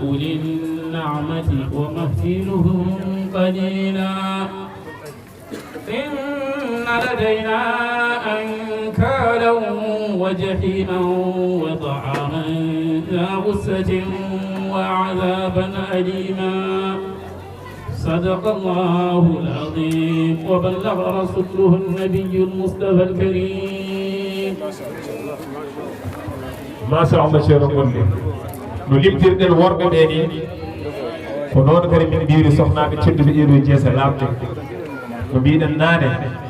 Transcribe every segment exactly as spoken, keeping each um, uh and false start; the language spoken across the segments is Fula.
أولي النعمة ومهلهم قليلا. إن لدينا أنكالا وجحيما وطعاما ذا غصة وعذابا أليما. صدق الله العظيم وبلغ رسوله النبي المصطفى الكريم. Machallah, ceerno Golle. No limtirɗen worɓe ɓe ni, ko noon kadi min mbiyri sohnaaɓe tedduɓe ɗee ɗoo jeese laaɓɗe. No mbiɗen naane,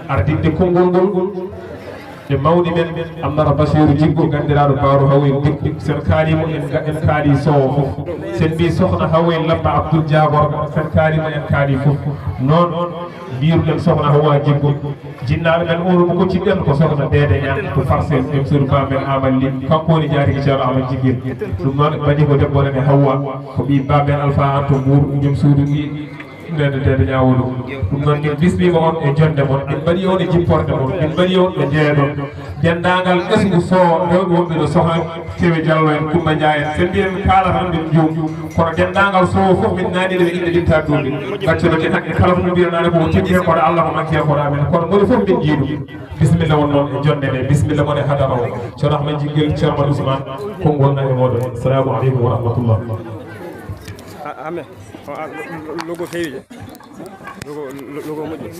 ardinde konngol ngol e mawni men Amnata Basiiru Jiggo, ganndiraaɗo Baaro Hawoy Dikko. Sen kaali mo en, en kaali Sowo fof. Sen mbi sohna Hawoy Labba Abdul Jaagorga, sen kaali mo en kaali fof. Noon mbiruɗen sohna Hawa Jiggo. Jinnaaɓe men oɗo mo kocciɗen ko sohna Deede Ñaan to Parcelles, joom suudu baamen Amal Li. Kanko woni jaatigi Ceerno Amal Jiggel. Ɗum noon ɓe mbaɗi ko debbo nene Hawa, ko ɓii baamen Alfa Anto Mbuur, joom suudu ɓii Nene Deede Ñaawoɗo. Ɗum noon min bismiima on e jonnde mon, min mbaɗi on e jipporde mon, min mbaɗi on e jeeɗon. Denndaangal ɓesngu Sowo, rewɓe wonɓe ɗo, sohna Kewe Jallo en, Kumba Njaay en, sen mbiyen kaalata tan min juum. Kono denndaangal Sowo fof min naani ɗo e innde Binta Duuɓi. Gaccuɗo ke haqqe kala fof mbiyanaade ko o tigi e koɗo Allah, ko manki e koɗo amen. Kono moni fof min njii ɗum. Bisimilla won noon e jonnde nde, bisimilla won e hadara o. Ceerno Ahmed Jiggel, Ceerno Ousmane, konngol na e mooɗon. Assalamu aleykum wa rahmatullah. Amen. Logo feewi de. Logo, logo moƴƴi.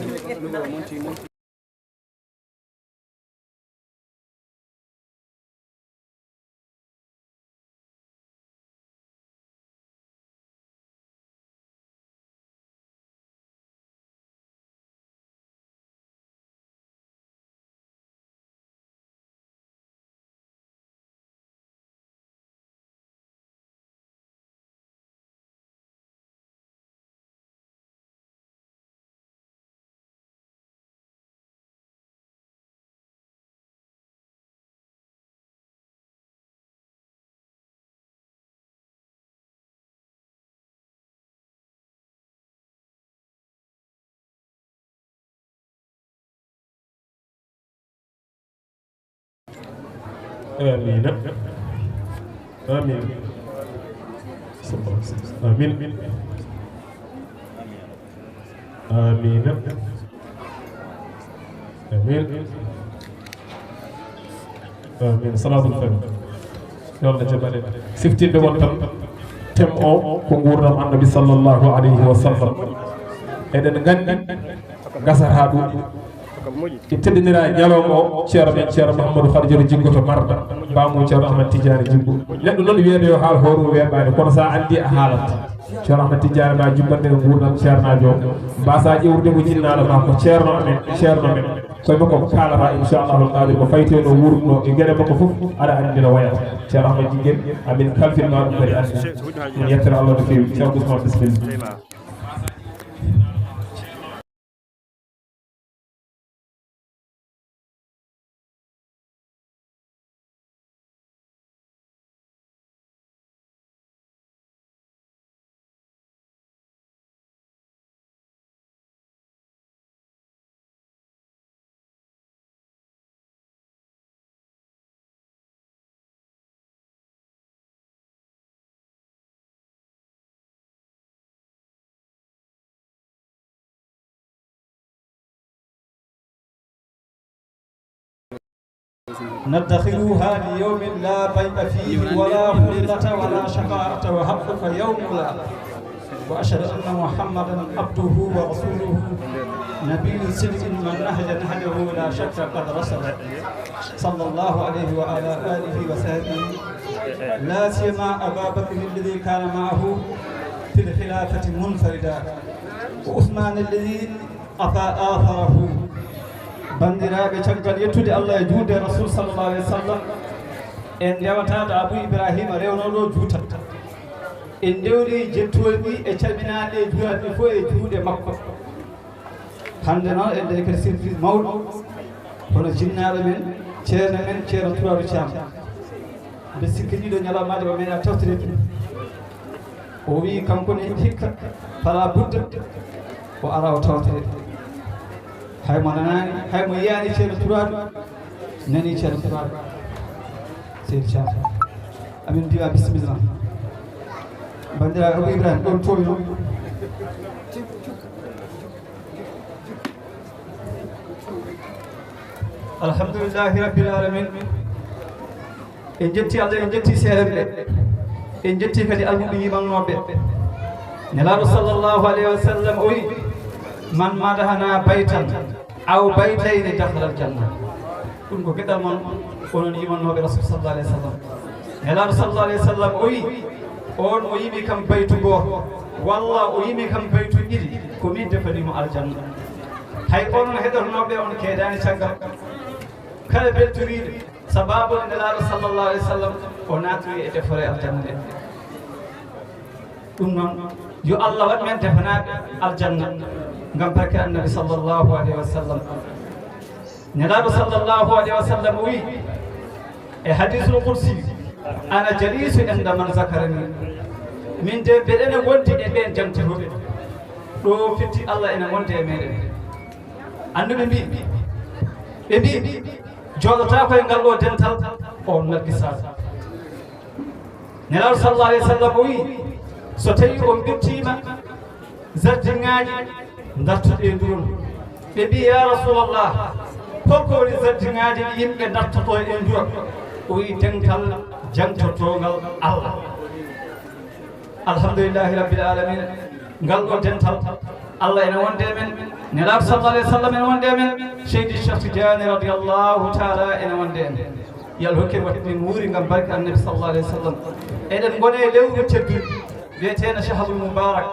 Amiina. Amiina. Amiina. Amiina. Amiina. Amiina. Salaatul Faatiha. Yo Allah jaɓan en. Siftinde won tan, tem o ko nguurndam Annabi sallallahu alayhi wa sallam. Eɗen nganndi gasata ɗum. En teddinira ñalawma o Ceerno men Ceerno Mouhamadou Khadijatu Jiggo to Marda, baamu Ceerno Ahmad Tidiane Jiggo. Neɗɗo noon wiyeede yo haal hoore mum weeɓaani, kono so a anndi a haalat. Ceerno Ahmad Tidiane ma jubbande e nguurndam ceernaajo o. Mbasa ƴewrude ko jinnaaɗo ma ko ceerno amen, ceerno men. Koye makko kaalata inchallahu qadir ko faytee no wuurduno e geɗe makko fof, aɗa anndi no wayata. Ceerno Ahmad Jiggen, amin kalfinma ɗum kadi anndi. Min yettere Allah no feewi. Ceerno Ousmane, bisimilla. ندخرها ليوم لا بيع فيه ولا خلة ولا شفاعة وحقك يوم لا. وأشهد أن محمدا عبده ورسوله نبي صدق من نهج نهجه لا شك قد رسل. صلى الله عليه وعلى آله وصحبه. لا سيما أبا بكر الذي كان معه في الخلافة منفردا. وعثمان الذي أتى آثاره. Banndiraaɓe, caggal yettude Allah e juulde e Rasul sallallahu alaihi wasallam, en ndewataade Abu Ibrahima rewnooɗo juutal. En ndewri jettoyɓe e calminaade e juulaaɓe fof e juuɗe makko. Hannde noon en dañi kadi surprise mawɗo, hono jinnaaɗo men, ceerno men, ceerno Turaadu Caam. Mbe sikki ɗiɗo ñalawmaaji o meeɗa tawtire ɗum. O wii kanko ne hikka fala budda o ara o tawtire. Hay mo nanaani, hay mo yiyaani ceerno Turaadu, nani ceerno Turaadu. Seydi Caam. Amin mbiwa bisimilla. Banndiraaɓe Abou Ibrahima, ɗon toowi noon. Alhamdulillahi Rabbil Alamin. En njetti Allah, en njetti seerenɓe, en njetti kadi almuɓe yimannooɓe. Nelaaɗo sallallahu alayhi wa sallam o wi, "Man madahana baytan aw baytayni dakhala al-janna." Ɗum ko geɗal mon, onon yimannooɓe Rasul sallallahu alayhi wa sallam. Nelaaɗo sallallahu alayhi wa sallam o wi, "On o yimi kam baytu gooto, walla o yimi kam baytu ɗiɗi, ko min defani mo aljanna." Hay onon heɗotonooɓe on keedaani caggal. Kala beltoriiɗo sabaabu nde Nelaaɗo sallallahu alayhi wa sallam o naatiri e defore aljanna nde. Ɗum noon, yo Allah waɗ men defanaaɓe aljanna ngam barke Annabi sallallahu alayhi wa sallam. Nelaaɗo sallallahu alayhi wa sallam o wi e hadiisul qudsi, "Ana jaliisu inda man zakarani." Min de mbeɗa ene wondi e ɓeen jantotooɓe. Ɗo fitti Allah ene wonde e meɗen. Annduɓe mbi, ɓe mbi, jooɗotaako e ngal ɗo dental, on nalki saasa. Nelaaɗo sallallahu alayhi wa sallam o wi, so tawi on ɓirtiima zardiŋaaji, dartuɗe e nduron. Ɓe mbi, "Ya Rasulallah, holko woni zardiŋaaji ɗi yimɓe dartoto e nduron?" O wi, "Dental jantotoongal Allah." Alhamdulillahi Rabbil Alamin. Ngal ɗo dental, Allah ene wonde e men, Nelaaɗo sallallahu alayhi wa sallam ene wonde e men, Seydi Cheikh Tidiane radiyallahu taala ene wonde e men. Yo Allah hokke en waɗde min wuuri ngam barke Annabi sallallahu alayhi wa sallam. Eɗen ngoni e lewru tedduɗo, wiyeteeno Shahrul Mubarak.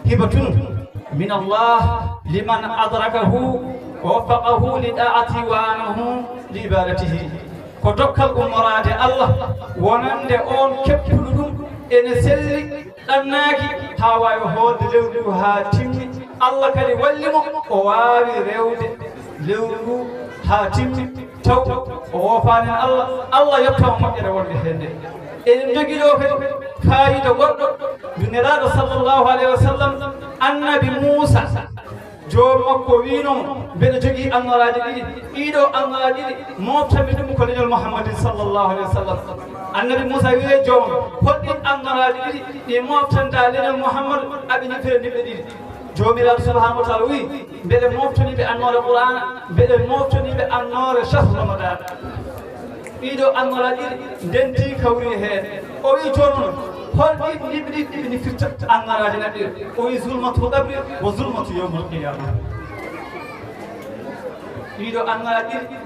Hibatun min Allah liman adrakahu wa waffaqahu li da'ati wa anahu li ibadatihi. Ko dokkal ummoraade Allah, wonande on keppuɗo ɗum ene selli, ɗannaaki, haa waawi hoolde lewru ndu haa timmi. Allah kadi walli mo, o waawi rewde lewru ndu haa timmi, taw o woofaani Allah, Allah yoɓta mo moƴƴere wonde heen nde. Eɗen njogii ɗo kadi faayiida goɗɗo, ndu Nelaaɗo sallallahu alayhi wa sallam, Annabi Muusa, joom makko wiino mo, "Mbeɗa jogii annoraaji ɗiɗi, ɗiɗo annoraaji ɗiɗi, moftanmi ɗum ko leñol Muhammadin sallallahu alayhi wa sallam." Annabi Muusa wi'i joom, "Hol ɗiin annoraaji ɗiɗi ɗi moftanɗaa leñol Muhammad, aɓe ñifira nimɓe ɗiɗi?" Joomiraaɗo subhaanahu wa taala wi'i, "Mbeɗa moftani ɓe annoore Qur'aana, mbeɗa moftani ɓe annoore shahru Ramadan." Ɗiɗo annoraaji ɗiɗi ndentii kawri heen. O wi'i, "Jooni noon, hol ɗiin nimɓe ɗiɗi ɗi nifirta annoraaji neɗɗo?" O wi'i, "Zulmatul qabri wa zulmatu yawmil qiyama." Ɗiɗo annoraaji ɗiɗi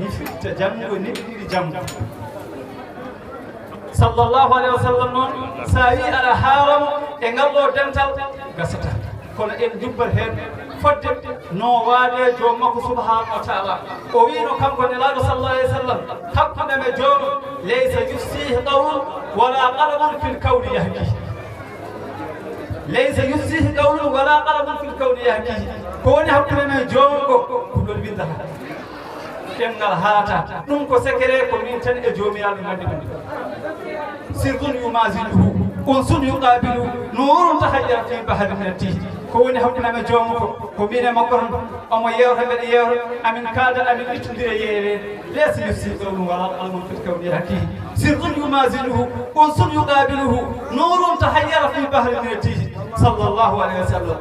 nifirta janngo, nimɓe ɗiɗi janngo. Sallallahu alayhi wa sallam noon, so a wi'i aɗa haala mo e ngal ɗo dental, gasata. Kono en jubbat heen fodde no waade joom makko subhaanahu wa taala. O wiino kanko Nelaaɗo sallallahu alayhi wa sallam, "Hakkunde am e joom, laysa yufsihi qawlun wala qalam fil kawni yahki." "Laysa yufsihi qawlun wala qalam fil kawni yahki." Ko woni hakkunde am e joom ko, ko ɗon windata. Ɗemngal haalataa. Ɗum ko secret, ko min tan e Joomiraaɗo nganndi ɗum. Sirrun yumazijuhu, unsun yuqabilu, nurun tahayyara fi bahri min attihi. Ko woni hakkunde am e joom ko, ko min e makko tan. Omo yeewta, mbeɗa yeewta, amin kaalda, amin ittondira yeewe. Laysa yufsihi qawlun wala qalamun fil kawni yahkihi. Sirrun yumazijuhu, unsun yuqabiluhu, nurun tahayyara fi bahri min attihi. Sallallahu alayhi wa sallam.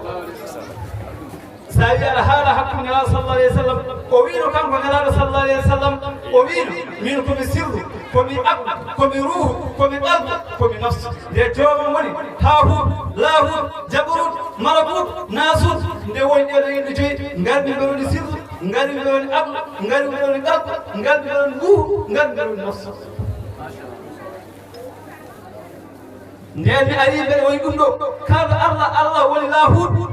So a wi'i aɗa haala hakkunde Nelaaɗo sallallahu alayhi wa sallam, o wiino kanko Nelaaɗo sallallahu alayhi wa sallam, o wiino, "Min ko mi sirru, ko mi abdu, ko mi ruuhu, ko mi qalbu, ko mi nafsu." Nde joomam woni Haahut, Laahut, Jabarut, Malakut, Naasut. Nde woni ɗee ɗoo yimɓe joyi, ngarmi mbeɗa woni sirru, ngarmi mbeɗa woni abdu, ngarmi mbeɗa woni qalbu, ngarmi mbeɗa woni ruuhu, ngarmi mbeɗa woni nafsu. Ndeen mi arii mbeɗa woni ɗum ɗo, kala Allah, Allah woni Laahut.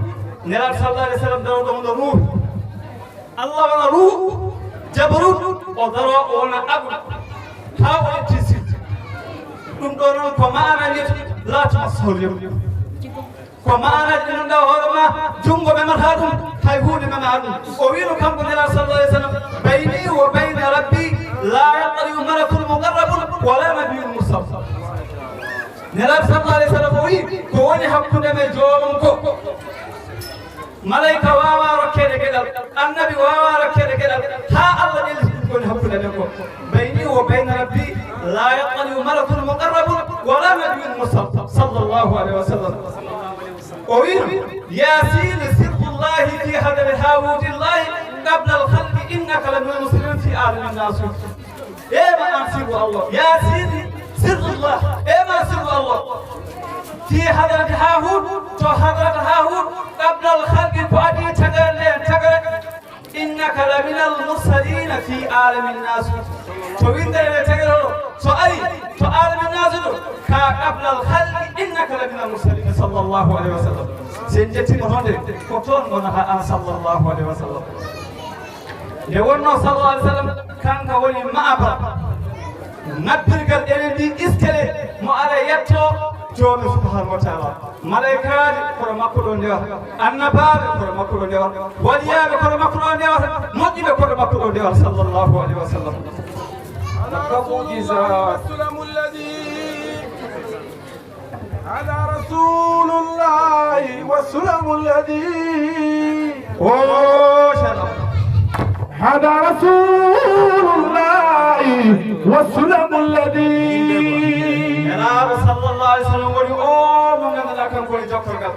Nelaaɗo sallallahu alayhi wa sallam daro ɗo wona ruuhu. Allah wona ruuhu, Jabarut, o daro o wona abdu. Haa o yetti sirru. Ɗum ɗo noon ko maana wiyata laa tumassahul yad. Ko maanaaji ɗi ngannduɗaa hoore ma, junngo memataa ɗum, hay huunde memataa ɗum. O wiino kanko Nelaaɗo sallallahu alayhi wa sallam, "Bayni wa bayna rabbi la yaqdiru malakun muqarrabun wala nabiyyun mursal." Nelaaɗo sallallahu alayhi wa sallam o wi'i, "Ko woni hakkunde am e joomam ko, malayka waawaa rokkeede geɗal, annabi waawaa rokkeede geɗal, haa Allah ƴellita ɗum ko woni hakkunde amen ko. Bayni wa bayna rabbi la yaqdiru malakun muqarrabun wala nabiyyun mursal." Sallallahu الله عليه وسلم. O wi'i, "يا سيدي سر الله في حضرة هاهوت الله قبل الخلق إنك لمن المرسلين في عالم الناسوت." E ma an sirru Allah. "يا سيدي سر الله." E ma sirru Allah. "في حضرة هاهوت." To hadrat Hahut, قبل الخلق, ko adii tagare nde, tagare. "إنك لمن المرسلين في عالم الناسوت." To winndere nde tagare o, so ari to عالم الناسوت, ka قبل الخلق إنك لمن المرسلين صلى الله عليه وسلم. Si en ƴettii mo toon de, ko toon ngonata an صلى الله عليه وسلم. Nde wonnoo صلى الله عليه وسلم, kanko woni ma'bad, ŋabbirgal enen ɗi iskele mo ara yetto Joomi subhanahu wa ta'ala. Malaykaaɓe koɗo makko ɗo ndewata, annabaaɓe koɗo makko ɗo ndewata, waliyaaɓe koɗo makko ɗo ndewata, moƴƴuɓe koɗo makko ɗo ndewata, صلى الله عليه وسلم. والسلم الذي هذا رسول الله والسلم الذي. O, ceerno. هذا رسول الله والسلم الذي. Nelaaɗo صلى الله عليه وسلم woni o mo ngannduɗaa kanko woni jokkorgal.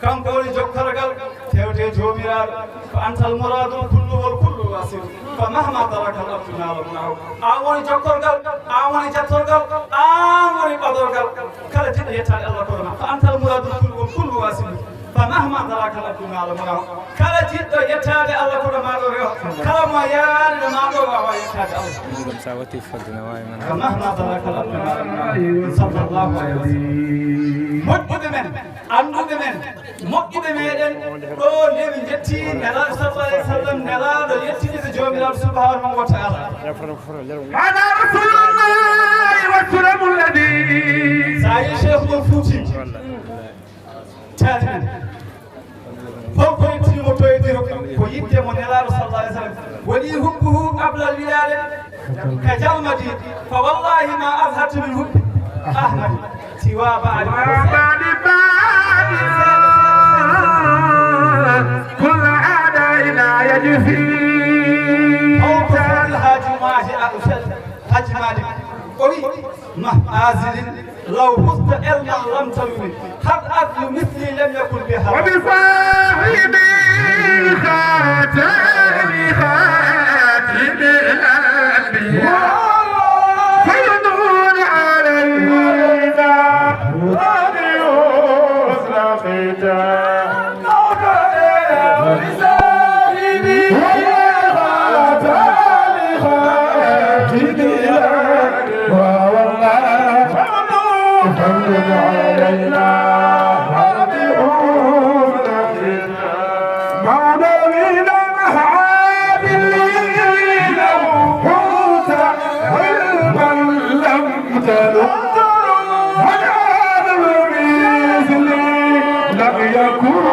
Kanko woni jokkorgal tewte Joomiraaɗo. فأنت المراد الكل والكل واصل. فمهما ترك العبد نال مناه. An woni jokkorgal, an woni jattorgal, an woni ɓadorgal. Kala jiɗɗo yettaade Allah koɗo ma. فأنت المراد الكل والكل واصل. فمهما ترك العبد نال مناه. Kala jiɗɗo yettaade Allah koɗo ma ɗo rewa. Kala mo yaani ɗo ma ɗo wawa yettaade Allah. Ɗum ɗum sa watti fodde na wawi man. فمهما ترك العبد نال مناه. صلى الله عليه وسلم. Moƴƴuɓe men, annduɓe men, moƴƴuɓe meɗen, ɗo nde min njetti Nelaaɗo صلى الله عليه وسلم, Nelaaɗo yettini ɓe Joomiraaɗo سبحانه وتعالى. هذا رسول الله والسلم الذي. Sa yi Cheikh Oumar Fouti, taalibe, holko yettini mo toyodiro? Ko yiɗde mo Nelaaɗo صلى الله عليه وسلم. Woni حبه قبل الولادة. Ka jalmadi, فوالله ما أزهدت من حب أحمد سوى بعد. وبعد بعد كل أعدائنا يجفي. Hawko Seydi Haaji Maahi Al-, Haaji Maalik. O wi, مهما أزهدت لو فزت علما لم تلم، هل أدل مثلي لم يكن بها. وبصاحبي خاتم خاتم الأنبياء، فيض علينا ربي حسن ختام. لم يكن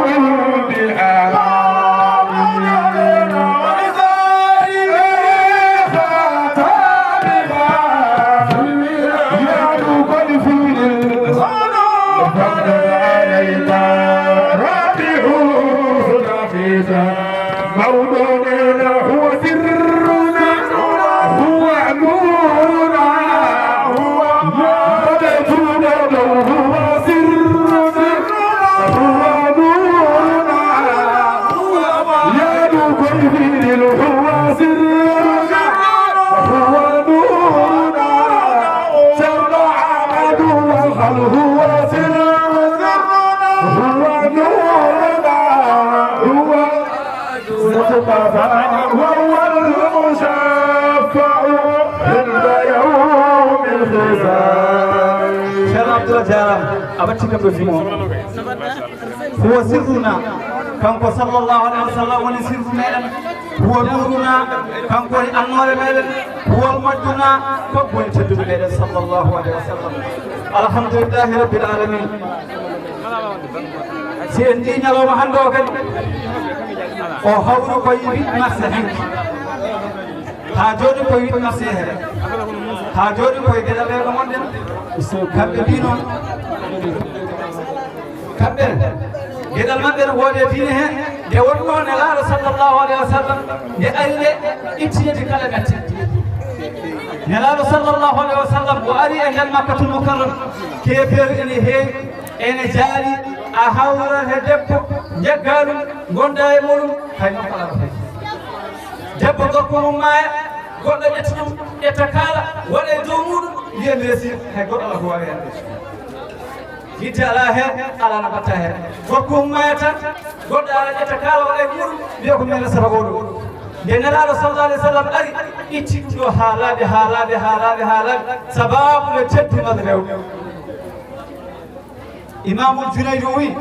بها. مولانا هو سرنا، هو نورنا، هو مددنا، هو سرنا، هو نورنا، يا ذو الجلال هو سرنا، هو نورنا، شرع عدو الخلق هو سرنا، هو نورنا، هو المصطفى وهو المشفع عند يوم الحساب. Ceerno Abdoul, a jaaraama, a ɓadtii kam ɗo fimo. هو سرنا, kanko صلى الله عليه وسلم woni sirru meɗen. هو نورنا, kanko woni annoore meɗen. هو مجدنا, kanko woni teddude meɗen صلى الله عليه وسلم. الحمد لله رب العالمين. Si en njii ñalawma hannde o kadi, o hawri ko e huit mars hanki. Haa jooni ko e huit mars he. Haa jooni ko e geɗal reeɗo ngonɗen. Kamɓe mbii noon, kamɓe, geɗal maɓɓe no woodi e diine he. Nde wonnoo Nelaaɗo صلى الله عليه وسلم, nde ari nde, ittinde kala mette. Nelaaɗo صلى الله عليه وسلم, o ari e nder Makkatul Mukarram, keefeeru ene heewi, Ene jaari a hawrat e debbo, njaggaa ɗum, ngondaa e muɗum, hay noon alaa ko fayi. Debbo gorko mum maaya, goɗɗo ƴetta ɗum, ƴetta kaala, waɗa e dow muɗum, wiya mi resii, hay goɗɗo alaa ko waawi heen. Yitte alaa heen, alaa no mbaɗtaa heen. Gorko mum maaya tan, goɗɗo ara ƴetta kaala, waɗa e muɗum, wiya ko mi resata oo ɗoo. Nde Nelaaɗo sallallahu alayhi wa sallam ari, itti ɗum ɗoo haa laaɓi, haa laaɓi, haa laaɓi, haa laaɓi, sabaabu no teddungal rewɓe. Imaamul Junaydu o wiyi,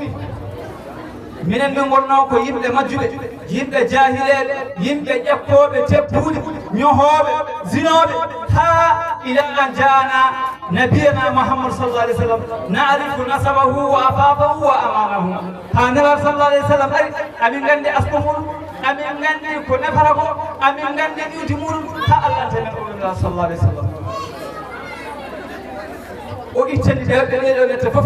minen min ngonnoo ko yimɓe majjuɓe, yimɓe jaahileeɓe, yimɓe ƴeppooɓe tebbuuli, ñohooɓe, zinooɓe, haa ila an jaana nabiyana Muhammad sallallahu alayhi wa sallam, naarifu nasabahu wa afafahu wa amanahu. Haa Nelaaɗo sallallahu alayhi wa sallam ari, amin nganndi asku muɗum, amin nganndi ko nefata ko, amin nganndi iwdi muɗum, haa Allah addi men oo Nelaaɗo sallallahu alayhi wa sallam. O ittani ɓe, ɓe ɓeɗo netta fof.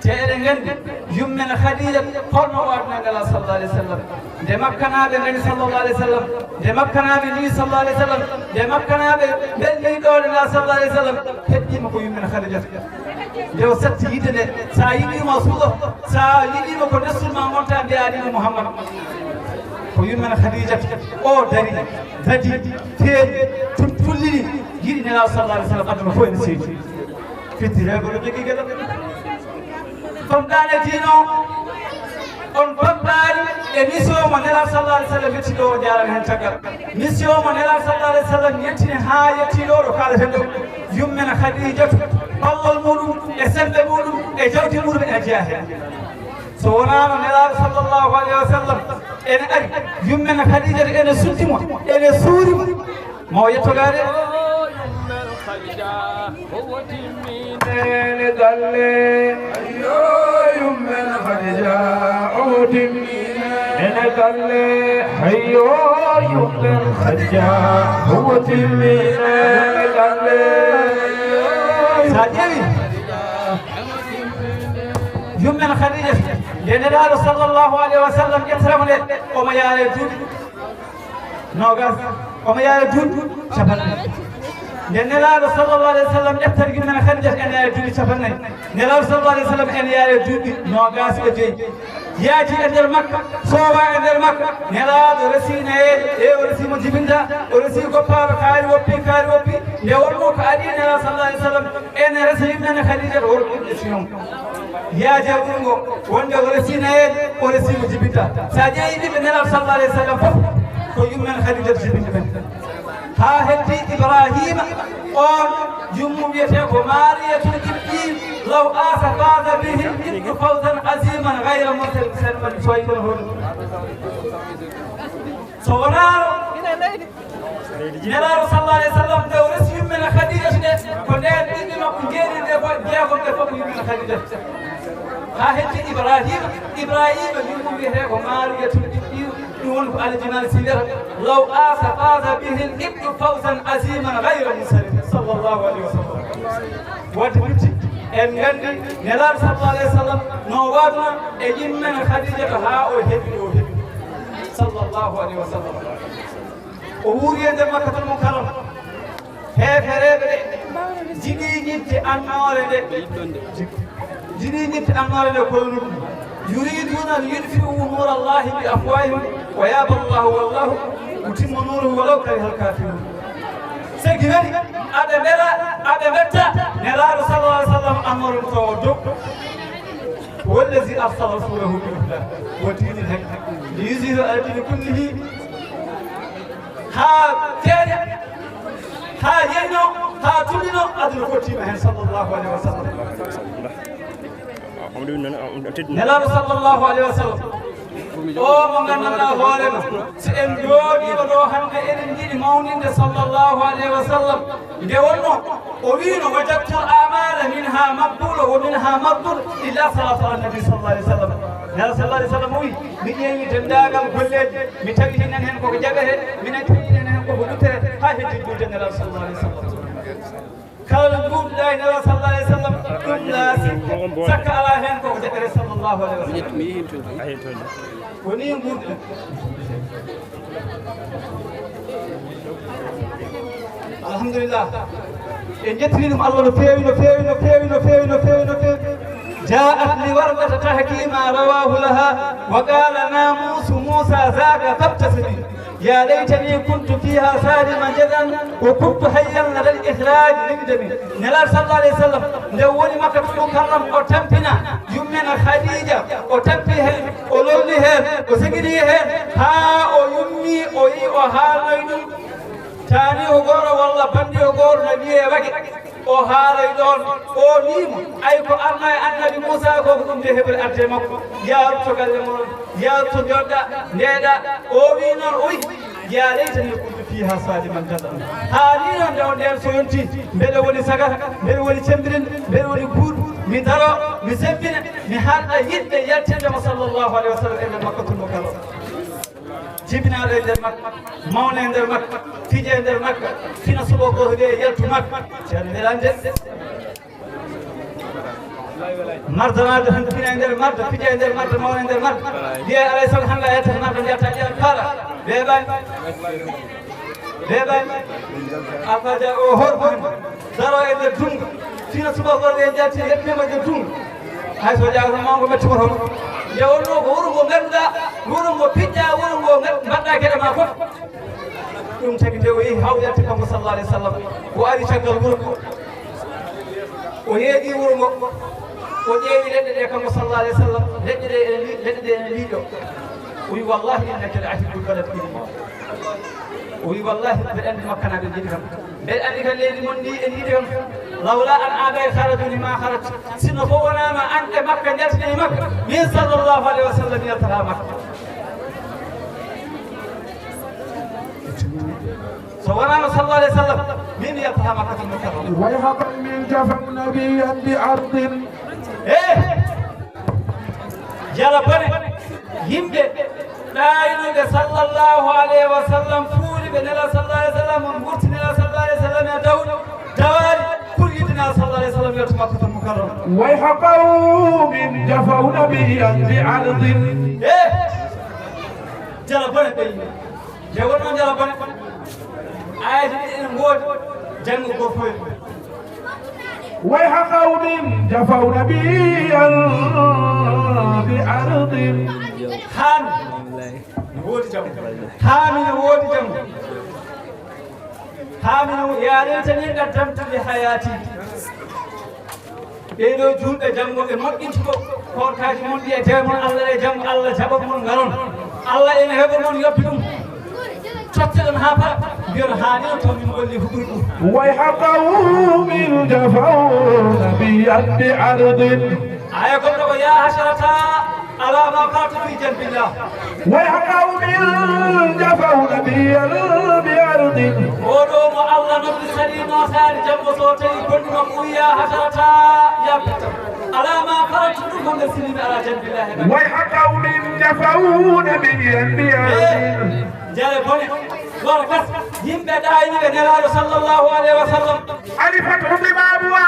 Te eɗen nganndi yummen Khadija holno o aduna Nelaaɗo sallallahu alayhi wa sallam. Nde Makkanaaɓe ngani sallallahu alayhi wa sallam, nde Makkanaaɓe nduwi sallallahu alayhi wa sallam, nde Makkanaaɓe mbelni ɗoole Nelaaɗo sallallahu alayhi wa sallam, heɓɓiima ko yummen Khadija. Nde o satti yiɗde nde, so a yiɗiima suuɗo, so a yiɗiima ko nessun ma monta mbiya aɗa yiɗi Muhammad. Ko yummen Khadija o dari, dadi, feeñi, tun tullini, yiɗi Nelaaɗo sallallahu alayhi wa sallam, aduna fof ene seedi. Fittireego no jogii geɗal. Famɗaane diine o, on pamɗaani e mission mo Nelaaɗo sallallahu alayhi wa sallam yetti ɗo, o jaarani heen caggal. Mission mo Nelaaɗo sallallahu alayhi wa sallam yettini haa yetti ɗo, ɗo kaaleten ɗo. Yummen Khadijatu, ballal muɗum, e semmbe muɗum, e jawdi muɗum, ene jeyaa heen. So wonaano Nelaaɗo sallallahu alayhi wa sallam ene ari, yummen Khadijatu ene suddi mo, ene suuri mo. Ma o yetto gaade. Yummen Khadija, o timmi nene galle. Yo yummen Khadija, o timmi nene galle. Hayyo yummen Khadija, o timmi nene galle. Sa ƴeewi yummen Khadija, nde Nelaaɗo sallallahu alayhi wa sallam ƴettata mo nde, omo yaara e duuɓi noogaas, omo yaara duuɓi capanɗe nayi. Nde Nelaaɗo sallallahu alayhi wa sallam ƴettata yummen Khadija, ene yaara duuɓi capanɗe nayi. Nelaaɗo sallallahu alayhi wa sallam ene yaara duuɓi noogaas e joyi. Yaadi e nder Makka, soowa e nder Makka. Nelaaɗo resi nayeeje, e o resi mo jibinta, o resi goppaaɗo kaari woppi, kaari woppi. Nde wonnoo ko adii Nelaaɗo sallallahu alayhi wa sallam, ene resa yummen Khadija, o rokki ɗum e sinon. Yaadi e wuro ngo, wonde o resi nayeeje, o resi mo jibinta. So a ƴeewi ɓiɓɓe Nelaaɗo sallallahu alayhi wa sallam fof, ko yummen Khadija jibinta ɓen. Haa heddi Ibrahima, on yummu wiyetee ko Maariyatul Qibti, law aasa faaza bihil qibtu fawzan aziman gayra munsarif. Sen mbaɗi soyde no hoɗum. So wonaano Nelaaɗo sallallahu alayhi wa sallam, nde o resi yummen Khadijatu nde, ko ndeen ɓiɓɓe makko jeeɗiɗo ɓe fof, jeegom ɓe fof ko yummen Khadijatu. Haa heddi Ibrahima, Ibrahima yummu wiyetee ko Maariyatul Qibti, ɗum woni ko Alhaji Maalik Sy wiyata, law aasa faaza bihil qibtu fawzan aziman gayra munsarif, sallallahu alayhi wa sallam. Wadde ɓiɓɓe, en nganndi Nelaaɗo sallallahu alayhi wa sallam no waɗno e yummen Khadijatu haa o heɓi ɗo o heɓi, sallallahu alayhi wa sallam. O wuuri e nder Makkatul Mukarrama. Heefereeɓe ɓe njiɗi ñitte annoore nde. Njiɗi ñitte annoore nde, kono ɗum. يريدون أن يطفئوا نور الله بأفواههم ويأبى الله والله متم نوره ولو كره الكافرون. Segi nani, aɓe mbela, aɓe mbetta Nelaaɗo sallallahu alayhi wa sallam annoore mum tawa dow. هو الذي أرسل رسوله بالهدى ودين الحق ليظهره على الدين كله. Haa feeña, haa yeyno, haa tullino, aduna fof tiima heen, sallallahu alayhi wa sallam. Nelaaɗo sallallahu alayhi wa sallam, o mo nganndanɗaa hoore ma, so en njooɗiima ɗo hannde, eɗen njiɗi mawninde sallallahu alayhi wa sallam. Nde wonnoo, o wiino, وجدت الأعمال منها مقبولة ومنها مردودة إلا الصلاة على النبي صلى الله عليه وسلم. Nelaaɗo sallallahu alayhi wa sallam o wii, mi ƴeewi denndaangal golleeji, mi tawi heen heen koko jaɓetee, mi tawi heen heen koko luttete, haa heddi juulde Nelaaɗo sallallahu alayhi wa sallam. Kala no njuulduɗaa e Nelaaɗo sallallahu alayhi wa sallam, ɗum laasi, sakka alaa heen koko jaɓetee sallallahu alayhi wa sallam. Ko nii nguurduɗen. Alhamdulillah. En njettirii ɗum Allah no feewi, no feewi, no feewi, no feewi, no feewi, no feewi. جاءت لوردة تحكي ما رواه لها، وقال ناموس موسى ذاك فابتسمي. يا ليتني كنت فيها صارما جدعا وكنت حيا لدى الإخراج من دمي. Nelaaɗo sallallahu alayhi wa sallam, nde o woni Makkatul Mukarram, o tampina yummina Khadija, o tampi heen, o lolli heen, o segini heen, haa o yummi, o yi o haalnoy ɗum. Taaniiko gooto walla banndiiko gooto no wiyee wage, o haalay ɗoon, o wiimo, ay ko arno e annabi Muusaa ko, ko ɗum de heɓori arde e makko, yaarto galle mon, yaarto njoɗɗa, ndeeɗa. O wii noon, o wi, "Yaa laytanii kuntu fiihaa saaliman jada'an." Haa nii noon nde o ndeen so yontii, mbeɗa woni sagar, mbeɗa woni cemmbirinde, mbeɗa woni guur, mi daro, mi sebbina, mi haalɗa yiɗɓe yaltinde mo sallallahu alayhi wa sallam e nder Makkatul Mukarrama. Jibinaaɗo e nder makko, mawna e nder makko, fija e nder makko, fina suɓo gooto wiye yaltu makko. Ceerno Nelaaɗo de. Mardanaaɗo tan fina e nder marda, fija e nder marda, mawna e nder marda. Wiye alay sago hannde a yaltata marda, njatta ƴeewa kaara. Weeɓaani. Weeɓaani. Alfaja o horko hannde. Daro e nder dunngu. Fina suɓo gooto e jalti, yettiniima e nder dunngu. Hay so jaaga tan mawngo metti ko toon. Nde wonnoo ko wuro ngo ngannduɗaa, wuro ngo piɗɗaa, wuro ngo ngan-, mbaɗɗaa geɗe maa fof. Ɗum tagi nde o yehi haa o yalti kanko sallallahu alayhi wa sallam. O ari caggal wuro ngo. O heedi wuro ngo. O ƴeewi leɗɗe ɗe kanko sallallahu alayhi wa sallam. Leɗɗe ɗe ene li-, leɗɗe ɗe ene liiƴo. O wi, "Wallahi innaka la ahibbul balad." O wi, "Wallahi mbeɗa anndi makkanaaɓe njiɗi kam. Mbeɗa anndi kam leydi mon ndi e njiɗi kam. Lawla an aabaa'i kharaju lima kharajtu." Sinno ko wonaama an e makka njaltini makka, min sallallahu alayhi wa sallam yaltata makka. So wonaano sallallahu alayhi wa sallam, min mi yaltata Makkatul Mukarrama. ويحك من جفا نبيا بأرض. Eh! Yala bone, yimɓe ɗaaynuɓe sallallahu alayhi wa sallam, fuuriɓe Nelaaɗo sallallahu alayhi wa sallam, mburti Nelaaɗo sallallahu alayhi wa sallam e dawri, dawaari, pour yiɗde Nelaaɗo sallallahu alayhi wa sallam yalta Makkatul Mukarrama. ويح قوم جفوا نبيا بأرض. Eh! Yala bone ɓe yimɓe. Nde wonnoo njara bone, aayeeje ɗiɗi ene ngoodi, janngo gooto fof e ɗum. ويح قوم جفوا نبيا بأرض. Haa mi, no woodi jam. Haa mi, no woodi jam. Haa mi, no yaarintani qaddamtu li hayaati. Ɓee ɗoo juulɓe, janngo ɓe moƴƴinto koorkaaji mon ɗi e dewe mon Allah ɗe, janngo Allah jaɓa mon, ngaron. Allah ene heɓa mon, yoppi ɗum. Cotte ɗon haa para, mbiyon haa ni on taw min golli ko ɓuri ɗum. ويح قوم جفوا نبيا بأرض. Aya gonɗo ko, "يا حسرتى على ما فرطت في جنب الله." ويح قوم جفوا نبيا بأرض. Oɗo mo Allah noddi sali nootaani janngo so tawi gonɗi makko wi, "يا حسرتى, ya bettam, على ما فرطت, ɗum ko nder siliimi على جنب الله." ويح قوم جفوا نبيا بأرض. Eh, njare bone, wara gas, yimɓe ɗaayniɓe Nelaaɗo sallallahu alayhi wa sallam. ألفته ضبابها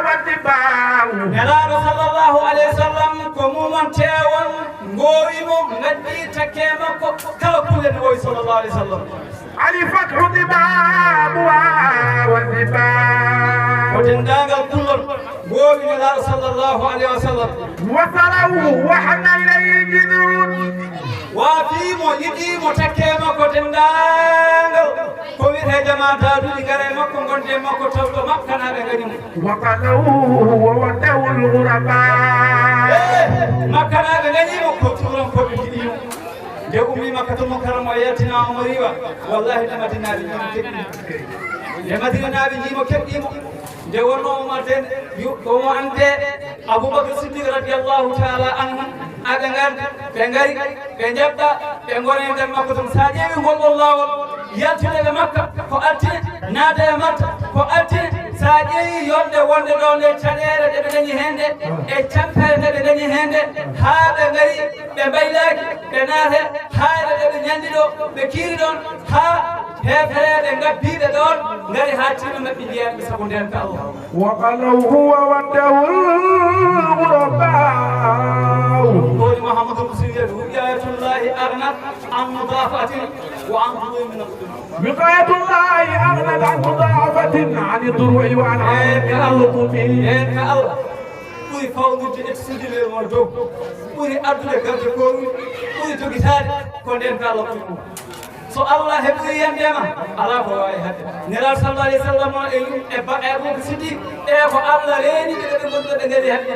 والدباء. Nelaaɗo sallallahu alayhi wa sallam ko mum on teewon. Ngoowi mo, ngaddi takke makko, kala kulle no ngoowi sallallahu alayhi wa sallam. ألفته ضبابها والدباء. Ko denndaangal kullon ngoowi Nelaaɗo sallallahu alayhi wa sallam. وثروه وحن إليه جذع. Waafii mo, yiɗii mo, takke makko denndaangal ko wiyetee jamaa daaduɗi, ngare makko, ngonde makko, taw ko makkanaaɓe ngari mo. وقلوه ووده الغرباء. Eh, makkanaaɓe ngañii mo, ko tuurankooɓe njiɗii mo. Nde ummi Makkatul Mukarrama o yaltinaama mo riiwa, wallahi nde Madinaaɓe njiimo keɓɗii mo. Nde Madinaaɓe njiimo keɓɗii mo, nde wonnoo Umar den, yu-, omo annde Abubakar Siddiq radiyallahu taala anhu, aɓe ngardi, ɓe ngari, ɓe njaɓɓa, ɓe ngona e nder makko toon. So a ƴeewi ngol ɗon laawol, yaltude e Makka ko altine, naada e Makka ko altine. So a ƴeewi yolnde wonde ɗo nde, caɗeele ɗe ɓe dañi heen ɗe, e campere nde ɓe dañi heen nde, haa ɓe ngari, ɓe mbaylaaki, ɓe naate, haa ɗe ɓe ñalli ɗo, ɓe kiiri ɗoon, haa heefereeɓe ngabbiiɓe ɗoon ngari haa tiiɗo maɓɓe njiyaa ɓe sabu ndeenka Allah. وقلوه ووده الغرباء. Ɗooni Muhammadu Musi wiyata, وقاية الله أغنت عن مضافة وعن ظلم من الظلم. وقاية الله أغنت عن مضافة عن الضروع وعن عين القطب. Ndeenka Allah. Ɓuri fawnude e sujjude mo dow, ɓuri addude garde kooruuji, ɓuri jogitaade ko nden ka Allah ɓuri ɗum. So Allah heɓiri yiyannde ma, alaa ko waawi haɗde. Nelaaɗo sallallahu alayhi wa sallam e yum-, e ba-, e Abubakar Siddiq, ɓe ko Allah reeni ɓe, ɓe ngonno ɓe ngari haɗde.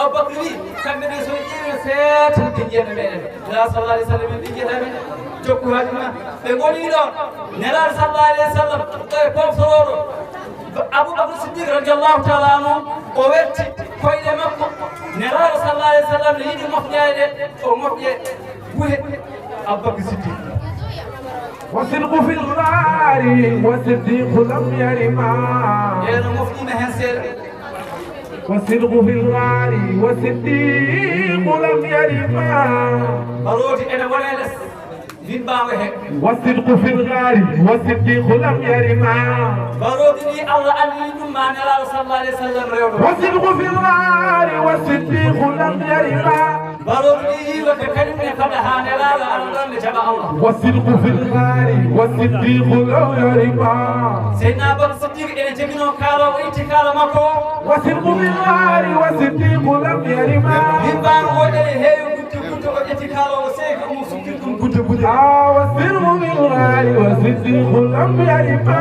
Abubakar wi, kamɓe ɓe so ƴeewi seetan ɓe njiyata meɗen. Nelaaɗo sallallahu alayhi wa sallam ɓe njiyata meɗen. Jokku haaju ma. Ɓe ngoni ɗon. Nelaaɗo sallallahu alayhi wa sallam, ɓe poftorooɗo. Abubakar Siddiq radiyallahu taala anhu, o wetti koyɗe makko. Nelaaɗo sallallahu alayhi wa sallam ne yiɗi moƴƴaade, o moƴƴe buhe Abubakar Siddiq. وصدق في الغار والصديق لم يرما. Ɓeeɗo moftiima heen seeɗa. وصدق في الغار والصديق لم يرما. Mbaroodi ene wona e les. Min mbaawa heen. والصدق في الغار والصديق لم يرما. Mbaroodi ndi Allah anndini ɗum ma Nelaaɗo sallallahu alayhi wa sallam rewɗo. والصدق في الغار والصديق لم يرما. Mbaroodi ndi yiiwata kañum ne fada haa Nelaaɗo Allah ɗon ne jaɓa Allah. والصدق في الغار والصديق لم يرما. Seydina Abubakar Siddiq ene joginoo kaala, o itti kaala makko. والصدق في الغار والصديق لم يرما. Min mbaawa wonde e heewi gudde gudde, o ƴetti kaala o seeki, o sukki ɗum gudde gudde. آه، والصدق في الغار والصديق لم يرما.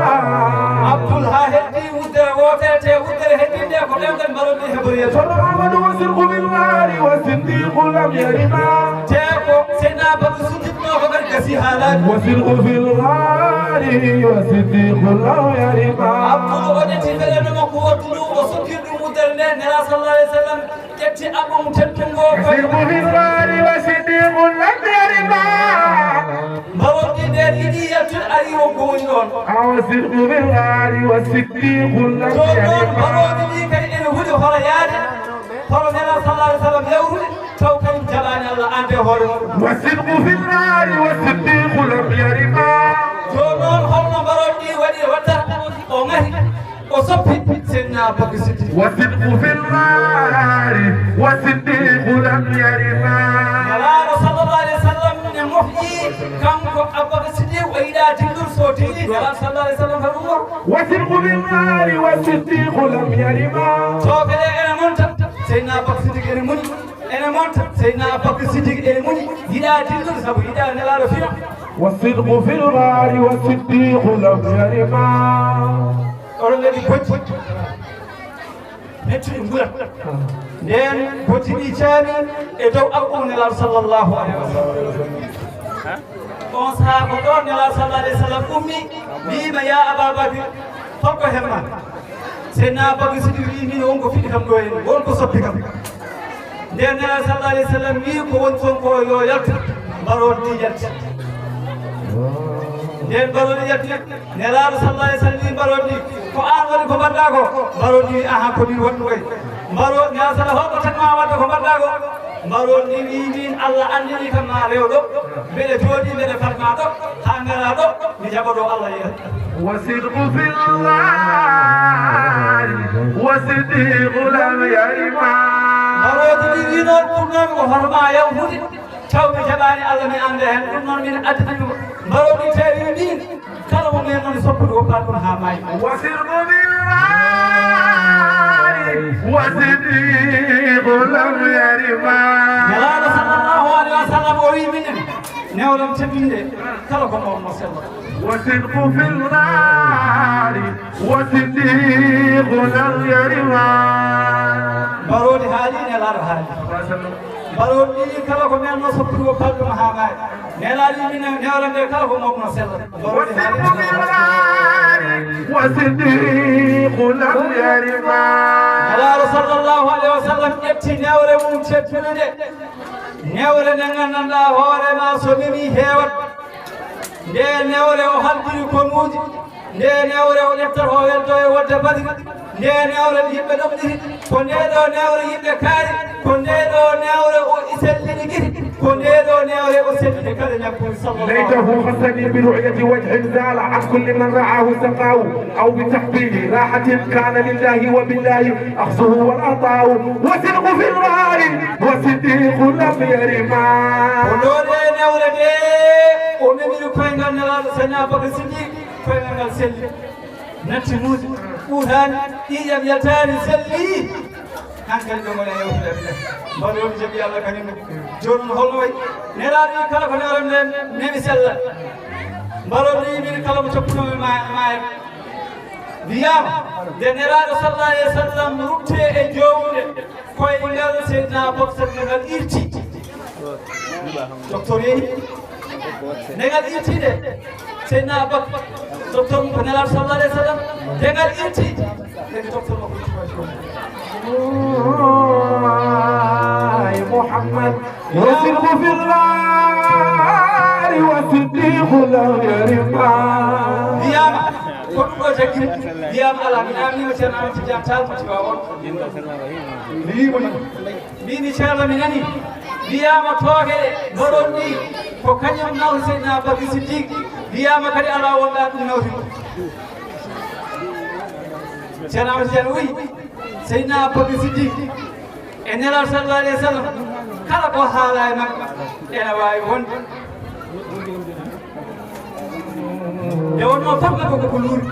Abdul haa heddi wuddere wootere, te wuddere heddinde ko ɗemɗe mbaroɗe heɓoyata. Ceerno Amadou, والصدق في الغار والصديق لم يرما. Te ko Seydina Abubakar suttitnoo ko kadi gasi haalaani. والصدق في الغار والصديق لم يرما. Abdul o ƴetti feɗɗere makko wottundu, o sukki ɗum wuddere nden, Nelaaɗo sallallahu alayhi wa sallam ƴetti aɓɓo mum teddungo. والصدق في الغار والصديق لم يرما. Mbaroodi ndi nden yiɗi yaltude, ari won ko woni ɗon. آه، والصدق في الغار والصديق لم يرما. Jooni noon mbaroodi ndi kadi ene huɗi hono yaade, hono Nelaaɗo sallallahu alayhi wa sallam yawrude, taw kañum jaɓaani Allah ande hoore mum. والصدق في الغار والصديق لم يرما. Jooni noon holno mbaroodi ndi waɗi watta, o ŋahi. O soppi Seydina Abubakar Siddiq. والصدق في الغار والصديق لم يرما. Nelaaɗo sallallahu alayhi wa sallam ne moƴƴi kanko Abubakar Siddiq, o yiɗa dillol, so dilli Nelaaɗo sallallahu alayhi wa sallam ka ɗum ɗo. والصدق في الغار والصديق لم يرما. Tooke ɗe ene monta, Seydina Abubakar Siddiq ene muñi, ene monta, Seydina Abubakar Siddiq ene muñi, yiɗa dillol sabu yiɗa Nelaaɗo fina. والصدق في الغار والصديق لم يرما. Oɗon nganndi bojji metti ɗi ɓura. Nden bojji ɗi caami e dow al'umma Nelaaɗo sallallahu alayhi wa sallam. On sahaa ko ɗon Nelaaɗo sallallahu alayhi wa sallam ummi, wiima, "Ya Abaa Bakr, hol ko hemma?" Seydina Abubakar Siddiq wi'i, "Min won ko fiɗi kam ɗo henna, won ko soppi kam." Nden Nelaaɗo sallallahu alayhi wa sallam wi'i ko woni toon ko yo yaltu, mbaroodi ndi yalti. Nden mbaroodi yalti, Nelaaɗo sallallahu alayhi wa sallam wi'i mbaroodi ndi, "Ko aan waɗi ko mbaɗɗaa ko?" Mbaroodi ndi wi'i, "Ahan, ko min waɗi ɗum kay." Mbaroodi, Nelaaɗo sallallahu, "Hol ko tan ma waɗde ko mbaɗɗaa ko?" Mbaroodi ndi wi'i, "Min Allah anndini kam ma rewɗo, mbeɗa jooɗii, mbeɗa fadmaa ɗo, haa ngaraa ɗo, mi jaɓa ɗo Allah yeeso." والصدق في الغار والصديق لم يرما. Mbaroodi ndi wi'i noon, "Ɗum noon ko hoto ma yawtude, taw mi jaɓaani Allah, mi annda heen. Ɗum noon min addani mo." Mbaroodi tawi min kala mo men noon soppude woppaani ɗum haa maayi. والصدق في الغار والصديق لم يرما. Nelaaɗo sallallahu alayhi wa sallam o wi'i minen, newren teddinde kala ko mawɗo mo sella. والصدق في الغار والصديق لم يرما. Mbaroodi haali, Nelaaɗo haali. Mbaroodi ɗi kala ko men no soppude o palɗum haa maayi. Nelaaɗo minen newren nde kala ko mawɗo mo sella. Mbaroodi haali. والصدق في الغار والصديق لم يرما. Nelaaɗo sallallahu alayhi wa sallam ƴetti newre mum teddunde nde. Newre nde nganndanɗaa hoore ma so memii heewat. Nde newre o halbini konuuji. Nde newre o ƴettata o welto e wodde Badri. Nde newre yimɓe ɗomɗiti. Ko nde ɗo newre yimɓe kaari. Ko nde ɗo newre o sellini gite. Ko nde ɗo newre o sellini kala ñakkuuli sallallahu alayhi wa sallam. ليته خصني برؤية وجه زال عن كل من رآه سقاو أو بتحبيل راحة كان لله وبالله أخذه والعطاء وصدق في الغار والصديق لم يرما. Ko ɗo nde newre nde o memiri koyngal Nelaaɗo Seydina Abubakar Siddiq, koyngal ngal selli. Natti muusi, ɓuutaani, ƴiiƴam yaltaani, selli. Hankali ɓe ngoni e yewtude ɓe. Mbaɗon jaɓi Allah kañum. Jooni no holno wayi? Nelaaɗo wi kala ko neram nden nemi sella. Mbaɗon ni min kala mo coppunomi ma-, maaya. Wiyaama, nde Nelaaɗo sallallahu alayhi wa sallam rutte e jowde koyngal Seydina Abubakar Saddiq ngal irti. Docteur yehi. Nde ngal irti nde, Seydina Abubakar, docteur mum ko Nelaaɗo sallallahu alayhi wa sallam, nde ngal irti, nde docteur makko irti ko. Ay Muhammad, وصدق في الغار وصديق لم يرم. Wiyaama, ko ɗum ɗo jaggi mo. Wiyaama alaa, mi naamniima Ceerno Amadou Tidiane Tall mo Tiwaawoon. Mi wiimo ni. Mbimi, Ceerno, mi nani. Wiyaama tooke ɗe mbaɗon ɗi, ko kañum nawti Seydina Abubakar Siddiq. Wiyaama kadi alaa wonɗaa ɗum nawti mo. Ceerno Amadou Tidiane wi, Seydina Abubakar Siddiq e Nelaaɗo sallallahu alayhi wa sallam, kala ko haala e makko ene waawi wonde. Nde wonnoo fof makko ko ko luuri.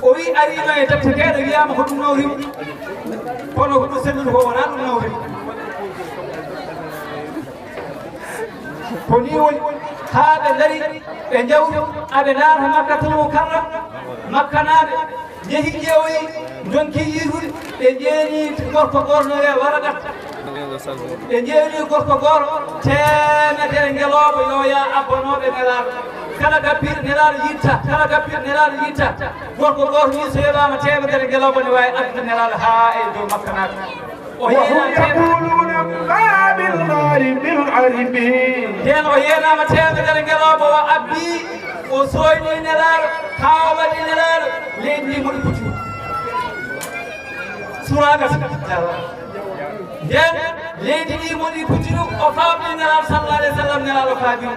O wi, ariino e defte keeɗe, wiyaama ko ɗum nawri mo. Kono ko ɗum sellude ko wonaa ɗum nawri mo. Ko nii woni, haa ɓe ngari, ɓe njawri, aɓe ndaara Makkatul Mukarram, Makkanaaɓe njehi ƴeewoyi, ndonki yiirude, ɓe njeeni gorko gooto no wiyee Waraqat. Ɓe njeeni gorko gooto, teemedere ngelooba yo yaa abbanooɓe Nelaaɗo. Kala gabbiiɗo Nelaaɗo yitta, kala gabbiiɗo Nelaaɗo yitta. Gorko gooto nii so yoɓaama teemedere ngelooba ne waawi addude Nelaaɗo haa e dow Makkanaaɓe. O وهم yeena teemedere. يقولون ما بالغار من عرب. Ndeen o yeenaama teemedere ngelooba, o abbii, o sooynii Nelaaɗo, haa o waɗi Nelaaɗo, leydi ndi moɗi puccu. Suraaga. Ndeen leydi ndi moɗi puccu, o faamni Nelaaɗo sallallahu alayhi wa sallam, Nelaaɗo faamni.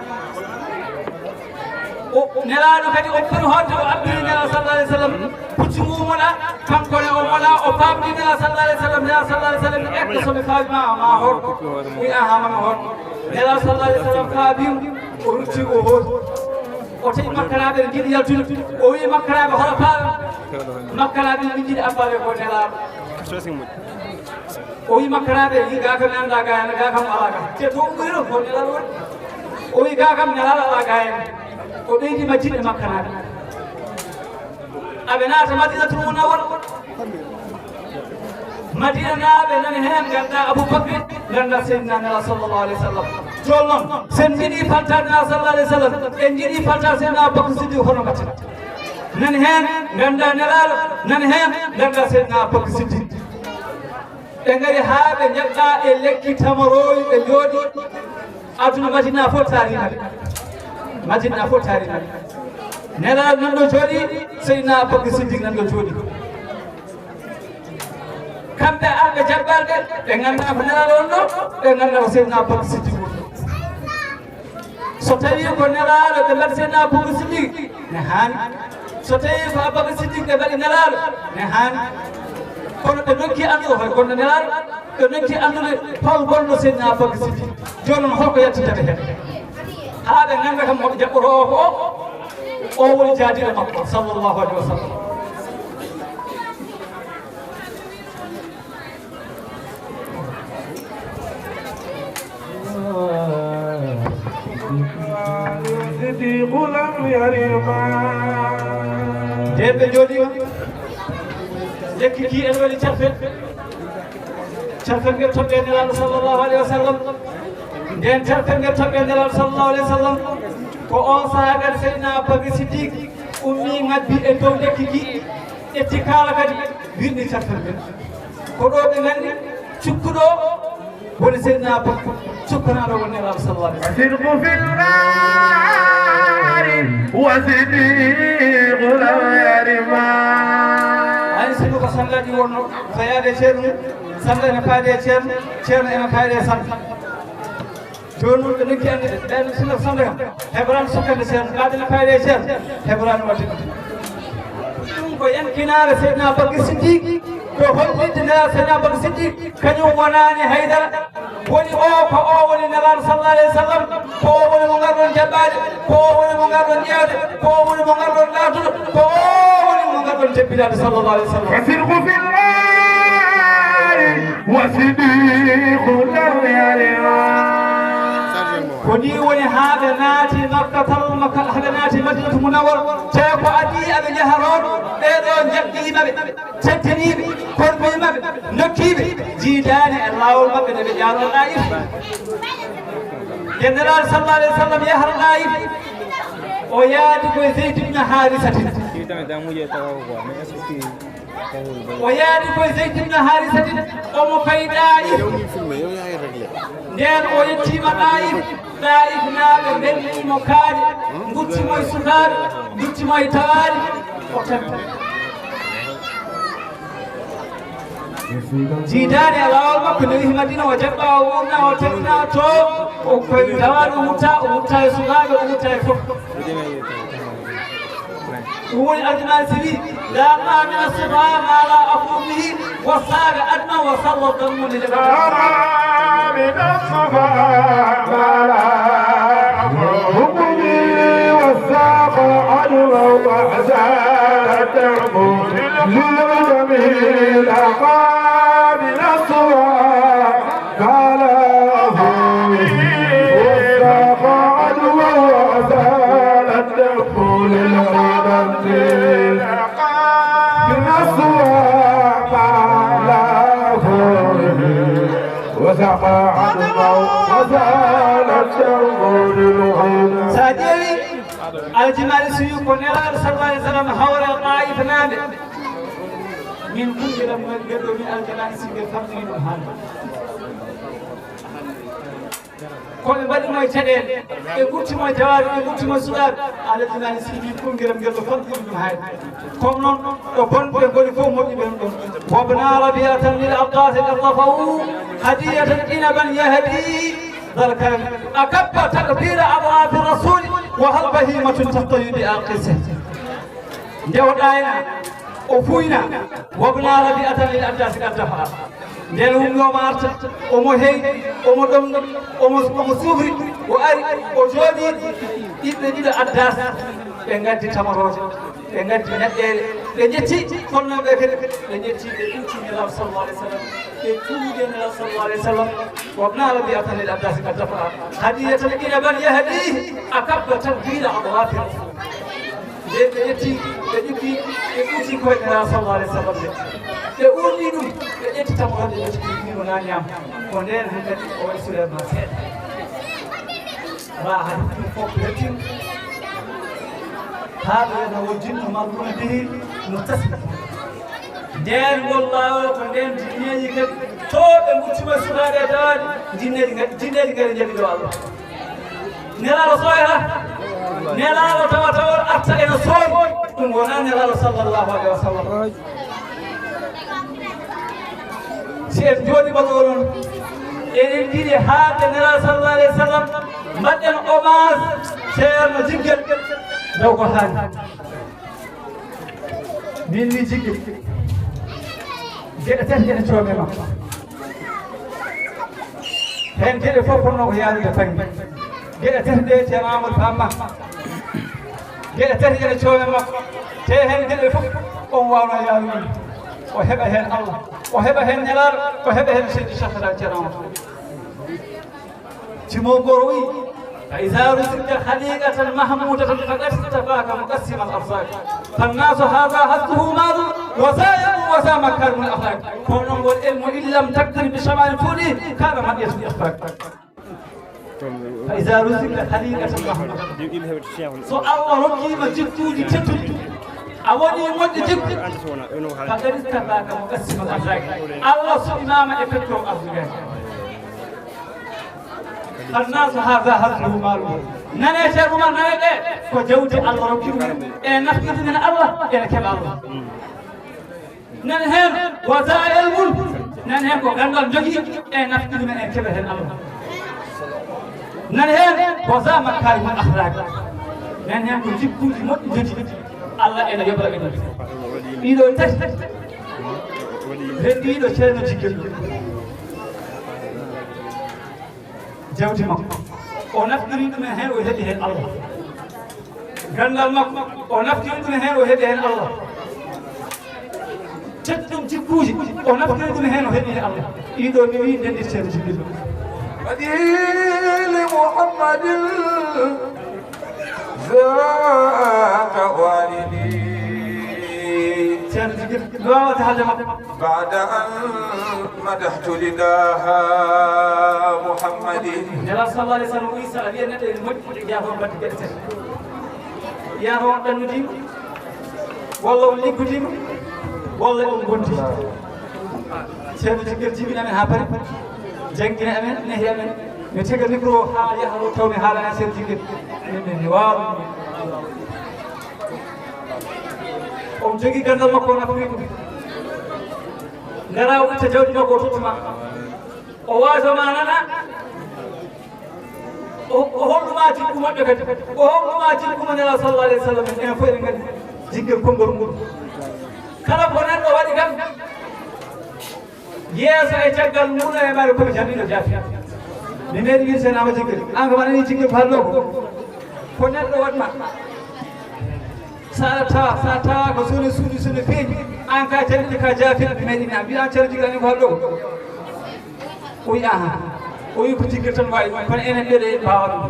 O, Nelaaɗo kadi o foti hoorde, o abbiri Nelaaɗo sallallahu alayhi wa sallam puccu mum o moɗa, kanko ne o moɗa, o faamni Nelaaɗo sallallahu alayhi wa sallam, Nelaaɗo sallallahu alayhi wa sallam, ekka so mi faami ma, ma hoor. Wi, aha, ma mi hoor. Nelaaɗo sallallahu alayhi wa sallam faami mo, o rutti o hoori. O tawi Makkanaaɓe ne njiɗi yaltude. O wi Makkanaaɓe, hoto paaɗon. Makkanaaɓe ne njiɗi abbaade ko Nelaaɗo. O wi Makkanaaɓe, wi gaa kam mi anndaa gaa heen, gaa kam alaa gaa. Te to ummoyron ko Nelaaɗo waɗi. O wi gaa kam Nelaaɗo alaa gaa heen. O ɓeydi majjinde Makkanaaɓe. Aɓe naata Madinatul Munawwara. Madinanaaɓe nani heen nganndaa Abubakri, nganndaa Seydina Nelaaɗo sallallahu alayhi wa sallam. Jooni noon, so en njiɗii faltaade Nelaaɗo sallallahu alayhi wa sallam, en njiɗii faltaade Seydina Abubakri Siddiq, hono mbaɗten? Nani heen nganndaa Nelaaɗo, nani heen nganndaa Seydina Abubakri Siddiq. Ɓe ngari haa ɓe njaɓɓaa e lekki tamaroowi, ɓe njooɗi. Aduna Madina fof taariima ɓe. Madina fof taariima ɓe. Nelaaɗo nan ɗo jooɗi, Seydina Abubakar Siddiq nan ɗo jooɗi. Kamɓe arɓe jaɓɓaaɓe, ɓe nganndaa ko Nelaaɗo wonno, ɓe nganndaa ko Seydina Abubakar Siddiq wonno. So tawii ko Nelaaɗo ɓe mbaɗi Seydina Abubakar Siddiq, ne haani. So tawii ko Abubakar Siddiq ɓe mbaɗi Nelaaɗo, ne haani. Kono ɓe nokki anndude hoore gonɗo Nelaaɗo, ɓe nokki anndude hol gonɗo Seydina Abubakar Siddiq. Jooni noon, holko yaltintata heen? Haa ɓe ngannda kam mo ɓe jaɓɓotoo o ko o, o woni jaadiiɗo makko, sallallahu alayhi wa sallam. Ndeen ɓe njooɗiima, lekki ki ene waɗi carfel. Carfel ngel toɓɓe Nelaaɗo sallallahu alayhi wa sallam. Ndeen carfel ngel toɓɓe Nelaaɗo sallallahu alayhi wa sallam. Ko oon sahaa kadi Seydina Abubakar Siddiq ummii, ŋabbi e dow lekki ki, ƴetti kaala kadi, wirni carfel ngel. Ko ɗo ɓe nganndi cukkuɗo woni Seydina Abubakar, cukkanaaɗo woni Nelaaɗo sallallahu alayhi wa sallam. الصدق في الغار وصديق لم يرم. Hay sinno ko sanngaji wonno, so yaade Ceerno, sannga ene faade e Ceerno, Ceerno ene faade e sannga. Jooni noon ɓe nokki anndude, ɓen sinno ko sannga kam, heɓaani sukkande Ceerno, ɓaade ene faade e Ceerno, heɓaani waɗde ɗum. Ɗum ko yankinaare Seydina Abubakar Siddiq, ko hollitde Seydina Abubakar Siddiq, kañum wonaani haydara. Woni o, ko o woni Nelaaɗo sallallahu alayhi wa sallam, ko o woni mo ngarɗon jaɓɓaade, ko o woni mo ngarɗon ƴeewde, ko o woni mo ngarɗon ɗaatude, ko o woni mo ngarɗon jebbidaade sallallahu alayhi wa sallam. وصدق في الغار وصديق لم يرها. Ko nii woni haa ɓe naati Makkatal Maka-, haa ɓe naati Madinatu Munawwara, tawi ko adii aɓe njaha toon, ɓee ɗoo njaɓɓiima ɓe, teddiniiɓe, kormiima ɓe, ndokkiiɓe, jiidaani e laawol maɓɓe nde ɓe njaaroo Taif. Nde Nelaaɗo sallallahu alayhi wa sallam yahata Taif, o yaadi ko e Zayd ibn Haarisatin. O yaadi ko e Zayd ibn Haarisatin, omo fayi Taif. Ndeen o yettiima Taif, Taifnaaɓe mbelliima mo kaaƴe, mbutti mo e sukaaɓe, mbutti mo e tawaali, o tampi. Jiidaani e laawol makko, nde o yehi Madina, o jaɓɓaa, o wuurna, o teddina, to o koy tawaali, o wutta, o wutta e sukaaɓe, o wutta e fof. Ɗum woni Aljumaali Sili, لا أقام من الصفا ما لا أفوه به، وساق عدما وسوى الضم للغداة. من الصفا ما لا أفوه به، وساق عدما وأزال الدرب للغدم. لا أقام من الصفا قال أبوي واستقعد وهو أزال الدم للغدم. بنصر ما لا أبوي وسقى عدما وزال الدم للغدم. Sa ƴeewi Aljumaali Sili ko Nelaaɗo sallallahu alayhi wa sallam hawre Taifnaaɓe. Min kunngiram ngal ngel ɗo min Aljumaali Sili ngal famɗini ɗum hannde. Ko ɓe mbaɗi mo e caɗeele, ɓe gutti mo e jawaari, ɓe gutti mo e sukaaɓe. Aljumaali Sili min kunngiram ngel ɗo famɗini ɗum hannde. Kono noon ɗo bonɓe ngoni fof moƴƴi ɓen ɗon. وابن ربيعة للعباس قد طفوا هدية إنبا يهدي ذا الكرم أكب تقبيل أضعاف الرسول وهل بهيمة تقتوي بآقسه. Nde o ɗaayna, o fuuyna, وابن ربيعة للعباس قد طفوا. Ndeen wumnooma arta, omo heyɗi, omo ɗomɗi, omo, omo sufri, o ari, o jooɗii, ɓiɓɓe ɗiɗo Addas, ɓe ngaddi tamarooje, ɓe ngaddi ñaɗɗeele, ɓe njetti, kono noon ɓe kadi, ɓe njetti, ɓe ƴuuti Nelaaɗo sallallahu alayhi wa sallam, ɓe ƴuwidi e Nelaaɗo sallallahu alayhi wa sallam, وابن ربيعة للعباس قد طفوا هدية إنبا يهدي أكب تقبيل أضعاف الرسول. Nde ɓe ƴetti, ɓe ƴukki, ɓe ƴuuti koyɗe Nelaaɗo sallallahu alayhi wa sallam nde. Ɓe uurni ɗum, ɓe ƴetti tamarooje, ɓe ƴetti ɗum, ɗum wona ñaam. Ko ndeen hankadi o waɗi soulèvement seeɗa. Raa hay ɗum fof ko yettin. Haa ɗo no wojjinno marhuuna bihi muttasil. Ndeen ngol laawol ko ndeen jinneeji kadi, to ɓe mbuttuma sukaaɓe e dawaaɗi, jinneeji ngari, jinneeji ngari njaɓi ɗo Allah. Nelaaɗo sooyata, Nelaaɗo tawa tawa arta ene sooyi, ɗum wonaa Nelaaɗo sallallahu alayhi wa sallam. Si en njooɗiima ɗo noon, eɗen njiɗi haalde Nelaaɗo sallallahu alayhi wa sallam, mbaɗɗen hommage Ceerno Jiggel, daw ko haani. Min mi jiggi geɗe tati geɗe coome makko. Heen geɗe fof fotnoo ko yaarude bannge. Geɗe tati ɗe Ceerno Amadou Pam Bah. Geɗe tati geɗe coome makko. Te heen geɗe fof on waawno yaarude. O heɓa heen Allah. O heɓa heen Nelaaɗo. O heɓa heen Seydi Cheikh Ahmad Ceerno Amadou. Cimo goro wi, فإذا رزقت خليقة محمودة فقد اصطفاك مقسم الأرزاق. فالناس هذا حظه مال وذا علم وذا مكارم الأخلاق. Kono ngol ilmu إن لم تقترن بشمال فؤاد كان مطية الإخفاق. فإذا رزقت خليقة محمودة. So Allah rokkiima jikkuuji tedduɗi, a woni moƴƴo jikku, فقد اصطفاك مقسم الأرزاق. Allah suɓimaama e pettoowo arsugaaki. فالناس هذا حظه مال. Nane Ceerno Umar, nane ɗe, ko jawdi Allah rokki ɗum, e nafqi ɗum en Allah, ene keɓa Allah. Nane heen, وذا علم. Nane heen ko ganndal jogii, e nafqi ɗum en, ene keɓa heen Allah. Nane heen, وذا مكارم الأخلاق. Nane heen ko jikkuuji moƴƴi jogii, Allah ene yoɓa ɓe ɗum. Ɗiɗo tati, rendiiɗo Ceerno Jiggel. Jawdi makko, o naftiri ɗum en heen, o heɓi heen Allah. Ganndal makko, o naftiri ɗum en heen, o heɓi heen Allah. Teddu Jikkuuji, o naftiri ɗum heen, o heɓi e Allah. Ɗiin ɗoo mi wii, ndenndirteeɗo Jibril. Waɗi li Muhammadin zaka walidi. Ceerno Jibril, mi waawata haalde makko. Baada an madahtu lillaha Muhammadin. Nelaaɗo sallallahu alayhi wa sallam wii, so a wiyii neɗɗo ene moƴƴi, ƴeewa toon batte geɗe tati. Ƴeewa toon ɗannodiima, walla on liggodiima, walla on ngondi. Ceerno Jibril jibini amen haa paari, janngini amen, nehi amen. Mi tega micro o haa yaha ɗo taw mi haalana Ceerno Jibril. Min, min, mi waawaa ɗum. On jogii ganndal makko, o naftiri ɗum. Ngara o itta jawdi makko, o totta ma. O waajo ma nana. O, o hollu ma jikku moƴƴo kadi. O hollu ma jikku mo Nelaaɗo sallallahu alayhi wa sallam. Enen fof eɗen nganndi jikku konngol ngol. Kala ko neɗɗo waɗi kam, yeeso e caggal mum e mare komi janniɗo jaafi. Mi meeɗi wiide Seynaa Ahmad Jibril, aan ko waɗani jikku ko haalɗo ko. Ko neɗɗo waɗ ma. Sa tawa, sa tawa ko sone suuɗi, sone peeñi, aan ka janniɗo ka jaafi, mi meeɗi mi am. Mbiɗa Ceerno Jibril ani ko haalɗo ko. O wi, aha. O wi ko Jibril tan waawi ɗum, kono enen ɓeɗe mbaawa ɗum.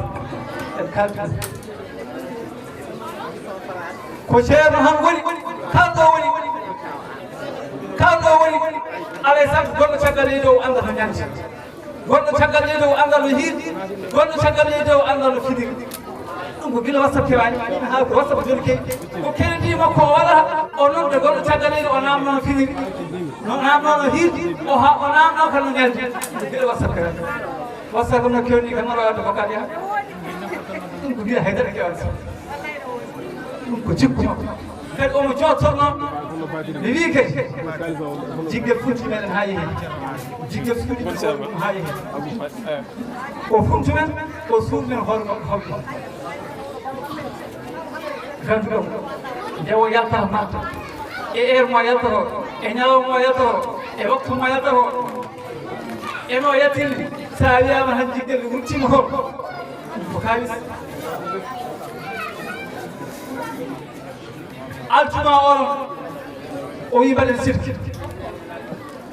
En kaldi. Ko ceerno han woni, kala ɗo woni, kala ɗo woni, alay sago goɗɗo caggal leydi o annda to ñande. Goɗɗo caggal leydi o annda no hiirdi, goɗɗo caggal leydi o annda no fidiri. Ɗum ko gila WhatsApp kewaani, ɗum haa ko WhatsApp joni kewi. Ko crédit makko o waɗata, o nodda goɗɗo caggal leydi o naamno no fidiri. No naamno no hiirdi, o ha, o naamno kala no ñaldi. Ɗum ko gila WhatsApp kewaani. WhatsApp no kewni kam, aɗa waɗa ko kadi ha. Ɗum ko gila haydara kewaani. Ɗum ko jikku makko. Kadi omo jooɗtornoo, mi wii kadi, Jibril funti meɗen haa yehi. Jibril funti meɗen haa yehi. O funti men, o suuɗi men hoore makko hawri. Ganduɗo mo, nde o yaltata Marta, e heure mo yaltotoo, e ñalawma mo yaltotoo, e waktu mo yaltotoo, e no yaltiri, so a wiyaama tan Jibril ruttiima toon, ko kaalis. Aljuma oɗon, o wi mbaɗen sirki.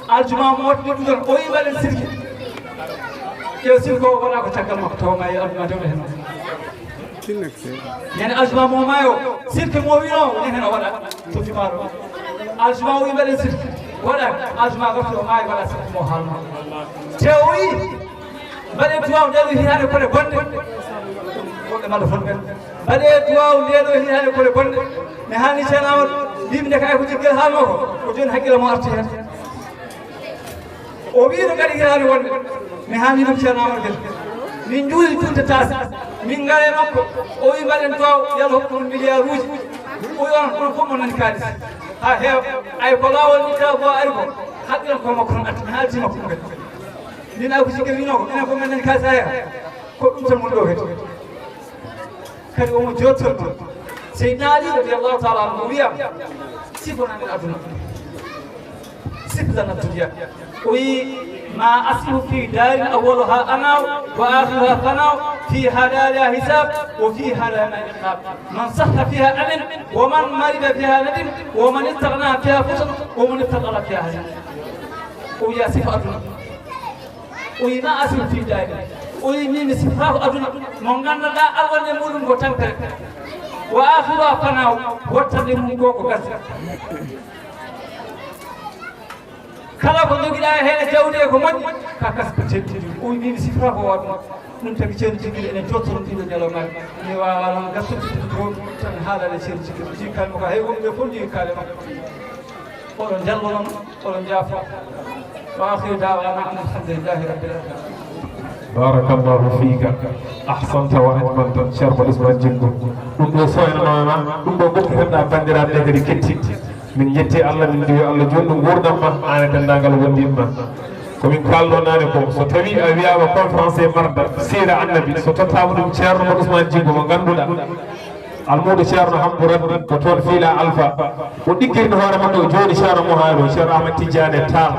Aljuma mo waɗi ɗum ɗon, o wi mbaɗen sirki. Ƴeew sirki o waɗa ko caggal makko, tawa ma e aljuma tewɗo heen. Ñande aljuma mo maayo, sirki mo wino, ne heen o waɗa. To jumaaro. Aljuma o wi mbaɗen sirki. Waɗa, aljuma garti o maayo, waɗa sirki mo haalma. Te o wi, mbaɗee duwaaw nde ɗo hitaande kole bonɗe. Woɓɓe malla fotɓe. Mbaɗee duwaaw nde ɗo hitaande kole bonɗe. Mi haalni Ceerno Amadou, mbimi nde kay ko Jibril haalno ko. Ko jooni hakkille mo arti heen. O wii no kadi hitaande wonde. Mi haalni ɗum Ceerno Amadou Bello. Min njuuli juulde taasi. Min ngara e makko. O wi mbaɗen duwaaw, yo Allah hokku ɗum milliard uji. O wi on, on fof mo nani kaalis. Haa heewa. Ay ko laawol ni taw ko ari ko. Haqqil ko makko tan arti. Mi haalti makko ɗum kadi. Min ay ko Jibril wino ko, enen fof men nani kaalis aya. Ko ɗum tan woni ɗo kadi. Kadi omo jooɗtorno. Seydina Ali radiyallahu taala anhu o wiyam, sifonan en aduna. Sif lana dunya. O wi, ma asihu fi darin awwaluha anaw wa akhiruha fanaw, fi hadaliha hisab wa fi hadaliha iqab. Man sahha fiha amin wa man marida fiha nadim wa man istaghna fiha fusan wa man iftaqara fiha hazin. O wiya sifa aduna. O wi ma asiru fi daari. O wi min mi sifraako aduna mo nganndanɗaa alwannde muɗum ko tampere. Wa akhiru a fanaw, wottande mum ko ko gasi. Kala ko jogiɗaa e heen e jawdi e ko moƴƴi, ka kas ko teddude. O wi min mi sifraako o aduna. Ɗum tagi ceerno Jibril enen jottoron ɗiɗo ñalawmaaji. Mi waawa noon gassude ɗum tan haalade ceerno Jibril. Jii kalmo ka hay wonɓe fof jii kaale makko. Oɗon njalbo noon, oɗon njaafo. Wa akhiru da'wana an alhamdulillahi rabbil alamin. Barakallahu fiika. Ahsanta wa ajmalta, Ceerno Ousmane Djigo. Ɗum ɗo soynanoma, ɗum ɗo gokkitenoɗa banndiraaɓe ɓe kadi ketti. Min njetti Allah, min mbiyi Allah juutnu nguurndam ma, an e denndaangal wondiiɓe ma. Ko min kaalno naane ko, so tawi a wiyaama conférence e marda siira Annabi, so tottaama ɗum Ceerno Ousmane Djigo mo ngannduɗaa, almuudo Ceerno Hambourate ko toon Fiila Alfa. O ɗiggirno hoore makko jooni Ceerno Mouhamadou, Ceerno Ahmad Tidiane Tall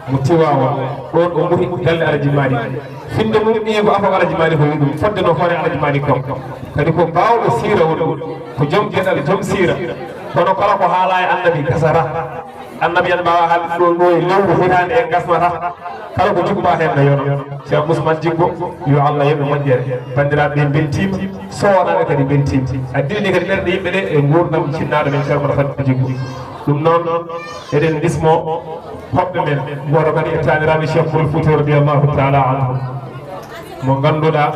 mo Tiwaawan. Ɗoon o muti galle Alaji Malick. Finnde mum ɓiyi ko afo Alaji Malick o wi ɗum, fodde no hoore Alaji Malick kam. Kadi ko baawɗo siira woni ɗum, ko joom geɗal, joom siira. Kono kala ko haalaa e Annabi gasata. Annabi en mbaawa haalde ɗo, ɗo e lewru hitaande en ngasnata. Kala ko jubba heen no yona. Cheikh Ousmane Jiggo, yo Allah yoɓ moƴƴere. Banndiraaɓe ɓe mbeltiima, soodaaɓe kadi mbeltiima. A dilni kadi ɓerɗe yimɓe ɗe e nguurndam cinnaaɗo men Ceerno Fadel Jiggo. Ɗum noon, eɗen mbismo hoɓɓe men, gooto kadi e taaniraaɓe Cheikh Oumar Fouti radiyallahu taala anhu. Mo ngannduɗaa,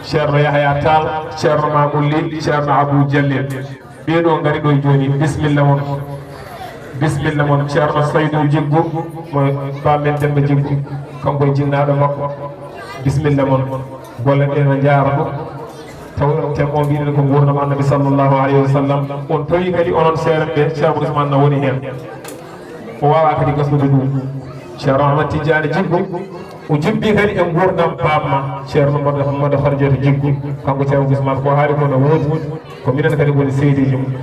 Ceerno Yahaya Tall, Ceerno Mamoul Ly, Ceerno Abou Diallo. Ɓee ɗo ngari ɗo jooni, bisimilla mon. Bisimilla mon, Ceerno Saydou Jiggo, mo baamen Demba Jiggo, kanko e jinnaaɗo makko. Bisimilla mon. Golle ɗe no njaara ɗum. Tawi on thème o mbiɗen ko nguurndam Annabi sallallahu alayhi wa sallam. On tawi kadi onon seerenɓe, Ceerno Ousmane no woni heen. O waawaa kadi gasnude ɗum. Ceerno Ahmad Tidiane Jiggo, o jubbi kadi e nguurndam baaba ma, Ceerno Mado, Mado Harjata Jiggo. Kanko Ceerno Ousmane ko haali ko no woodi, ko minen kadi woni seedeeji mum.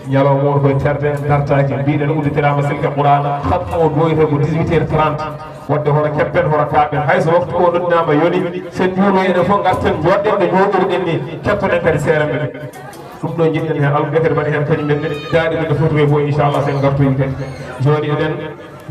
Ñalawma on koye terde, dartaaki, mbiɗen udditiraama silke Qur'aana, khatmu o ɗoyta ko dix-huit heures trente. Waɗde hoto keppen, hoto kaaɓen. Hay so waktu o noddinaama yoni, sen juulo enen fof ngarten, jooɗɗen no jooɗirɗen ni, kettoɗen kadi seerenɓe ɓe. Ɗum ɗo njiɗɗen heen, alɗuɓe kadi mbaɗa heen kañum en ne, daaɗi men no foti wayi fof, inchallah, sen ngartoyi kadi. Jooni eɗen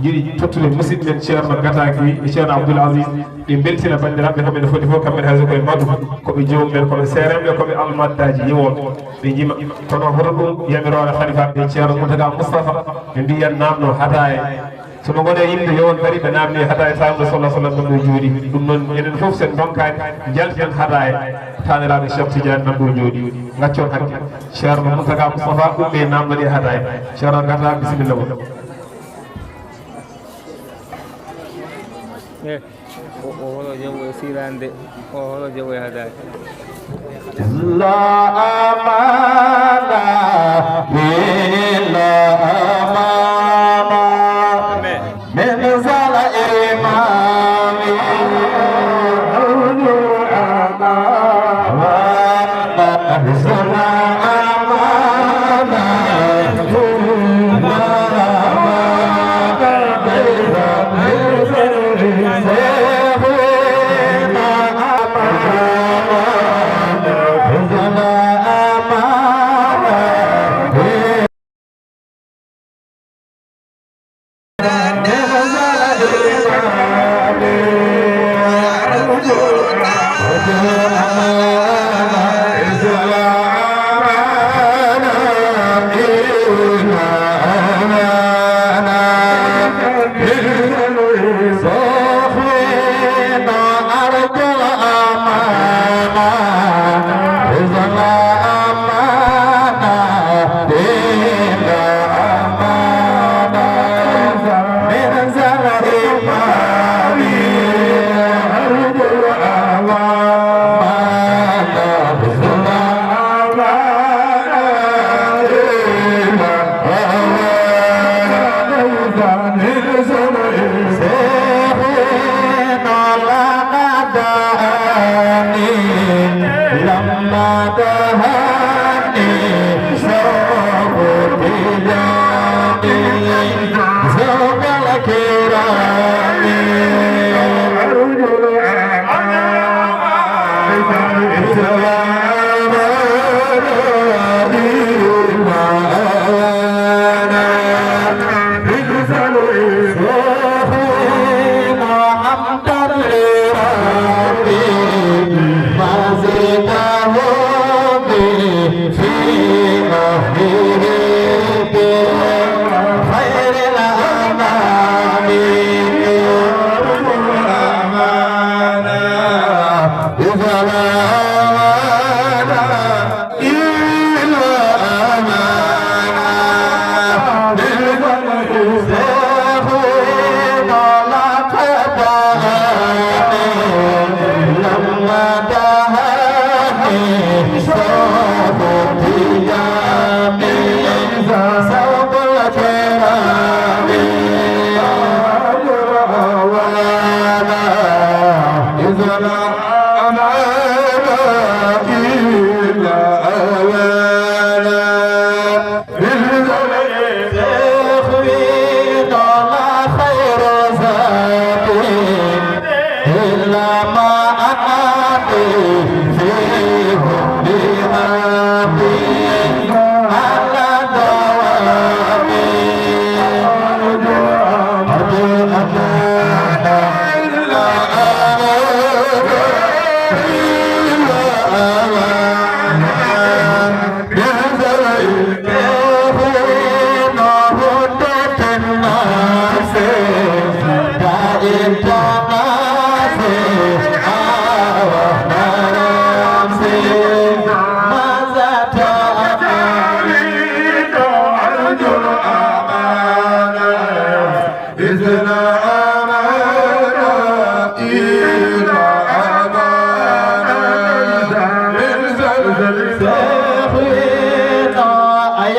njiɗi tottude musidɗo men Ceerno Gataki e Ceerno Abdoul Aziz, ɓe mbeltina banndiraaɓe ko ɓe no foti fof, kamɓe hay so koye maɗu, ko ɓe joomum en, ko ɓe seerenɓe, ko ɓe almaddaaji yiwooɓe, ɓe njima. Kono hoto ɗum yamiroore halifaaɓe ɓe, Ceerno Mountaga Moustapha, ɓe mbiyan naamno hadaaya. So ɓe ngonii yimɓe yo on kadi ɓe naamni hadaaya taamno sallallahu alaihi wasallam ɗo jooɗi. Ɗum noon enen fof sen ndonkaani njalten hadaaya taaniraaɓe Cheikh Tidiane nan ɗo jooɗi. Ngaccon hakke. Ceerno Mountaga Moustapha ɗum ɓe naamnani hadaaya. Ceerno Gata, bisimilla mon. Eh, o, o holo jom o sirande, o holo jom o yahda. لا أمان إلا أمان من ذا الإمام.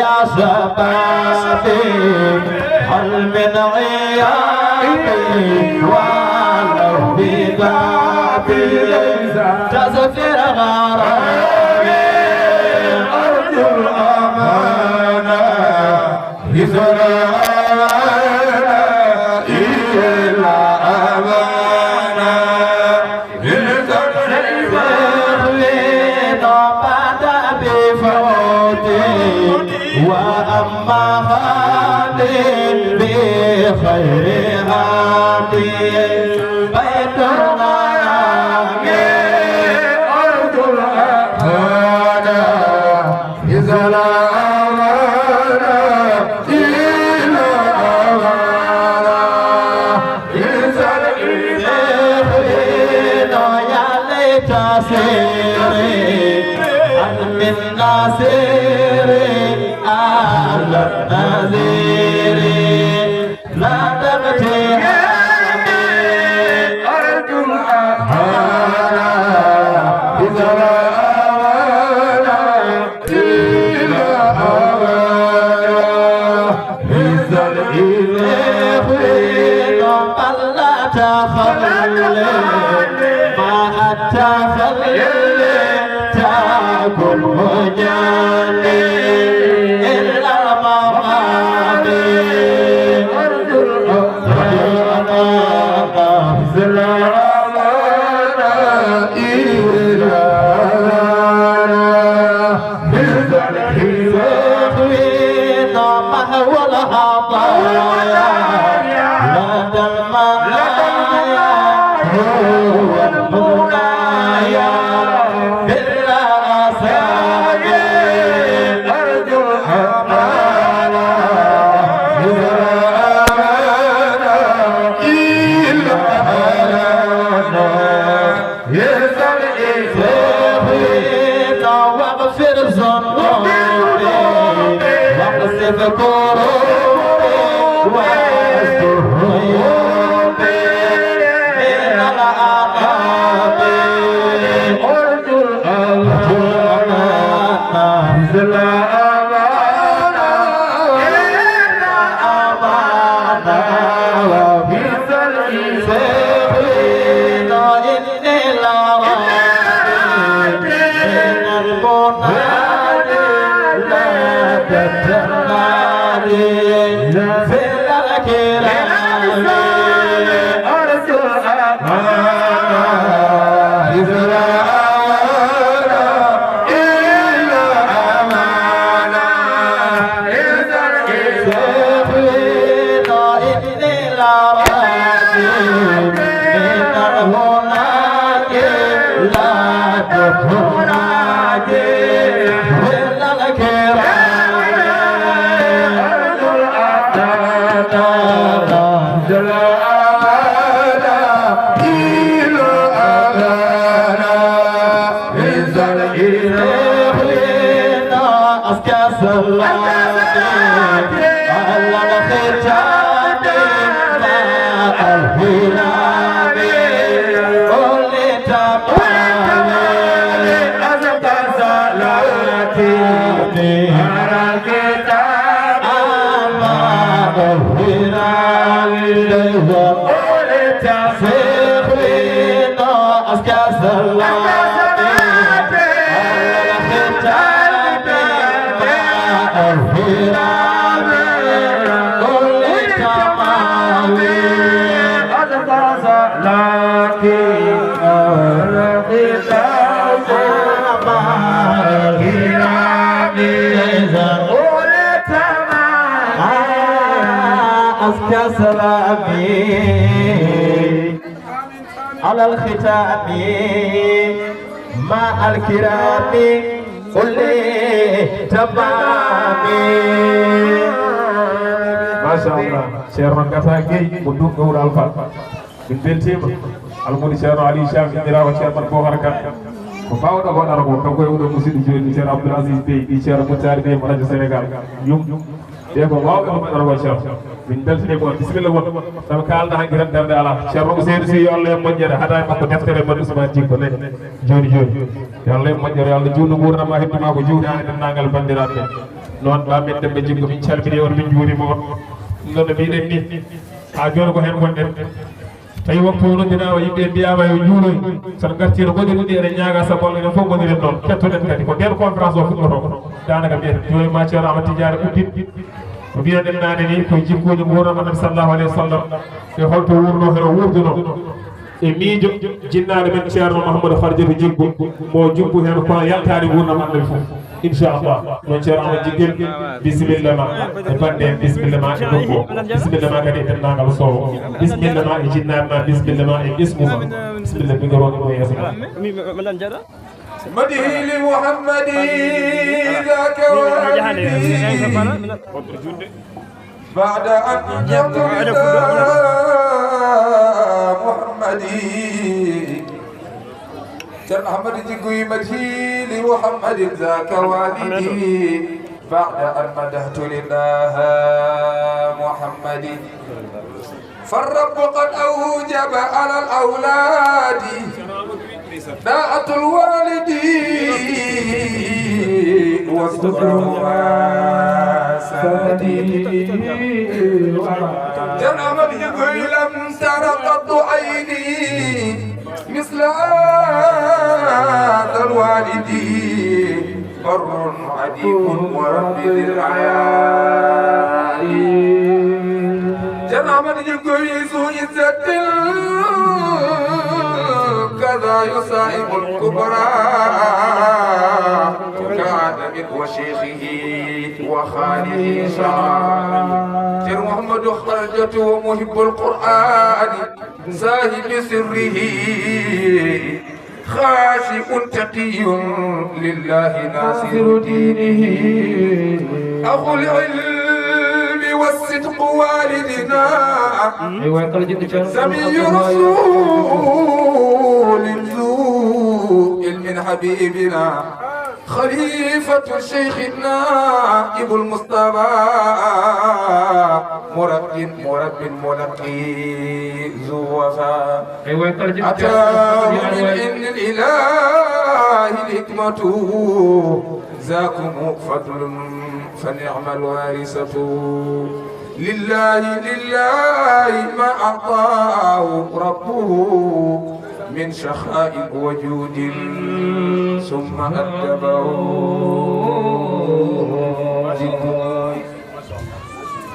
يا شبابي، هل من عياطي ولو في بابي؟ تزفر غرامي، أرجو الأمانة، إذا لا إله أمانة. وأما هادي بخير هادي، بيت الغرام أرجو الأمانة، إذا لا أمانة إلا أمانة. يا ليت سيري هل من ناصر أهل النذير. لا تبكي أرجو الأمانة، إذا لا أمانة إلا أمانة. إذا الإله بل لا تخلي مع التخلي تكن مجاني إلا المغاني. أرجو الأمانة، إذا الأمانة. محو الخطايا لدى المنايا هو المنايا بالأسايا. أرجو الأمانة، إذا الأمانة إلا أمانة. يسر إلهي واغفر ذنوبي، واقصف كروبي، واستر عيوبي من العقاب. أرجو الأمانة، أرجو الأمانة، إلا أمانة. سيدنا إني لراجي من المنادي لا تتنادي في الكرام. أرجو أمانة، إذ لا أمانة إلا أمانة. إذا الإنسان أزكى صلاتي على الختام مع الهلال. قل لي تمام أزكى صلاتي على الختام مع الهلال. قل لي تمام أزكى صلاتي على الختام مع الهلال. كل تمام أزكى صلاتي على الختام مع الهلال. إذا قل تمام أزكى سلامي على الختام مع الكرام كل تمام. ما شاء الله. Ceerno Gasa Gueye mo Duɗɗo Wuro Alfal. Min mbeltiima. Almuudo Ceerno Aliou Thiam, inndiraaɗo Ceerno Bokar Kane. Ko baawɗo ko waɗata ko, kanko e oɗo musidɗo jooni, Ceerno Abdoul Aziz Bey, ɓii Ceerno Muttaari Bey mo rajo Sénégal. Ñum. Ɓe ko waawɓe ko waɗata ko, Ceerno. Min mbeltanii ko, bisimilla mon. Sabu kaalɗaa hanki tan darnde alaa. Ceerno Ousseynou Sy, yo Allah e moƴƴere, haɗa e makko deftere mon Ousmane Jikko ne. Jooni jooni. Yo Allah e moƴƴere, yo Allah juutnu nguurndam maa, heddu maa ko juuti aan e denndaangal banndiraaɓe ɓe. Noon, Ba Min Demba Jikko, min calminii on, min njuuriima on. Ɗum ɗoon no mbiɗen ni, haa jooni ko heen ngonɗen. Tawi won ko noddinaama, yimɓe mbiyaama yo njuuroy. So en ngartii no mbaɗiren ni, eɗen ñaagaa sabu Allah, enen fof mbaɗiren noon. Kettoɗen kadi, ko ndeen conférence o fuɗɗotoo. Daanaka mbiyeten, jooni ma Ceerno Ahmad Tijaani uddit. Ko mbiyaɗen naane ni, ko jikkuuji nguurndam Annabi sallallahu alayhi wa sallam. E holto wuurnoo, heno wuurdunoo. E miijo jinnaaɗo men Ceerno Mahamadou Harjatu Jiggo, mo jubbu heen kono yaltaani nguurndam Annabi fof. Inchallah. Noon Ceerno Amadou Jiggel, bisimilla ma e bannde en, bisimilla ma e nokku o, bisimilla ma kadi e denndaangal Sowo, bisimilla ma e jinnaaɓe ma, bisimilla ma e ɓesngu ma, bisimilla ɓe ngorooɗe ko yeeso ma. مدحي لمحمد ذاك والدي بعد أن نجحت لدى محمد. Ceerno Ahmadu Jiggo wi مدحي لمحمد ذاك والدي بعد أن مدحت لدى محمد. فالرب قد أوجب على الأولاد طاعة الوالد وصبرهما سندي. Ceerno Ahmadu Jiggo wi لم تر قط عيني مثل هذا الوالد. بر عديم ورب ذي العيال. Ceerno Ahmadu Jiggo wi ذو عزة كذا يصاحب الكبرى كآدم وشيخه وخاله شرعا. Ceerno Mouhamadou Harjatu ومحب القرآن صاحب سره خاشع تقي لله ناصر دينه. أخو العلم والصدق والدنا سمي رسول ذو علم حبيبنا خليفة الشيخ النائب المصطفى مرب مرب ملقي ذو وفاء. أتاه من عند الإله الحكمة ذاكم فضل فنعم الوارثة. لله لله ما أعطاه ربه من سخاء وجود ثم أدبه.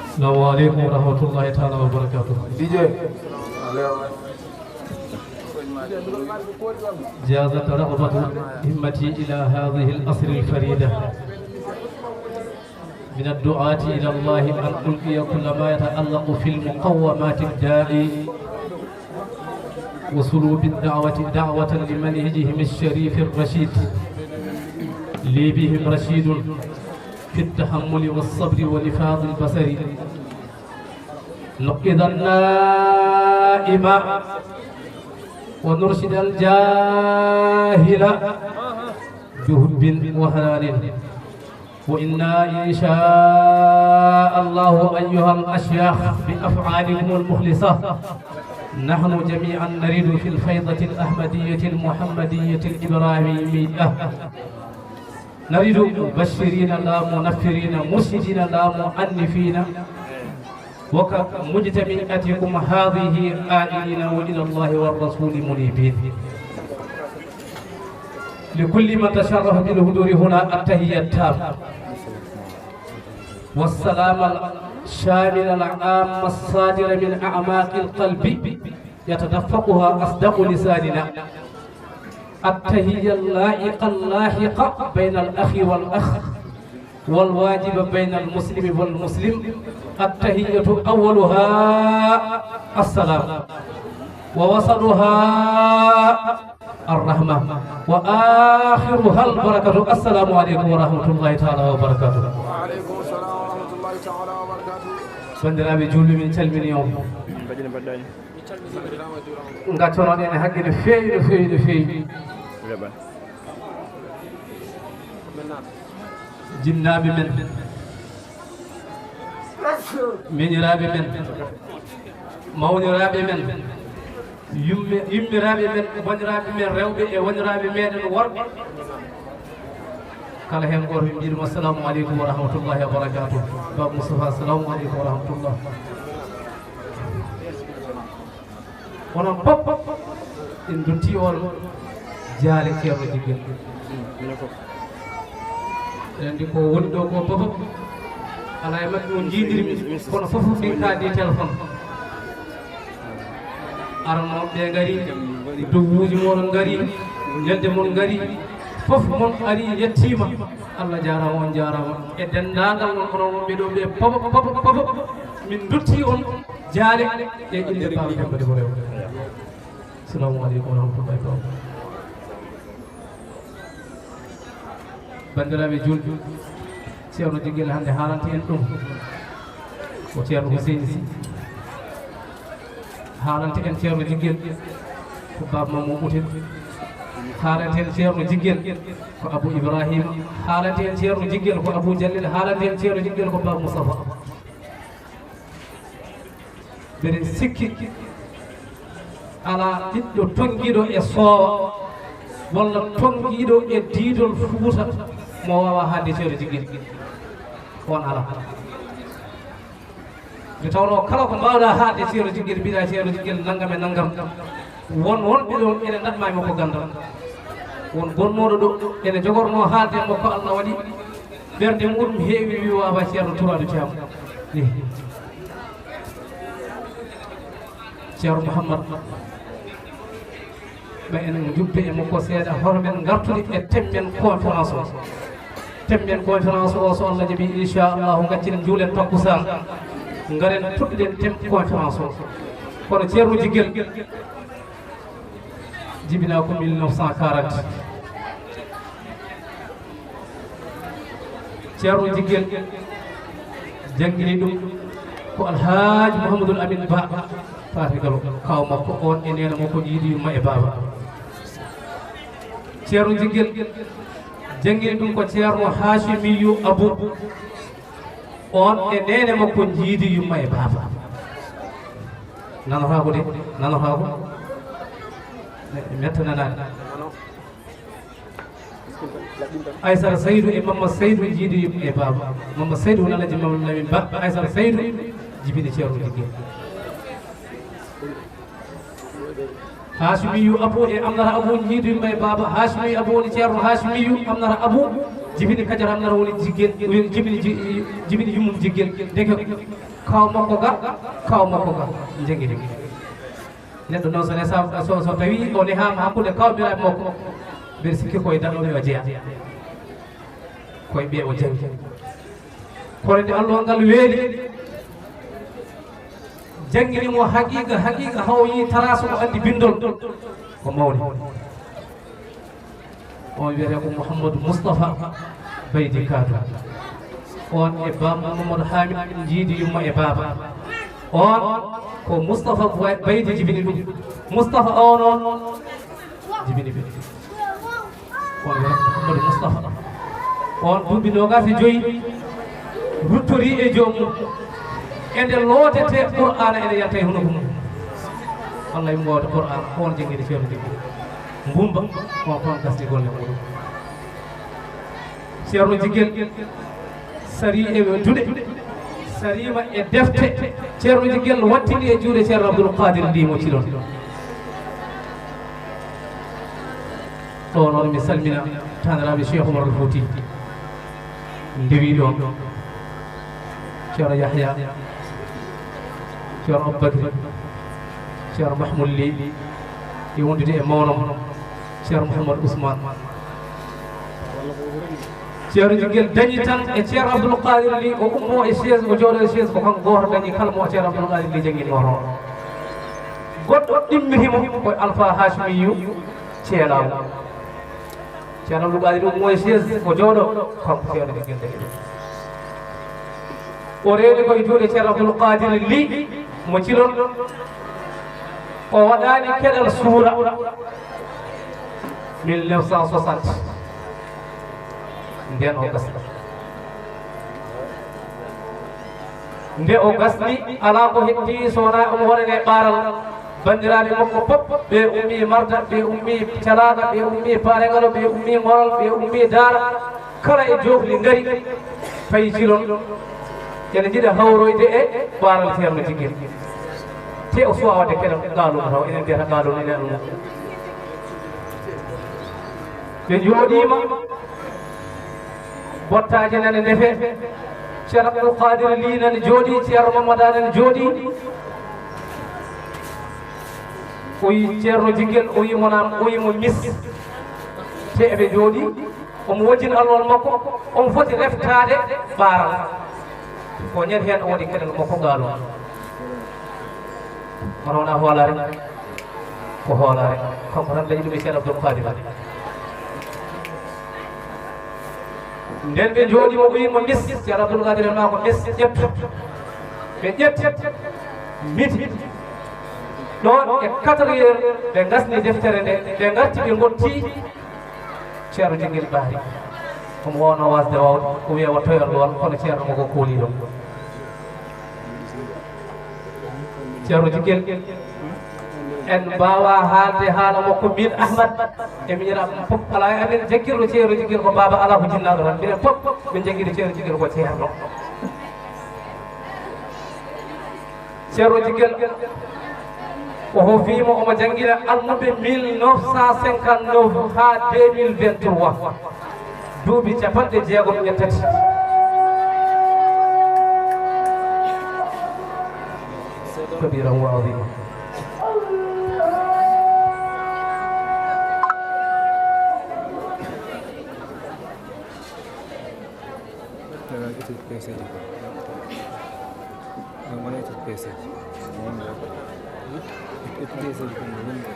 السلام عليكم ورحمة الله تعالى وبركاته. جازت رغبة همتي إلى هذه الأسر الفريدة من الدعاة إلى الله أن ألقي كل ما يتعلق في المقومات الداعي وسلوب الدعوة دعوة لمنهجهم الشريف الرشيد. لي بهم رشيد في التحمل والصبر ونفاذ البصر. نقذ النائم ونرشد الجاهل بحب وحنان. وإنا إن شاء الله أيها الأشياخ بأفعالكم المخلصة نحن جميعا نرد في الفيضة الأحمدية المحمدية الإبراهيمية. نرد مبشرين لا منفرين، مرشدين لا معنفين، وكمجتمعاتكم هذه عائلين وإلى الله والرسول منيبين. لكل من تشرف بالحضور هنا التحية التامة والسلام الشامل العام الصادر من أعماق القلب يتدفقها أصدق لساننا. التحية اللائقة اللاحقة بين الأخ والأخ والواجب بين المسلم والمسلم. التحية أولها السلام ووسطها الرحمة وآخرها البركة. السلام عليكم ورحمة الله تعالى وبركاته. وعليكم السلام ورحمة الله تعالى وبركاته. Banndiraaɓe juulɓe, min calminii on. Mbaɗɗina mbaɗɗaani. Ngacconoɗen e haqqe no feewi, no feewi, no feewi. Jinnaaɓe men, miñiraaɓe men, mawniraaɓe men, yummi-, yummiraaɓe men, woniraaɓe men rewɓe e woniraaɓe meɗen worɓe. Kala heen gooto, min mbiɗum assalamu aleykum wa rahmatullahi wa barakatuh. Baba Moustapha, assalamu aleykum wa rahmatullah. Onon fof, en ndotti on jaale Ceerno Jiggel. Eɗen anndi ko woni ɗo ko fof, alaa e maɓɓe mo njiidirmi, kono fof min kaadi téléphone. Arano ɓe ngari, dowuuji mon ngari, ñande mon ngari, fof mon ari yettiima. Allah jaaraama, on jaaraama. E denndaangal wonɓe ɗo ɓe fof, fof, fof, min ndotti on jaale e innde Baaba Demba Debbo Rewo. Assalamu aleykum wa rahmatullahi wa barakatuh. Banndiraaɓe juulɓe, Ceerno Jiggel hannde haalanta en ɗum ko Ceerno Huseyni Sy. Haalanta en Ceerno Jiggel ko Baaba Mamma Ɓutel. Haalanta en Ceerno Jiggel ko Abou Ibrahima. Haalanta en Ceerno Jiggel ko Abou Jalil. Haalanta en Ceerno Jiggel ko Baaba Moustapha. Mbeɗen sikki alaa ɓiɗɗo tonngiiɗo e Soowa walla tonngiiɗo e diidol Fuuta mo waawaa haalde Ceerno Jiggel. On alaa. Nde tawnoo kala ko mbaawɗaa haalde Ceerno Jiggel, mbiɗa Ceerno Jiggel nanngam e nanngam. Won wonɓe ɗoon ene ndaɗmaa e makko ganndal. Won gonnooɗo ɗo ene jogornoo haalde e makko, Allah waɗi ɓernde muɗum heewi, wi waawaa Ceerno Turaadu Caam. Eeh. Ceerno Mouhammad, ɓe en njuɓɓe e makko seeɗa, hoto men ngartude e thème men conférence o. Thème men conférence o, so Allah jaɓi, inchallahu, ngaccen njuulen takkusaan, ngaren puɗɗiɗen thème conférence o. Kono Ceerno Jiggel jibinaa ko mille neuf cent quarante. Ceerno Jiggel janngini ɗum ko Alhaaji Mouhamadoul Amine Ba Paate Galo, kaaw makko on e neene makko jiidi yumma e baaba. Ceerno Jiggel janngini ɗum ko Ceerno Haacimiyu Abu, on e neene makko jiidi yumma e baaba. Nanotaako de, nanotaako. Metta nanaade. Aysata Saydu e Mamma Saydu jiidi yumma e baaba. Mamma Saydu woni Alhaji Mamma Lamin Ba. Aysata Saydu jibini Ceerno Jiggel. Haasimiyu Abu e Amnata Abu jiidi yumma e baaba. Haasimiyu Abu woni Ceerno Haasimiyu Amnata Abu jibini Kajara Amnata woni Jiggel, jibini ji-, jibini yummum Jiggel. Ndeke kaaw makko ga, kaaw makko ga. Njegidi. Neɗɗo noon so nesa-, so, so tawi o nehaama hakkunde kawmiraaɓe makko, mbeɗa sikki ko e daɗooɓe o jeyaa. Ko e ɓe o janngi. Kono nde Allah ngal weeli, janngini mo haqiiqa, haqiiqa haw yii taraso ko anndi binndol. Ko mawni. On wiyetee ko Mouhamadou Moustapha Baydi Kado. On e Bam Mamadou Hamid jiidi yumma e baaba. On ko Moustapha Bay-, Baydi jibini ɗum. Moustapha on, on jibini ɓe. On wiyetee ko Mouhamadou Moustapha. On duuɓi noogaas e joyi. Ruttorii e joomum. E nde lootete Qur'aana ene yalta e hunuko mum. Wallay mo wooda Qur'aana, ko on janngini Ceerno Jiggel. Mbumba, ko on, ko on gasni golle muɗum. Ceerno Jiggel sarii e duɗe, sariima e defte. Ceerno Jiggel wattini e juuɗe Ceerno Abdoul Qadir Limo Cilon. Ɗo noon mi salmina taniraaɓe Cheikh Oumar Fouti. Ndewi ɗon Ceerno Yahya, Ceerno Aboubacry, Ceerno Mahmoud Ly, e wondude e mawno Ceerno Mouhamadou Ousmane. Ceerno Jiggel dañi tan e Ceerno Abdoul Qadir Ly, o ummo e chaise, o jooɗo e chaise, ko kanko gooto dañi kala mo Ceerno Abdoul Qadir Ly jannginno toon. Goɗɗo ɗimmiti mo ko Alpha Hachimiyu Ceelaawo. Ceerno Abdoul Qadir ummo e chaise, o jooɗo, kanko Ceerno Jiggel dañi ɗum. O reeni ko e juuɗe Ceerno Abdoul Qadir Ly mo Cilol. O waɗaani keɗal suura. Mille neuf cent soixante. Nden o gasni. Nde o gasni, alaa ko hetti so wonaa omo waɗanee ɓaaral. Banndiraaɓe makko pop, ɓe ummii Marda, ɓe ummii Calaaga, ɓe ummii Paarengalo, ɓe ummii Ŋoral, ɓe ummii Daara. Kala e jookli ngari, payi cilon. Ene njiɗa hawroyde e ɓaaral Ceerno Jiggel. Te o suwaa waɗde keɗal ngaalon taw, enen mbiyata ngaalon ene almo. Ɓe njooɗiima, bottaaje nane ndefe. Ceerno Abdul Qadir Li nane jooɗii, Ceerno Mamada nane jooɗii. O yi Ceerno Jiggel, o yi mo naam, o yi mo mis. Te eɓe njooɗii. Omo wojjini alwal makko, omo foti reftaade ɓaaral. Ko ñande heen o waɗi keɗal makko ngaalon. Kono wonaa hoolaare, ko hoolaare. Kanko tan dañi ɗum e Ceerno Abdul Qadir. Nden ɓe njooɗii, mo ɓiyi mo mis, Ceerno Abdul Qadir en maa ko mis ƴettu. Ɓe ƴetti, miti. Ɗoon e quatre heures, ɓe ngasni deftere nde, ɓe ngarti, ɓe ngotti. Ceerno Jiggel Bahri, omo woono waasde waawde, o wiya wattoy alluwal, kono Ceerno mo ko kooliiɗo. Ceerno Jiggel, en mbaawaa haalde haala makko, min Ahmad, e miñiraaɓe fof, alaa e amen jaggirɗo Ceerno Jiggel ko baaba, alaa ko jinnaaɗo tan. Minen fof, min jaggiri Ceerno Jiggel ko Ceerno. Ceerno Jiggel, o hofiima omo janngina almuɓe mille neuf cent cinquante-neuf haa deux mille vingt-trois, duuɓi capanɗe jeegom e tati. Kabiran wa azima. Ita P C ji ko. Ɗum woni ita P C ji. Ita P C ji ko no woni ɗo.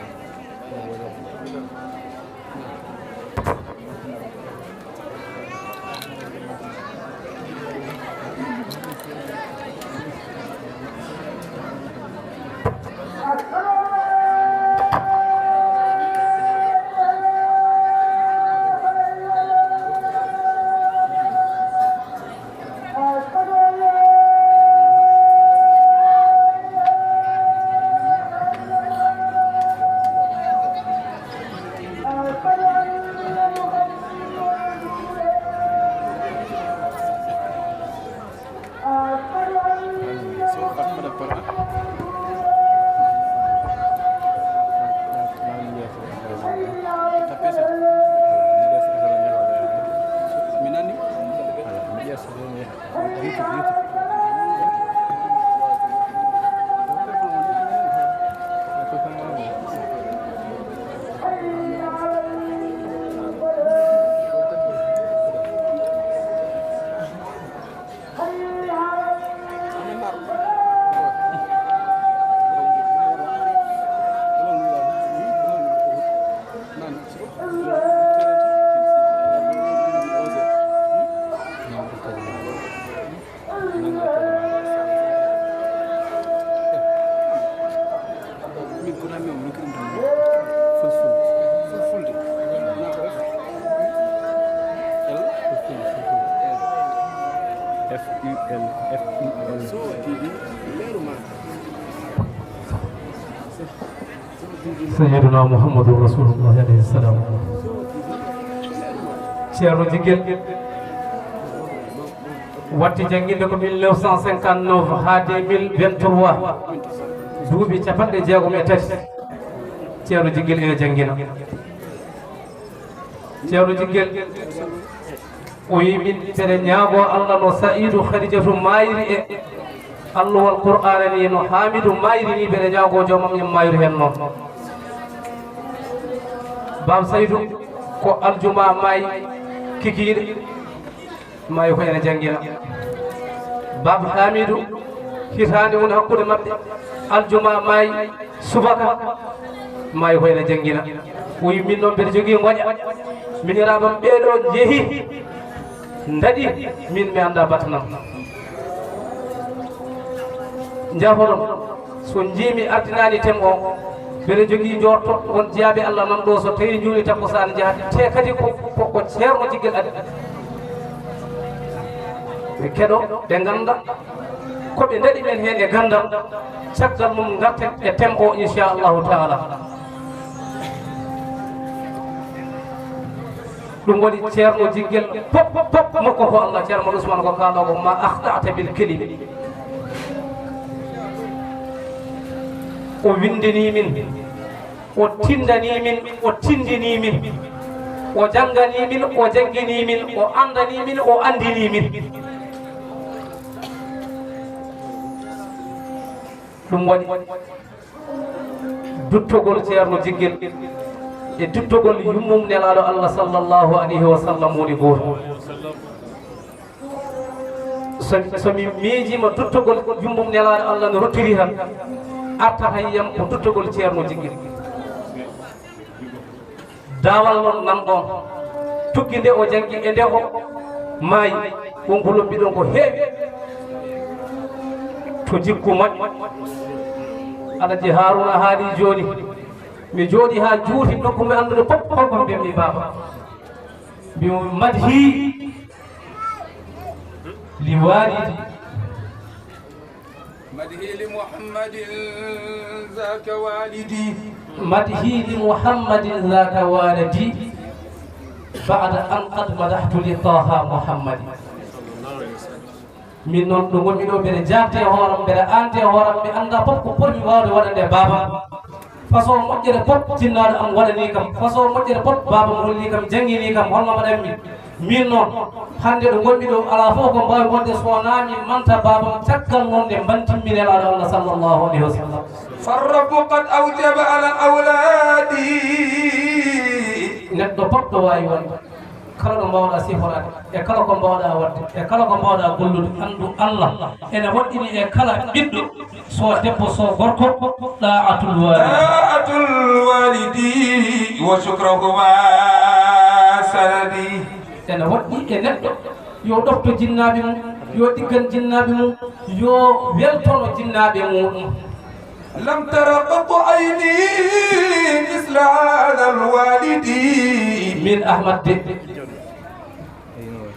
F U L, F U L. Sayyiduna Muhammadur Rasulullah alayhi salam. Ceerno Jiggel watti jannginde ko mille neuf cent cinquante-neuf haa deux mille vingt-trois, duuɓi capanɗe jeegom e tati. Ceerno Jiggel ene janngina. Ceerno Jiggel, o wi min mbeɗa ñaagoo Allah no Sa'idu Khadijatu maayri e alluwal Qur'aana ni, no Haamidu maayri ni, mbeɗa ñaagoo joomam en maayru heen noon. Baam Saydu ko aljuma maayi kikiiɗe, maayi ko ene janngina. Baam Haamidu, hitaande woni hakkunde maɓɓe, aljuma maayi, subaka maayi ko ene janngina. O wi min noon mbeɗa jogii ngoƴa, miñiraaɓam ɓeeɗo njehi ndaɗi, min mi anndaa batanam. Njaafoɗon, so njiimi ardinaani tem o, Mbeɗa jogii njorto won jiyaaɓe Allah nan ɗo, so tawi njuuli takkusaan njahat, te kadi ko, ko, ko Ceerno Jiggel addi. Ɓe keɗo, ɓe ngannda ko ɓe ndaɗi men heen e ganndal. Caggal mum ngarten e thème o, inchallahu taala. Ɗum waɗi Ceerno Jiggel pop, pop makko ko Allah, Ceerno Ousmane ko kaɗo ko ma akhta'ta bil kalimi. O winndini min, o tinndani min, o tinndini min, o janngani min, o janngini min, o anndani min, o anndini min. Ɗum waɗi duttogol Ceerno Jiggel e duttogol yummum Nelaaɗo Allah sallallahu alayhi wa sallam woni gooto. So, so mi miijiima duttogol yummum Nelaaɗo Allah no ruttiri tan, artat hay yam ko duttogol Ceerno Jiggel. Daawal noon nan ɗoon, tuggi nde o janngi e nde o maayi, won ko lobbi ɗoon ko heewi. To jikku moƴƴo, Alaji Haaruna haali jooni, mi jooɗi haa juuti, nokku mi anndude fof, holko mbiymi baaba? Mbiymi madhi li walidi. مدحي لمحمد ذاك والدي. مدحي لمحمد ذاك والدي. بعد أن قد مدحت لطه محمد. Min noon ɗo ngonmi ɗo, mbeɗa jaabte e hooram, mbeɗa aante e hooram, mi annda fof ko potmi waawde waɗande baabam. Façon moƴƴere fof jinnaaɗo am waɗanii kam, façon moƴƴere fof baabam hollii kam, janngini kam, holno mbaɗanmi. Min noon, hannde ɗo ngonmi ɗo, alaa fof ko mbaawi wonde so wonaa mi manta baabam, caggal noon nde mbantimmi Nelaaɗo Allah sallallahu alayhi wa sallam. فالرب قد أوجب على أولادي. Neɗɗo fof ɗo waawi wonde, kala ɗo mbaawɗaa siforaade, e kala ko mbaawɗaa waɗde, e kala ko mbaawɗaa gollude, anndu Allah ene waɗɗini e kala ɓiɗɗo, so debbo, so gorko, ɗaa'atul waalidi. طاعة الوالد وشكرهما سندي. Ene waɗɗi e neɗɗo yo ɗofto jinnaaɓe mum, yo ɗiggan jinnaaɓe mum, yo weltono jinnaaɓe muɗum. لم تر قط عيني مثل هذا الوالد. Min Ahmad de,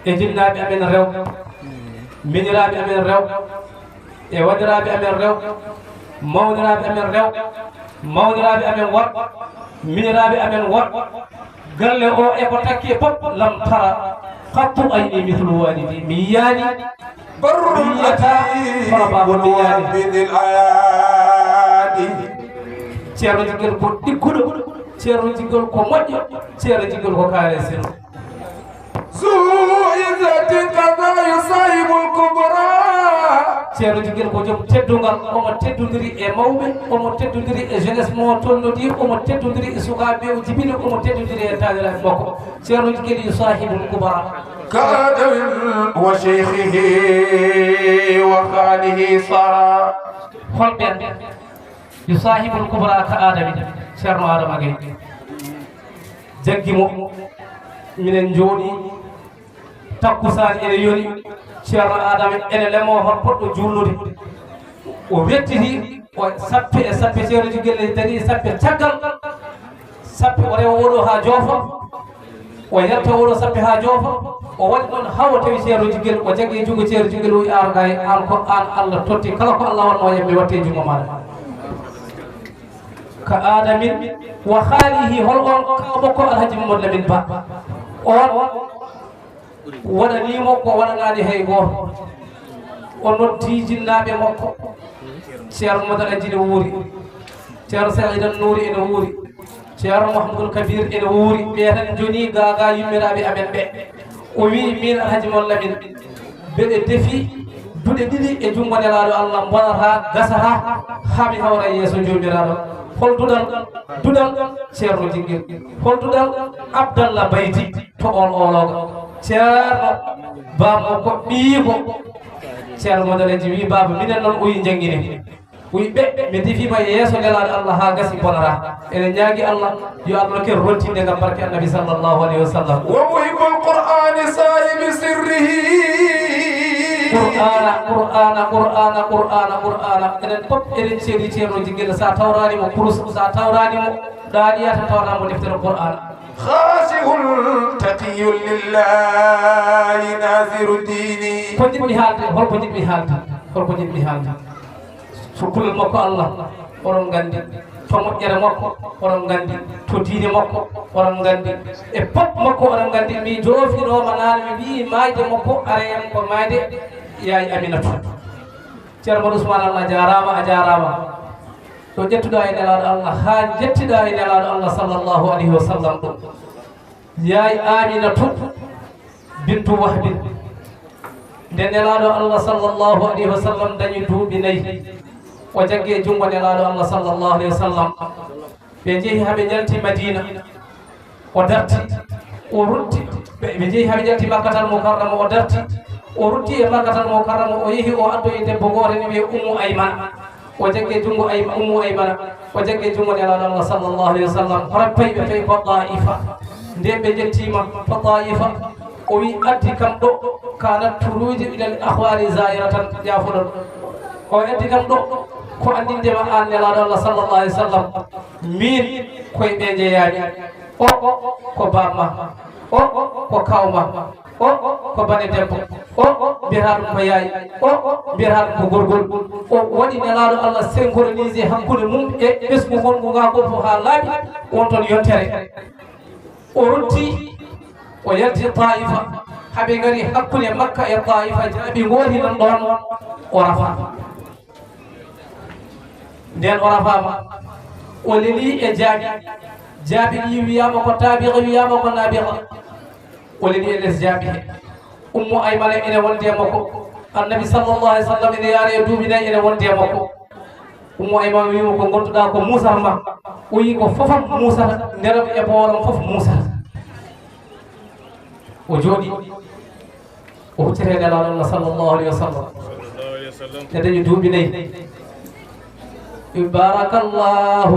e jinnaaɓe amen rewɓe, miñiraaɓe amen rewɓe, e waɗiraaɓe amen rewɓe, mawniraaɓe amen rewɓe, mawniraaɓe amen worɓe, miñiraaɓe amen worɓe, galle o e ko takki e fof, لم تر قط عيني مثل والدي. Mi yiyaani, mi yiyata hono baaba, mi yiyaani. Ceerno Jiggel ko ɗigguɗo, Ceerno Jiggel ko moƴƴo, Ceerno Jiggel ko kaare sirru. ذو عزة كذا يصاحب الكبرى. Ceerno Jiggel ko joom teddungal, omo teddondiri e mawɓe, omo teddondiri e jeunesse mo tolnodii, omo teddondiri e sukaaɓe o jibini, omo teddondiri e taaniraaɓe makko. Ceerno Jiggel يصاحب الكبرى. كآدم وشيخه وخاله صار. Holɓe? يصاحب الكبرى كآدم, Ceerno Adama Gaye. Jaggi mo, minen njooɗi, takkusaan ene yoni, Ceerno Adama ene lemo hol poɗɗo juulnude. O wettiti, o sappe e sappe, Ceerno Jiggel ne darii sappe caggal, sappe o rewa oɗo haa joofa. O yalta oɗo sappe haa joofa, o waɗi ɗon haa o tawi Ceerno Jiggel, o jaggi e junngo Ceerno Jiggel, o wi'i, "Ar gay, aan ko aan Allah totti, kala ko Allah wannoo yam mi watte e junngo maaɗa." Ka aadamin wa haalihi, hol on kaw makko Alhaji Mamadou Lamine Ba? On waɗanii mo ko waɗanaani hay gooto. O noddi jinnaaɓe makko, Ceerno Madal Aji ne wuuri, Ceerno Seydan Nuuri ene wuuri, Ceerno Mouhamadoul Kabir ene wuuri, ɓe tan njonii gaagaa yummiraaɓe amen ɓe. O wi'i, "Miin Alhaji Mon Lamin, mbeɗe defi duɗe ɗiɗi e junngo Nelaaɗo Allah, mbonataa, gasataa, haa mi hawra e yeeso Joomiraaɗo." Hol duɗal? Duɗal Ceerno Jiggel. Hol duɗal? Abdallah Bayti to Ool Oolooga. Ceerno Bambo ko ɓiyiiko Ceerno Madal Aji wi'i, "Baaba, minen noon o yi njangine." Wi ɓe, mi defiima e yeeso Nelaaɗo Allah haa gasi bonata. Eɗen ñaagi Allah, yo Allah ker rontinde ngam barke Annabi sallallahu alayhi wa sallam. ومحب القرآن صاحب سره. Qur'aana, Qur'aana, Qur'aana, Qur'aana, Qur'aana. Enen fof eɗen ceedi Ceerno Jiggel, so a tawraani mo kurus, so a tawraani mo daaɗiya, tan tawata mo deftere Qur'aana. خاشع تقي لله ناصر ديني. Ko njiɗmi haalde, hol ko njiɗmi haalde, hol ko njiɗmi haalde? So kulol makko Allah, oɗon nganndi. To moƴƴere makko, oɗon nganndi. To diine makko, oɗon nganndi. E pop makko, oɗon nganndi. Mi joofinooma naane, mi wiyi maayde makko, arayam ko maayde Yaay Aminatu. Ceerno Mamadou Ousmane, Allah jaaraama, a jaaraama. Ɗo ƴettuɗaa e Nelaaɗo Allah, haa njettiɗaa e Nelaaɗo Allah sallallahu alayhi wa sallam ɗum. Yaay Aminatu bintu Wahbin. Nde Nelaaɗo Allah sallallahu alayhi wa sallam dañi duuɓi nayi, o jaggi e junngo Nelaaɗo Allah sallallahu alayhi wa sallam. Ɓe njehi haa ɓe njalti Madiina, o darti, o rutti. Ɓe, ɓe njehi haa ɓe njalti Makkatal Mukarrama, o darti, o rutti e Makkatal Mukarrama, o yehi, o addoyi debbo gooto ene wiyee Ummu Aymana. O jaggi e junngo Ay-, Ummu Aymana, o jaggi e junngo Nelaaɗo Allah sallallahu alayhi wa sallam. Hono payi ɓe, payi ko Taa'ifa. Nde ɓe njettiima to Taa'ifa, o wi, "Addi kam ɗo, kanat turuju ilal akhwali zairatan, jaafoɗon." O addi kam ɗo, ko anndinde ma aan Nelaaɗo Allah sallallahu alayhi wa sallam, miin koye ɓe njeyaami. O, ko baaba ma. O, ko kaaw ma. O, ko bane debbo. O, mbiyata ɗum ko yaay. O, mbiyata ɗum ko gorgol. O waɗi Nelaaɗo Allah synchronisé hakkunde mum e ɓesngu ngongu ngaa fof haa laaɓi, won toon yontere. O rutti, o yalti Taa'ifa. Haa ɓe ngari hakkunde Makka e Taa'ifa, jaaɓi ngooti nan ɗoon, o rafa. Nden o rafaama, o leli e jaabi. Jaabi ɗi wiyaama ko taabiqa, wiyaama ko naabiqa. O leli e les jaabi he. Ummu Aymana ene wondi e makko. Annabi sallallahu alayhi wa sallam ene yaara e duuɓi nayi ene wondi e makko. Ummu Aymana wiima ko ngonduɗaa ko muusata ma. O yii ko fofam muusata, nderam e booram fof muusata. O jooɗi. O huccete e Nelaaɗo Allah sallallahu alayhi wa sallam. Ɓe dañi duuɓi nayi. بارك الله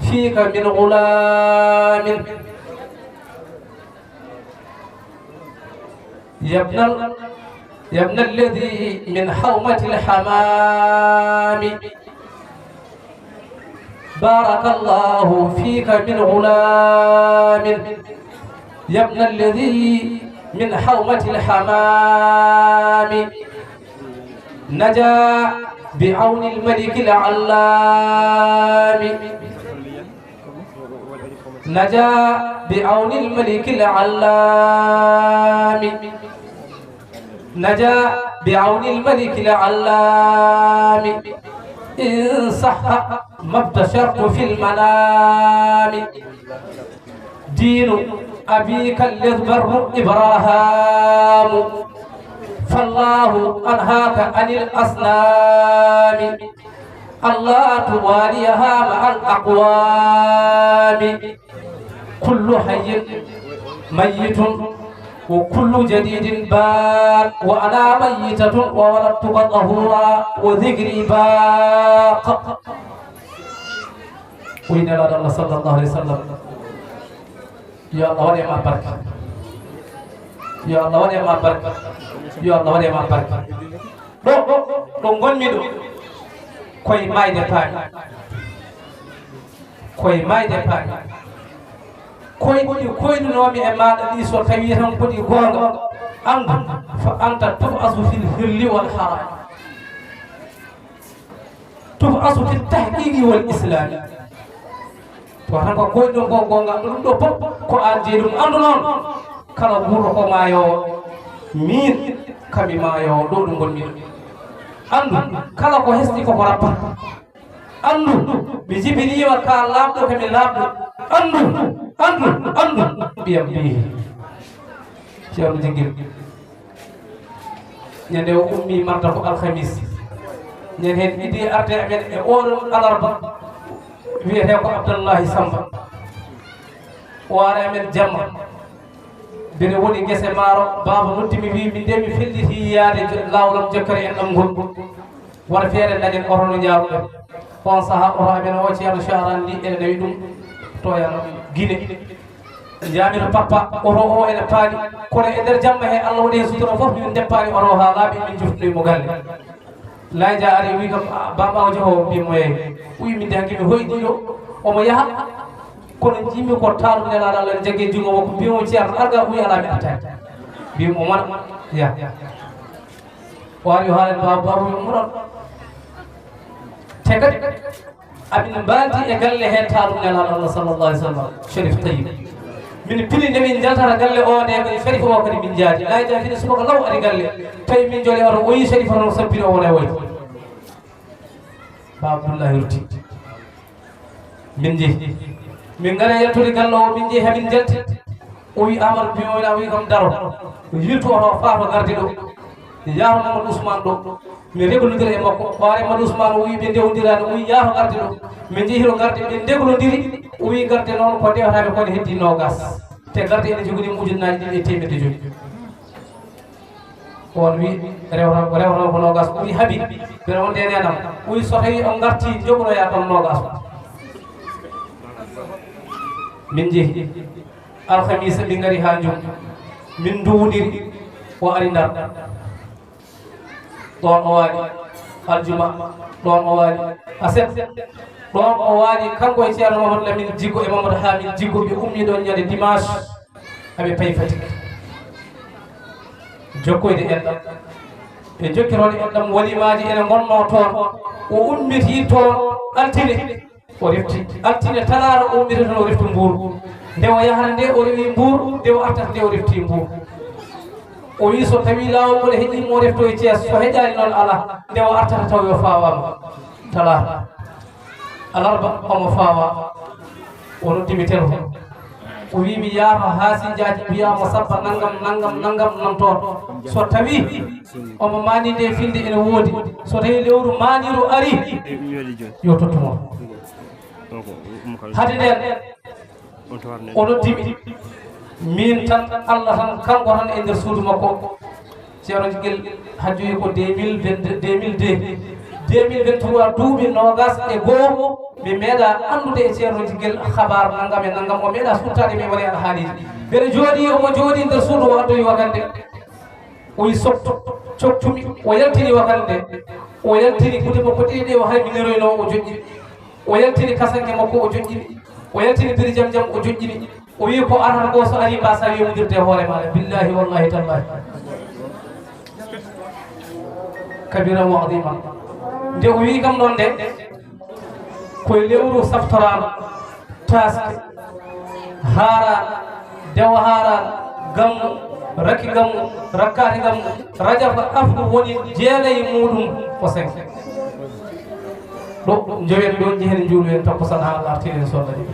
فيك من غلام. يا ابن ال-، يا ابن الذي من حومة الحمام. بارك الله فيك من غلام، يا ابن الذي من حومة الحمام. نجا بعون الملك العلام، نجا بعون الملك العلام. نجا بعون الملك العلام، إن صح ما ابتشرت في المنام. دين أبيك الذي بر إبراهام، فالله أنهاك عن الأصنام. ألا تواليها مع الأقوام. كل حي ميت وكل جديد باق، وأنا ميتة وولدتك طهورا وذكري باق. O wi Nelaaɗo Allah sallallahu alayhi wa sallam. Yo Allah waɗe ma barke. Yo Allah waɗe ma barke. Yo Allah waɗe ma barke. Ɗo, ɗo, ɗo ngonmi ɗo, koye maayde paami. Koye maayde paami. Koyɗi koynunoomi e maaɗa ɗi, so tawii tan ko ɗi goonga, anndu, فأنت تبعث في الحل والحرام. تبعث في التحقيق والإسلام. To tan ko koyɗon ko goonga, ɗum ɗo fof ko aan jeyi ɗum. Anndu noon, kala guurɗo ko maayoowo, miin kami maayoowo, ɗo ɗum ngonmi ɗo. Anndu, kala ko hesɗi koko rappa. Anndu, mi jibiniima ka laaɓɗo, kami laaɓɗo. Anndu, anndu, anndu, ɓiyam bihi. Ceerno Jiggel. Ñande o ummi marta ko alhamis. Ñande heen idi arde amen e oɗon alarba. Wiyetee ko Abdallahi Samba. O ari amen jamma. Mbeɗa woni gese maaro, baaba noddi mi, wi min de mi felliti yaade jo-, laawol am jokkere en ɗam ngol. Wata feere dañen oto no njaaruɗen. On sahaa oto amen o, Ceerno Caaraan ndi, ene nawi ɗum to yano Gine. Jaamiro papa, oto o ene paani, kono e nder jamma he, Allah waɗi heen sutura fof, min ndeppaani oto haa laaɓi, min njoftoyi mo galle. Layja ari, wi kam, "Ah, baba o jaho?" Mbi mo, "Eey." O wi, "Min de hanki mi hoyɗi ɗo." Omo yaha, kono njiimi ko taaru Nelaaɗo Allah ne jaggi junngo makko, mbi mo, "Ceerno, arga?" O wi, "Alaa, mi artaani." Mbi mo, "Mona, ya." O ari, o haali baba, baba wi, "Ummo ɗon." Te kadi, amin mbaadi e galle heen taaru Nelaaɗo Allah sallallahu alaihi wasallam, Sherif Tayyib. Min pini nde min njaltata galle o nde, kadi Sherif o kadi min njaadi. Layja fini subaka law ari galle. Tawi min joli oto, o yi Sherif oto sabbiri o wona e woyde. Ba Abdullahi rutti. Min jehi. Min ngara yaltude galle o, min jehi hamin njalti. O wi Amadou, mbi o wi kam daro. Yiltu oto faa to gardi ɗo. Yaha Mamadou Ousmane ɗo. Mi reglondira e makko. Hoore Mamadou Ousmane o wi ɓe ndewndiraani, o wi yaha to gardi ɗo. Min njehi to gardi, ɓe ndeglondiri. O wi garde noon ko ndewataaɓe ko ne heddi noogas. Te garde ene joganii mo ujunnaaji ɗiɗi e teemedde joyi. On wi rewata, rewata ko noogas. O wi Habib, mbeɗa wonde e neenam. O wi so tawi on ngartii, njogonoyaa ɗon noogas. Min njehi. Alhamisa min ngari haa njum. Min nduwondiri. O ari Ndar. Ɗoon o waali. Aljuma. Ɗoon o waali. Aset. Ɗoon o waali kanko e Ceerno Mamadou Lamine Jiggo e Mamadou Hamid Jiggo, ɓe ummi ɗoon ñande dimanche. Aɓe payi Fatick. Jokkoyde enɗam. Ɓe jokki toon enɗam, walimaaji ene ngonnoo toon. O ummitii toon altine. O refti altine, talaata o ummiti toon, o refti Mbuur. Nde o yahata nde, o rewi Mbuur, nde o artata nde, o refti Mbuur. O wi so tawi laawol ngol heƴii mo refto e Thiès, so heƴaani noon alaa, nde o artata taw o fawaama. Talaata, alarba omo fawa, o noddi mi téléphone. O wi mi yaha to Haasinjaaji, mbiyaa mo sabba nanngam, nanngam, nanngam nan toon. So tawi omo maani nde finde ene woodi, so tawi lewru maaniiru ari, yo tottu mo. Hade nden, o noddi mi. Min tan, Allah tan, kanko tan e nder suudu makko. Ceerno Jigel hajjoyi ko deux mille vingt-deux, deux mille deux. Deux mille vingt-trois, duuɓi noogas e goo, mi meeɗa anndude e Ceerno Jigel habaar nanngam e nanngam, o meeɗa suttaade mi e wari alhaaliiji. Mbeɗa jooɗii, omo jooɗii nder suudu, o addoyi wakande. O yi sokto, coktumi, o yaltini wakande. O yaltini kude makko ɗiɗi ɗe o hayminiroyno, o joƴƴini. O yaltini kasanke makko, o joƴƴini. O yaltini biri jam jam, o joƴƴini. O wi ko arata ko so ari, mbasa wemudirde e hoore maɗa. Billahi, wallahi, tallahi. Kabira wa azima. Nde o wi kam ɗon nde, koye lewru saftoraano, taaske, haaraano, dewa haaraano, gammu, rakki gammu, rakkaati gammu, rajafa, afdu woni jeenayi muɗum ko cinq. Ɗo njowen ɗo, njehen njuulu en takkusaan haa Allah artiri en sonnani.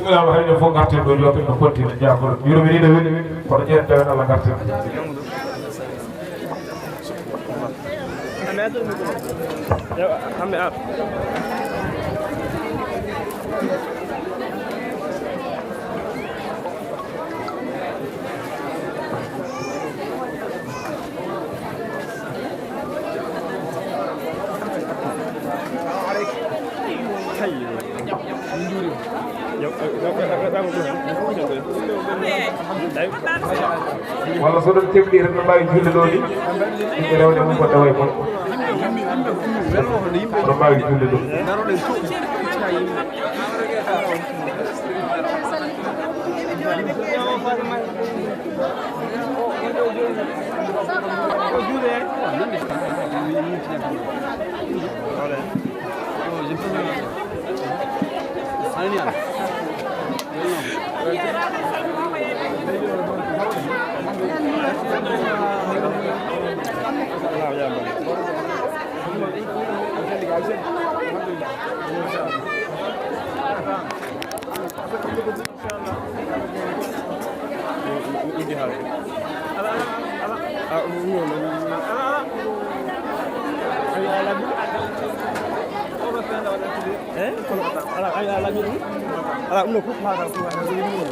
Ɗum hay ɗo fof ngarten ɗo, yo ɓe no kontina jaagol. Yurminiiɗo weli, kono ƴeen tawen Allah ngarten. Walla so ɗon kebli tan no mbaawi julde ɗo ni. Yimɓe rewde mum ko tawa e mon. No mbaawi julde ɗo. Ala ɗum no fof faata ko waɗa ko yimɓe.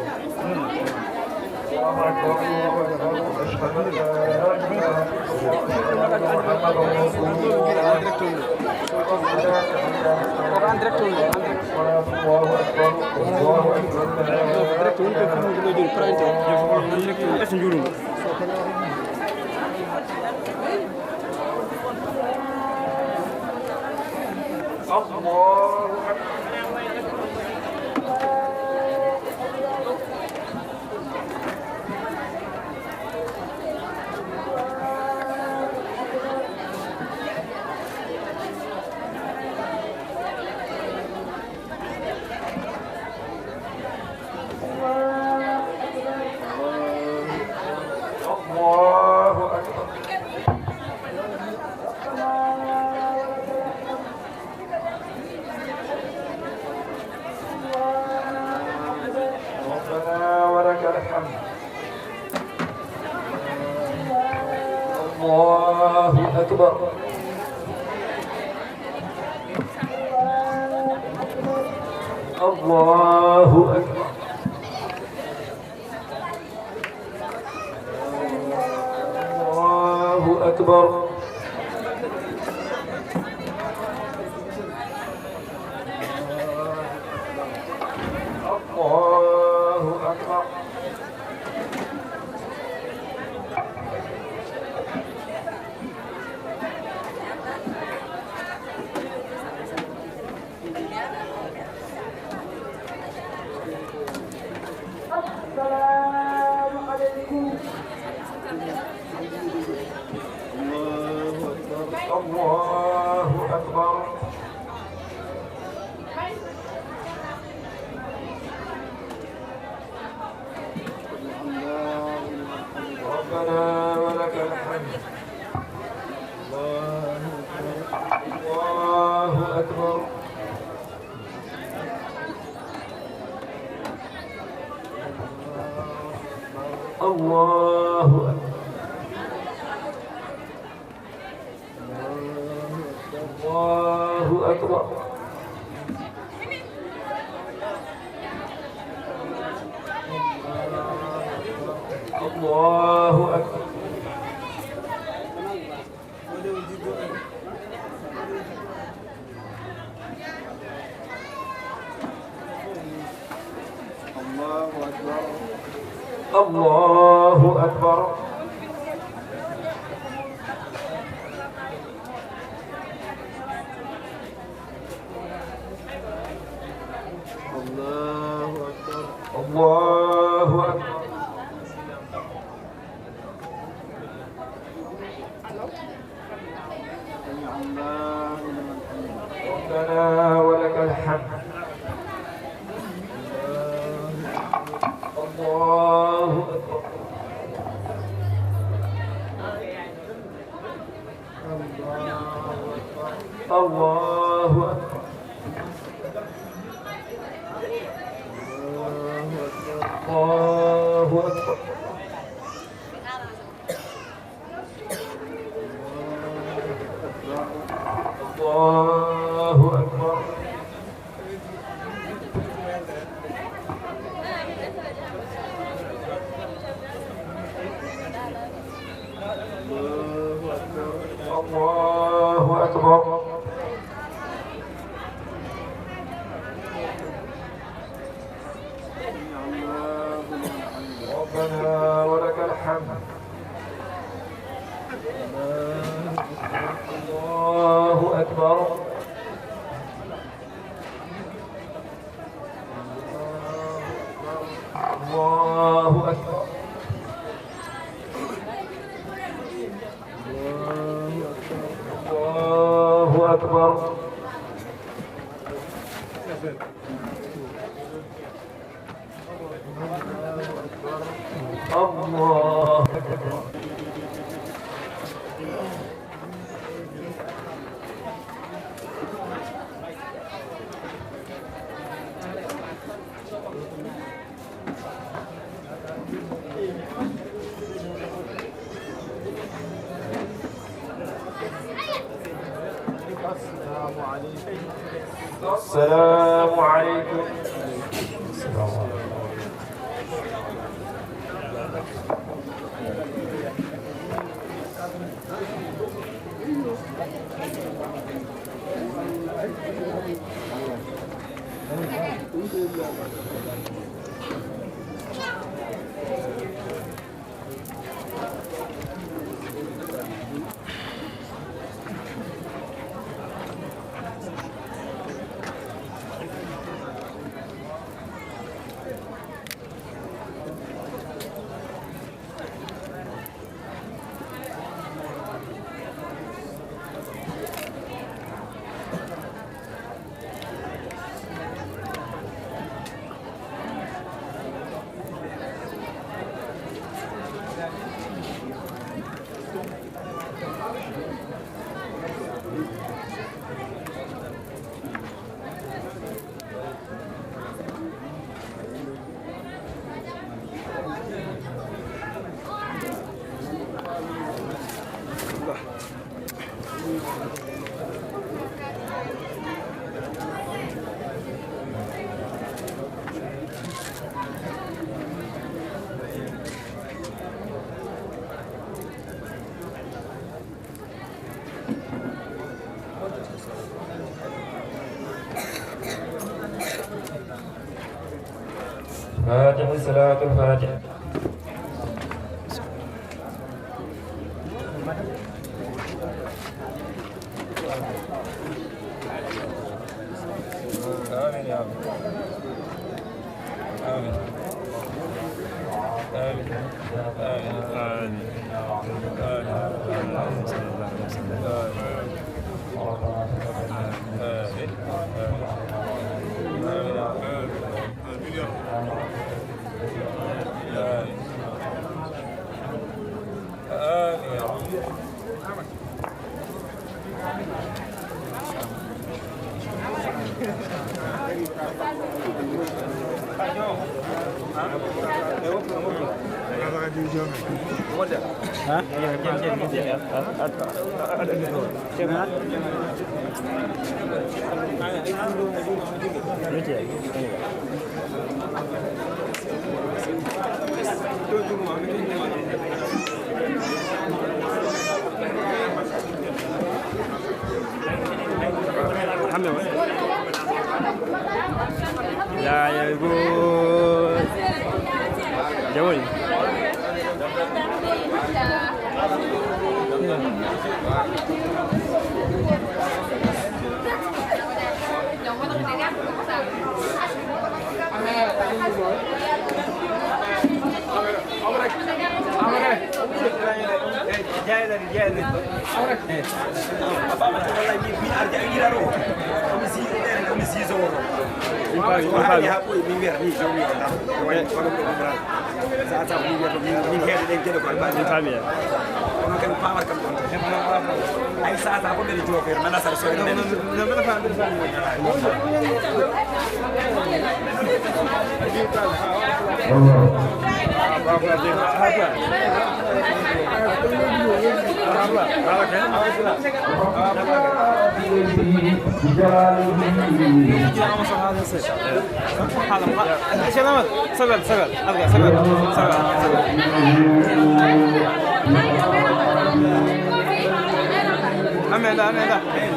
الله أكبر. ربنا ولك الحمد. الله أكبر. الله أكبر. الله أكبر. الله أكبر. السلام عليكم. الله أكبر. الله أكبر. ربنا ولك الحمد. الله أكبر. الله أكبر. الله أكبر. الله أكبر. الله أكبر. الله أكبر. الله أكبر. الله أكبر. الله أكبر. سمع الله لمن حمده. ربنا ولك الحمد. الله أكبر. الله أكبر. الله أكبر. الله أكبر. الله أكبر. ربنا ولك الحمد. الله أكبر. الله أكبر. الله أكبر. الله أكبر. السلام عليكم. السلام عليكم. السلام عليكم. فاتحة، صلاة الفاتحة. آمين يا رب. آمين. آمين. آمين. آمين. آمين. آمين. آمين. Hande wa? Ya, ya, go. Jawai. Min faami. Ay, sata ko ɓe joofe, mana sar soyno men. Sagal, sagal, alga, sagal, sagal, sagal. Amen, amen, amen.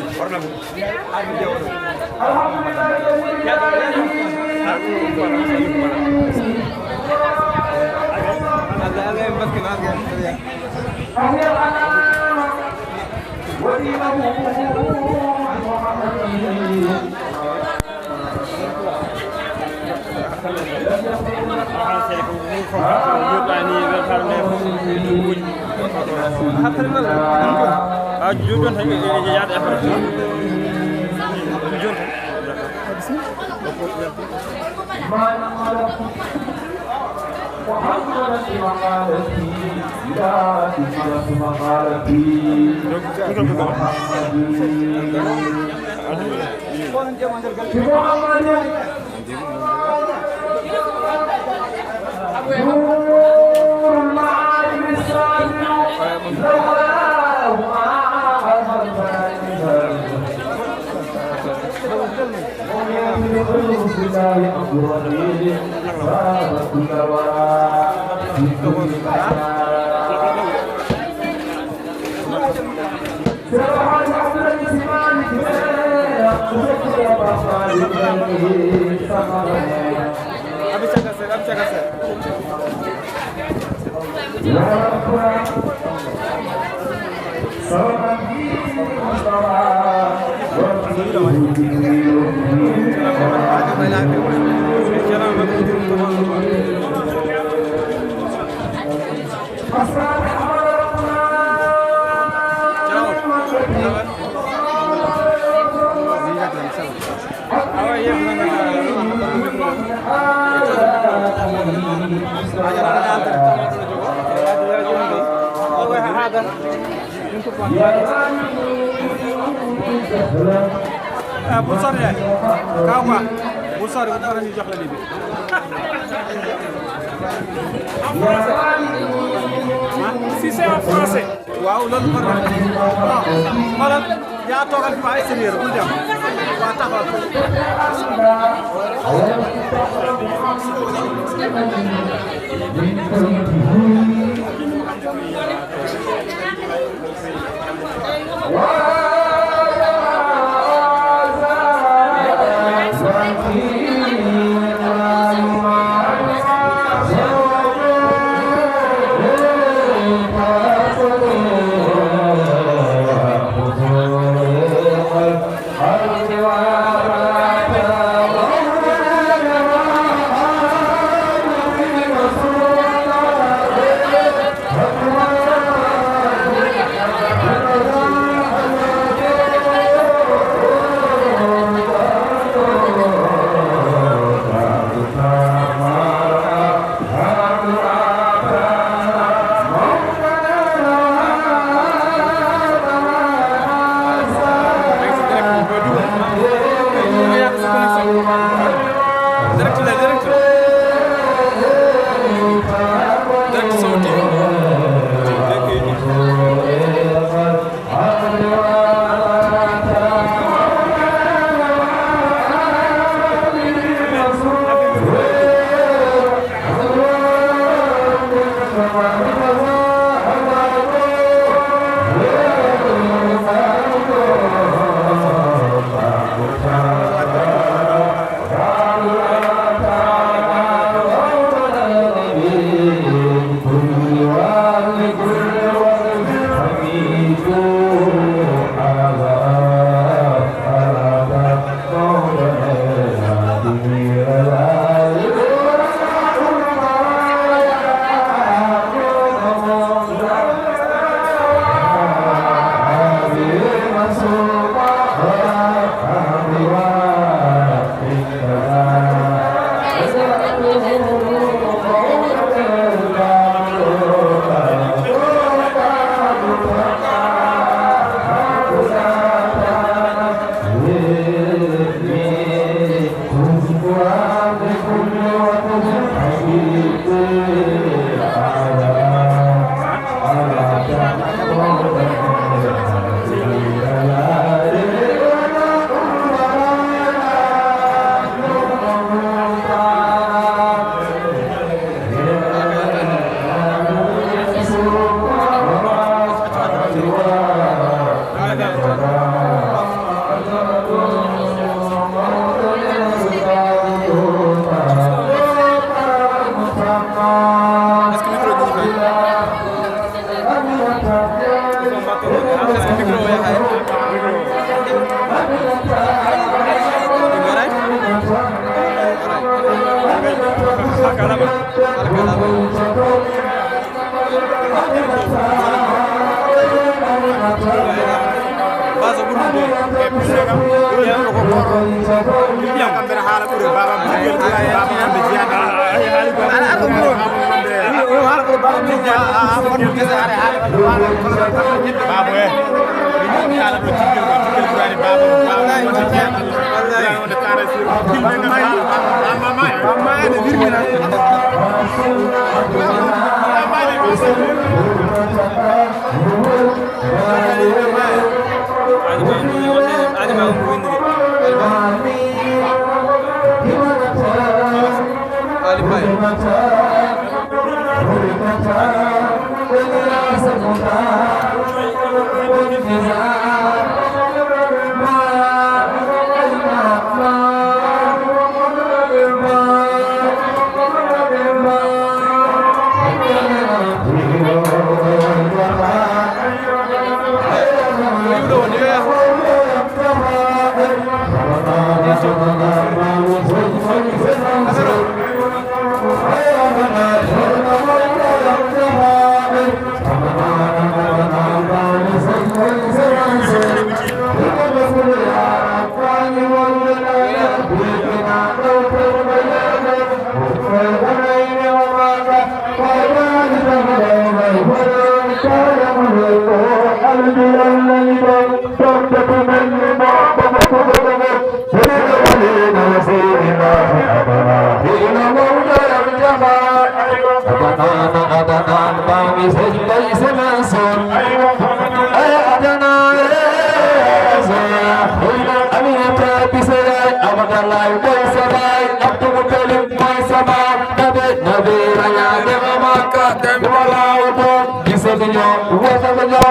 Ha, jooni tan, e, e, e, yaade affaire. Jooni tan. Ah, bul sori de. Kaw quoi. Bul sori, bu dara ñu jox la lii bi. En français. Hein? Si c'est en français. Waaw, loolu par la. Non, xoolal, yaa toogal fi ma extérieur, bul dem. Waa taxawal. Direct la, direct. Direct Sow T V. Basa ɓuri ɗum ɗo. E puisque kam, ɗum ko goto. Ɗum kam mbeɗa haala ɓure baba Moussa Gueye, baba Moussa Gueye. Aɗa, aɗa ko ɓuri. Ɗum haala ɓure baba Moussa Gueye. A, a, a, on ko gese, aɗa haala ɓure baba Moussa Gueye. Baba e. Min ko kala ɗo cikkiri ko, cikkiri ko ari baba, baba Moussa Gueye. Wallahi. Wallahi. Baba Moussa Gueye. Baba Moussa Gueye. Baba Moussa Gueye. Sëñ Bay Sama Son. Ay, Adana, eh, Aminata Bise yaay, Amadou Laye Boy Sabay, Abdou Moutalib Boy Sama, Nabi, Nabi, Raya, Dema Maka, Dema Lawo, Gise Dunyo, Wata Dunyo,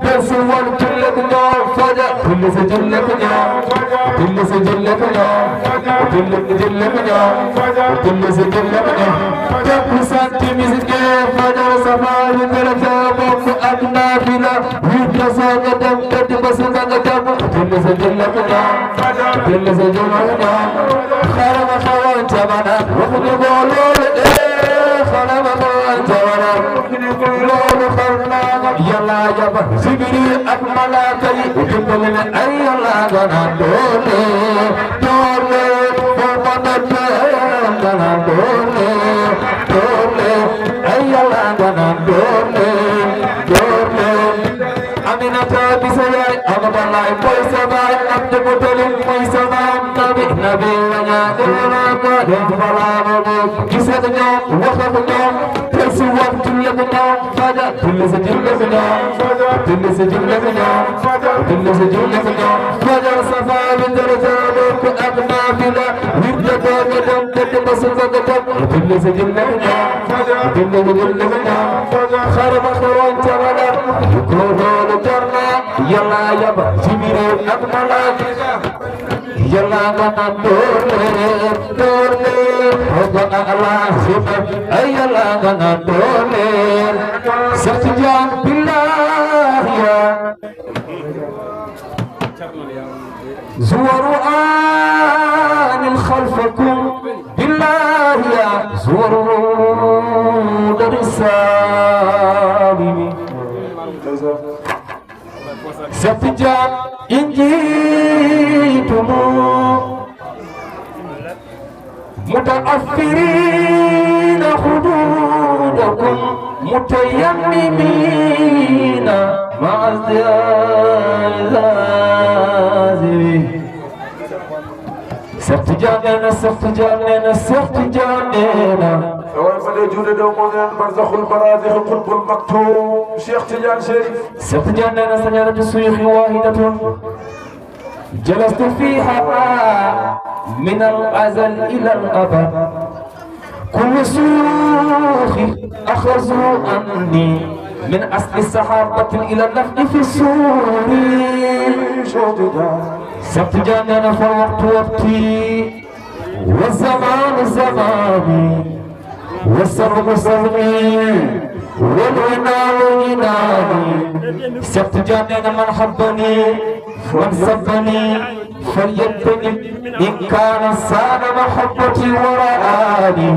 Persu Wal, Tulle Dunyo, Faja, Tulle Se Tulle Dunyo, Tulle Se Tulle Dunyo, Tulle Se Tulle Dunyo, Tulle Se Tulle Dunyo, Tapu Santi Musique, Faja, Safari, Perata, Boku, Adna, Fila, Wirta, Saga, Dam, Tati, Basu, Saga, Dam, Tulle Se Tulle Dunyo, Tulle Se Tulle Dunyo, Xarama, Xawan, Jamana, Waxu, Bolo, eh, Xarama, Xawan, Jamana. Loolu xar naa nga Yàlla yabal Jibril ak malaaka yi, dimbali ne ay Yàlla nga naan doole, doole, foo mën a toog nga naan doole, doole, ay Yàlla nga naan doole, doole. Aminata di sa yaay, Amadou Laye mooy sa baay, Abdou Moutalib mooy sa maam, Nabi, Nabi la ñaanal ko, def balaa ma moom. Gis ak ñoom, wax ak ñoom, tey si waxtu la ko ñoom. Fajar, julli sa julli sa ñoom. Julli sa julli sa ñoom. Julli sa julli sa ñoom. Fajar, safa bi, daraja, bokk ak naafila. Wirde boo nga dem, tëdd ba suba nga dem. Julli sa julli sa ñoom. Julli sa julli sa ñoom. Xarama xewoon ca Badar. Ko loolu jar na. Yàlla yabal Jibril ak malaaka. Yàlla nga naan doole, doole, Rabba ala Zuma, ay Yàlla nga naan doole. Seex Tijaan, billahi ya. Zuwaru anil khalfakum, billahi ya. Zuwaru dari salimi. Seex Tijaan, in jiitumu mutaaffiriina huduudakum mutayammimiina ma'a zaazimi. Seex Tijaan nee na, Seex Tijaan nee na, Seex Tijaan nee na. Waaye ma dee juude doo moo neen barzakhul barzakh qutbul maktum Seex Tijaan Cherif. Seex Tijaan nee na, sajaratu suyuukhi waahidatun. جلست فيها من الأزل إلى الأبد. كل شيوخي أخذوا عني من أصل الصحابة إلى النفخ في الصور. Seex Tijaan nee na, فالوقت وقتي والزمان زماني. والسبب سببي والغنى غناي. Seex Tijaan nee na من حبني من سبني فليتنب إن كان سان محبتي ورآني.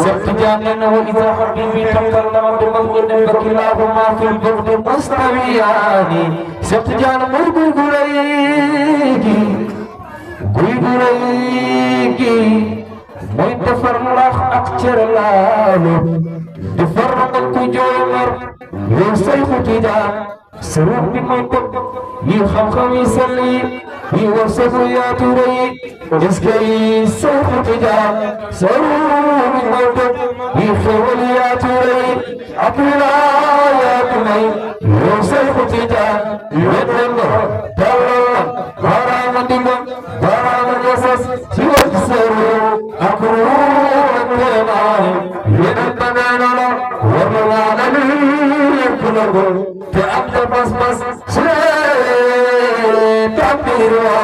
Seex Tijaan nee na وإذا حبيبي تكلم بموعد فكلاهما في البعد مستويان. Seex Tijaan mooy guy gu rëy gi, guy gu rëy gi. Mooy defar laax ak cere laalo, defar rangoñ ku jooy mer, yow Seexu Tijaan, sa ruux bi mooy topp yi xam-xam yi sell yi, yi wërsëgu yaatu rëy. Est-ce que yi Seexu Tijaan, sa ruux bi mooy topp yi xéwal yaatu rëy. Ak wilaayaatu may, yow Seexu Tijaan, yónneen ba, tàllal la, baaraama ndigal, baaraama jasas, ci wàllu seeru, ak ruuhu ak kéemaay, yónneen ba nee na la, wa ma laa nali ku la gëm, te am sa pas-pas, ci tambir wa,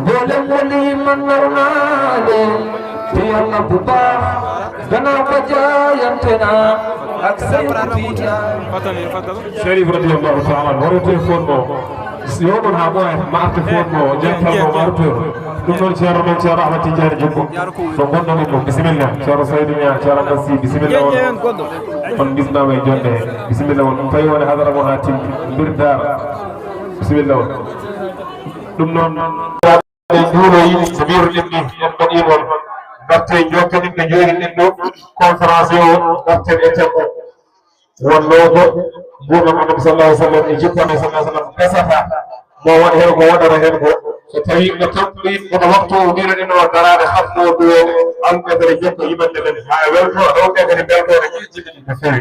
mboolem wali yi mën nar naa leen, te Yàlla bu baax. Gannaaw ba jaayante naa ak Seexu Tijaan. Cherif radiyallahu taala anhu, waɗo téléphone mo. Yo ɗon haa ɓooya, ma artu phone mo, jantal mo, ma artu. Ɗum noon, Ceerno men, Ceerno Ahmad Tidiane Djigo. Ɗo gonɗo min ɗo, bisimilla. Ceerno Saydou Niang, Ceerno Abbas Sy, bisimilla on. On bismaama e jonde. Bisimilla on. Ɗum tawi woni hadara mo haa timmi. Mbir Daara. Bisimilla on. Ɗum noon. En njuuroyi, so mbiruɗen ni, en mbaɗi noon, garten jokkanin ɓe jooɗiɗen ɗo, conférence o, garten e thème o. Wonno ko nguurndam Annabi sallallahu alaihi wasallam e jikko Annabi sallallahu alaihi wasallam gasata, mo waɗa heen ko, waɗata heen ko. So tawi no tampi, kono waktu o mbiruɗen o daraade, hatmo ɗo, alɓe kadi jokka yimande men, haa welto, rewɓe kadi mbeltoɗe, ƴeeƴiɗen no feewi.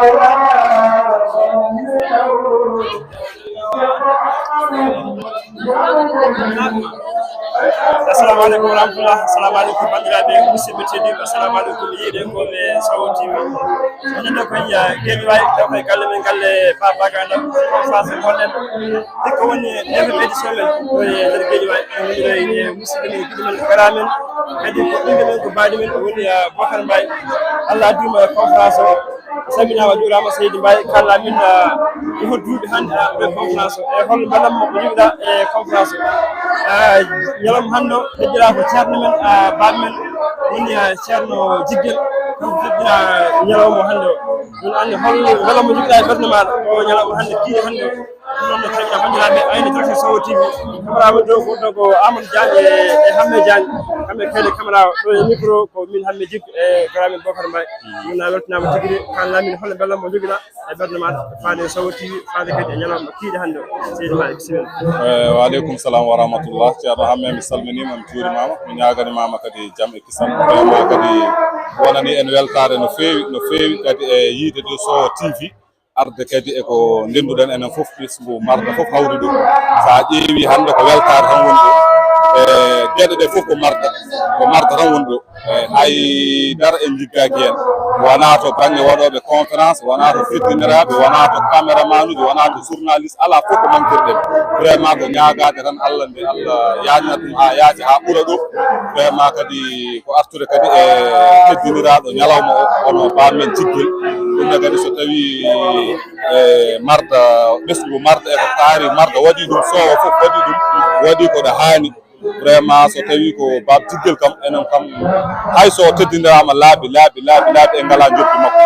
Assalamu aleykum wa rahmatullah. Assalamu aleykum, banndiraaɓe musidɓe tedduɓe. Assalamu aleykum, yiiɗe ko e Sowo T V. Onon ɗo koye Guédiawaye, ɗo koye galle men, galle Ba Baganda, ko face e Gollen. Hikka woni neuvième édition men, ko e nder Guédiawaye. En woni ɗo e musidɓe men, giɗo men, ko gara men. Kadi ko ɓiɓɓe men, ko baɗi men, woni, ah, Bocar Mbaye. Allah addi mo e conférence o. Saminaama, juuraama, seydi Mbaye, kalla min, ah, e hol duuɓi hannde, ah, ɓe conférence o, e hol mbaɗanmo ko yiɗɗa e conférence o. Ah, ñalawma hannde o, heddira ko ceerno men, ah, baaba men, woni, ah, ceerno Jiggel, kanko heddira ñalawma o hannde o. Ɗum anndi hol mbaɗanmo yiɗɗa e ɓernde maaɗa, o ñalawma hannde, kiiɗe hannde o. Ɗum noon no tawi banndiraaɓe ayni direct Sowo T V. Caméra men dow ko, dow ko Amadou Diagne e, e Hammé Diagne. Kamɓe kayɗe caméra o, ɗo e micro ko min Hammé Jiggo e grand men Bocar Mbaye. Min na weltanaama tigi de, kan lamin hol mbaɗanmo yiɗɗa e ɓernde maaɗa, faade Sowo T V, faade kadi e ñalawma kiiɗe hannde o. Seydi Mbaye, bisimilla. Eh, wa aleykum salam wa rahmatullah. Ceerno Hammé, mi salminiima, mi juurimaama, mi ñaaganimaama kadi jam e kisal. Vraiment kadi wonani en weltaare no feewi, no feewi kadi e yiide ɗo Sowo T V. Arde kadi e ko ndennduɗen enen fof, ɓesngu Marda fof hawri ɗum. So a ƴeewi hannde ko weltaare tan woni ɗo. E geɗe ɗe fof ko Marda, ko Marda tan woni ɗo. E hay dara en jiggaaki heen. Wonaa to bannge waɗooɓe conférence, wonaa to feddindiraaɓe, wonaa to caméramaanuuji, wonaa to journaliste, alaa fof ko manquirɗen. Vraiment ko ñaagaade tan Allah nde Allah yaajna ɗum haa yaaja haa ɓura ɗo. Vraiment kadi ko artude kadi e teddiniraaɗo ñalawma o, hono baam men Jiggel. Ɗum ne kadi so tawii e Marda, ɓesngu Marda e ko taari Marda waɗi ɗum, Sowo fof waɗi ɗum, waɗi ko ɗo haani. Vraiment so tawii ko baam Jiggel kam, enen kam hay so teddindiraama laabi, laabi, laabi, laabi en ngalaa njoɓdi makko.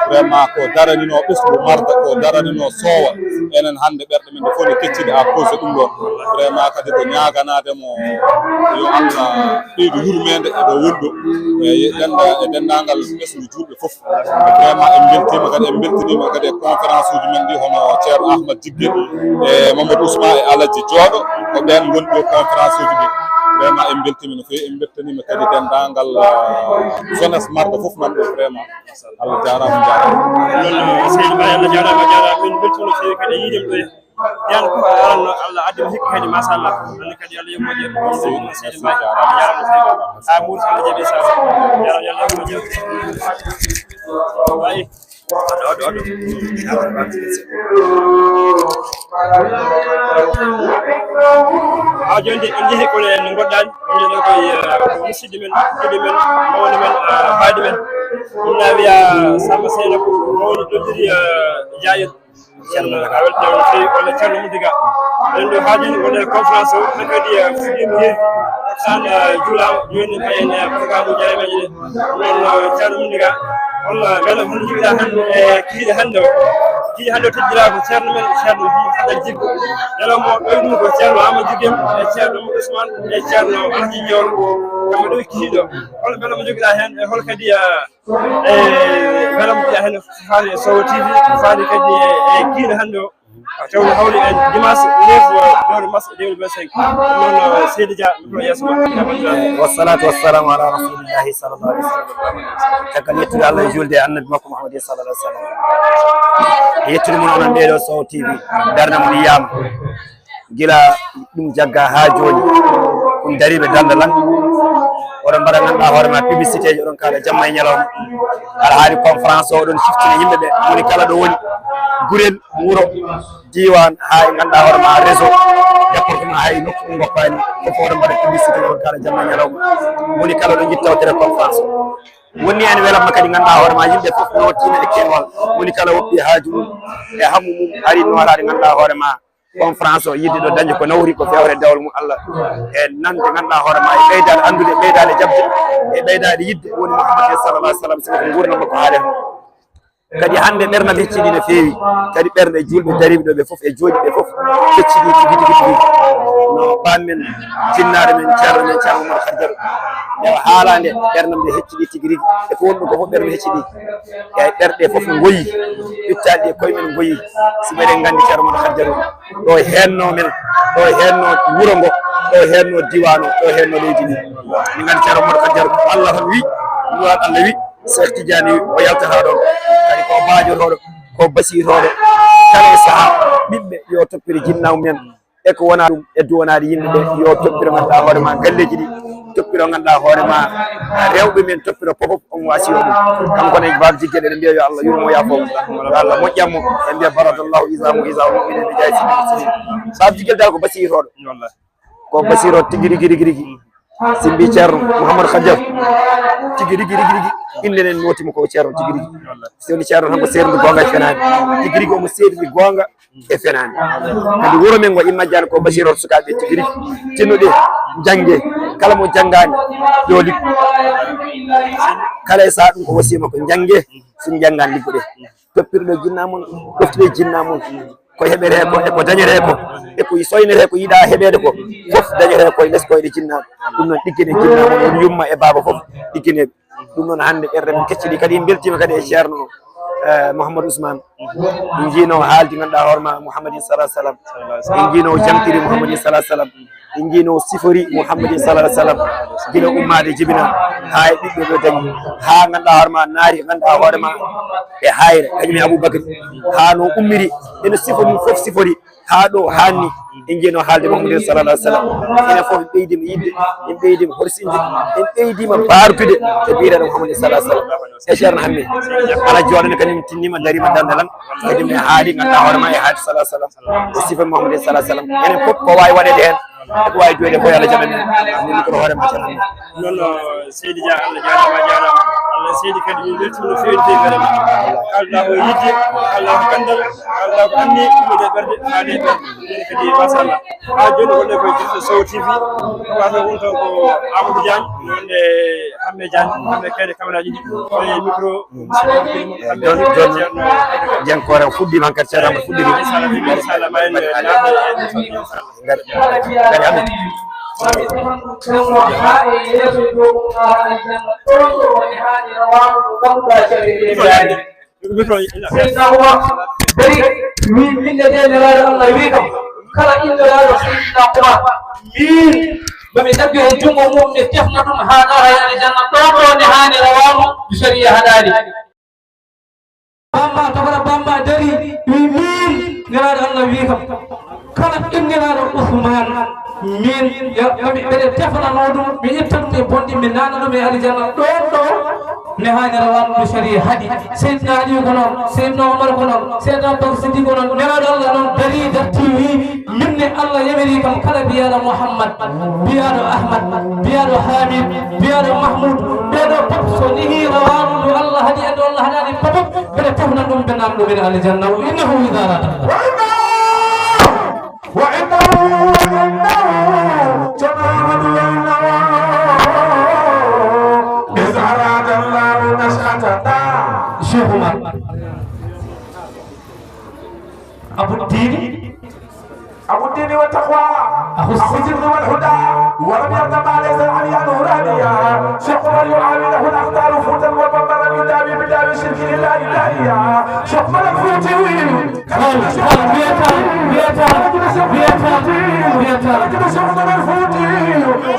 Vraiment ko daraninoo ɓesngu Marda, ko daraninoo Sowo. Enen hannde ɓerɗe men ɗe fof ne keccidi à cause de ɗum ɗoon. Vraiment kadi ko ñaaganaade mo yo Allah ɓeydu yurmeende e ɗo woni ɗo. E dennda-, e denndaangal ɓesngu juulɓe fof. Vraiment en mbeltiima kadi, en mbeltiniima kadi e conférence uji men ɗi, hono Ceerno Ahmad Jiggel e Mamadou Ousmane e Alaji Jooɗo, ko ɓeen ngoni ɗo conférence uji ɗi. Vraiment en mbeltiima no feewi, en mbeltaniima kadi denndaangal, ah, jeunesse Marda fof nan ɗo vraiment. Allah jaaraama, jaaraama. Noon, seydi Ba, Allah jaaraama, jaaraama. Min mbeltiima no feewi kadi e yiide mo ɗo. Yalla ko aranno Allah addi mo hikka kadi, machallah. Hannde kadi Allah yoɓ moƴƴere. Seydi Ba, Allah jaaraama no feewi. A muuri Allah jaɓi sa. Yalla, yalla yoɓ moƴƴere. Wayi. Oɗo, oɗo, oɗo. Haa jooni de, en njehii ko en ngoɗɗaani. Ɗum ɗo ko, eh, ko musidɗo men, giɗo men, mawɗo men, eh, baɗi men. Ɗum na wiya Samba Seyna ko mawɗo ɗoɗɗiri, eh, Jayel. Ceerno a weltanaama no feewi, walla Ceerno Moudiga. Eɗen ɗo haa jooni wonde conférence o, hannde kadi, eh, fuɗɗiima heedi. An, eh, juulaama, jooni mbayen, eh, programme uji areeɓe ɗi. Ɗum noon, eh, Ceerno Moudiga, walla mbela hono njiɗɗa hannde, eh, kiiɗe hannde o. Kiiɗe hannde o tejjira ko Ceerno men, Ceerno Mouhamadou Fadal Jiggo. Mbela mo ɗoyɗum ko Ceerno Amadou Jiggo, e Ceerno Ousmane, e Ceerno Alhaji Dior. Kamɓe ɗo kiiɗo. Hol mbela mo njogiɗa heen, e hol kadi, eh, e mbela mo mbiya heen faani e Sowo T V, faani kadi e, e kiiɗe hannde o. Tawde hawri e dimanche neuf lewru mars deux mille vingt-cinq. Ɗum noon, Seydi Dia, micro yeeso ma. Wassalatu wassalamu ala rasulillahi sallallahu alaihi wasallam. Caggal yettude Allah e julde e annabi makko Muhammad sallallahu alaihi wasallam. E yettude mon onon ɓeeɗo Sow T V, darnde mon yiyaama. Gila ɗum jagga haa jooni, ɗum dariiɓe danndalan. Oɗon mbaɗa ngannduɗaa hoore ma publicité ji, oɗon kaala jamma e ñalawma. Aɗa haali conférence o, oɗon ciftini yimɓe ɓe, woni kala ɗo woni, gurel, wuro, diiwaan, haa e ngannduɗaa hoore ma réseau, département, haa e nokku ɗum ngoppaani, fof oɗon mbaɗa publicité, oɗon kaala jamma e ñalawma. Woni kala ɗo njiɗ tawtere conférence o. Woni en welamma kadi ngannduɗaa hoore ma yimɓe fof no diina e keewal. Woni kala woppi haaju mum e hammu mum, ari nooraade ngannduɗaa hoore ma conférence o, yiɗde ɗo dañde ko nawri, ko fewre dewal mum Allah. E nande ngannduɗaa hoore ma e ɓeydaade anndude, e ɓeydaade jaɓde, e ɓeydaade yiɗde woni Muhammad sallallahu alaihi wasallam, sabu ko nguurndam makko haali heen. Kadi hannde ɓerndam hecciɗi no feewi, kadi ɓerɗe juulɓe dariiɓe ɗo ɓe fof e jooɗiiɓe fof hecciɗi tigi, tigi, tigi. No baan men, jinnaaɗo men, ceerno men, Ceerno Umar Hajjaru. Nde o haala nde, ɓerndam nde hecciɗi tigi rigi. E ko wonɗo ko fof ɓerndam hecciɗi. E ɓerɗe fof ngoyi, pittaali ɗi e koye men ngoyi. Si meɗen nganndi Ceerno Umar Hajjaru, ɗo heenno men, ɗo heenno wuro ngo, ɗo heenno diiwaan o, ɗo heenno leydi ndi. Min nganndi Ceerno Umar Hajjaru, ko Allah tan wi, Nulaaɗo Allah wi, Cheikh Tidiane wi, o yaltata ɗon. Kadi ko baajotooɗo, ko basiitooɗo, kala e sahaa, ɓiɓɓe yo toppire jinnaaɓe men. E ko wonaa ɗum, e duwanaade yimɓe ɓe, yo toppiro ngannduɗaa hoore ma galleeji ɗi, toppiro ngannduɗaa hoore ma rewɓe men, toppiro fof, on waasi o ɗum. Kanko ne Baaba Jiggel, eɗen mbiya yo Allah yurmo, yaafo mo, yo Allah moƴƴan mo. En mbiya barakallahu izaamu, izaamu mu'minin bi jaahi sidi muslimin. Baaba Jiggel dal ko basiitooɗo. Ko basiitooɗo tigi rigi, rigi, rigi. Si mbi Ceerno Mouhamadou Khadijatu, tigi rigi, rigi, rigi, innde nden nooti mo ko Ceerno tigi rigi. So woni Ceerno tan ko seedude goonga e fenaande. Tigi rigi omo seedini goonga e fenaande. Kadi wuro men ngo immajjani ko Basiiru sukaaɓe tigi rigi. Tinnude, njannge. Kala mo janngaani, yo liggo. Kala e sahaa ɗum ko wasiya makko, njannge, so njanngaani liggoɗe. Toppirɗo jinnaa mon, ɗoftude jinnaa mon. Ko heɓetee ko, e ko dañetee ko, e ko soynetee ko yiɗaa heɓeede ko, fof dañetee ko e les koyɗe jinnaaɓe. Ɗum noon, ɗiggine jinnaa mon, on yumma e baaba fof, ɗiggine ɓe. Ɗum noon, hannde ɓerɗe men kecciɗi kadi, en mbeltiima kadi e Ceerno, eh, Mouhamadou Ousmane. En njiino haaldi, ngannduɗaa hoore ma Mouhamadin Salah Salam. En njiino jamtiri Mouhamadin Salah Salam. En njiino sifori Mouhamadin Salah Salam. Gila ummaade jibina haa e ɓiɓɓe ɓe dañi. Haa ngannduɗaa hoore ma naari, ngannduɗaa hoore ma e haayre, kañum e Abou Bakri. Haa no ummiri, ene sifo mum fof sifori. Haa ɗo haanni, en njiino haalde Mouhamadin Salah Salam. Enen fof en ɓeydiima yiɗde, en ɓeydiima horsinde, en ɓeydiima bardude e biyeteeɗo Mouhamadin Salah Salam. E Ceerno Hamme, alaa jooɗani kañum tinniima, dariima danndalan, kañum e haali, ngannduɗaa hoore ma e haali Salah Salam. O sifa Mouhamadin Salah Salam. Enen fof ko waawi waɗeede heen, ko waawi joyde ko yo Allah jaɓan en. Min ko hoore ma Ceerno Hamme. Noon, Seydi Dia, Allah jaaraama, a jaaraama. Allah Seydi kadi min mbeltiima no feewi no feewi kadi. Kaalɗaa ko yiɗde, kaalɗaa ko ganndal, kaalɗaa ko anniye, ɗum e ɓerɗe, faade e ɓerɗe. Ɗum kadi machallah. Haa jooni ko ɗe koye Jilde Sow T V. Wata won toon ko Amadou Diagne, wonde Hamme Diagne, Hamme kayɗe caméra ji ɗi. Koye micro, Jon, jon, Ceerno. Jenkoore o fuɗɗiima han kadi, Ceerno Amadou fuɗɗiima. Machallah, machallah, ma en naatnu e émission, inchallah. Ngari, ngari, Amin. Seydina Umar, dari, wi, min de, de, Nelaaɗo Allah wi kam, kala inndiraaɗo Seydina Umar, min, mami daggi heen junngo mum, mi tefna ɗum haa naata e aljanna, ɗo, ɗo ne haani rawaama, mi sariya haɗaani. Bamba, tokora Bamba dari, wi min, Nelaaɗo Allah wi kam, kala inndiraaɗo Usmaan, min, ya, mami, mbeɗe tefnanoo ɗum, mi itta ɗum e bonɗi, mi naatna ɗum e aljanna, ɗo, ɗo, ne haani rawaama, mi sariya haɗi. Seydina Aliyu ko noon, Seydina Umar ko noon, Seydina Abubakar Siddiq ko noon, Nelaaɗo Allah noon dari, darti wi, min ne Allah yamiri kam kala biyaaɗo Muhammad, biyaaɗo Ahmad, biyaaɗo Hamid, biyaaɗo Mahmoud, ɓeeɗo fof so nehii rawaama ɗo Allah haɗi e ɗo Allah haɗaani fof, mbeɗa tefna ɗum, ɓe naatna ɗum e aljanna. Innahu idaa araada Allahu. Wa innahu, wa innahu, wa innahu, wa innahu, idaa araada Allahu nash'atana. Cheikh Oumar. Abou Dini. Abou Dini wa taqwa. A أخو الجد والهدى، ولم يرض ما ليس العليا نورانيا. شيخ عمر يعاوي له الأخطار فوتا وبمبرا يداوي بداوي شركه لا إلهيا. شيخ ملك فوتي. Wiyata, wiyata, wiyata, wiyata.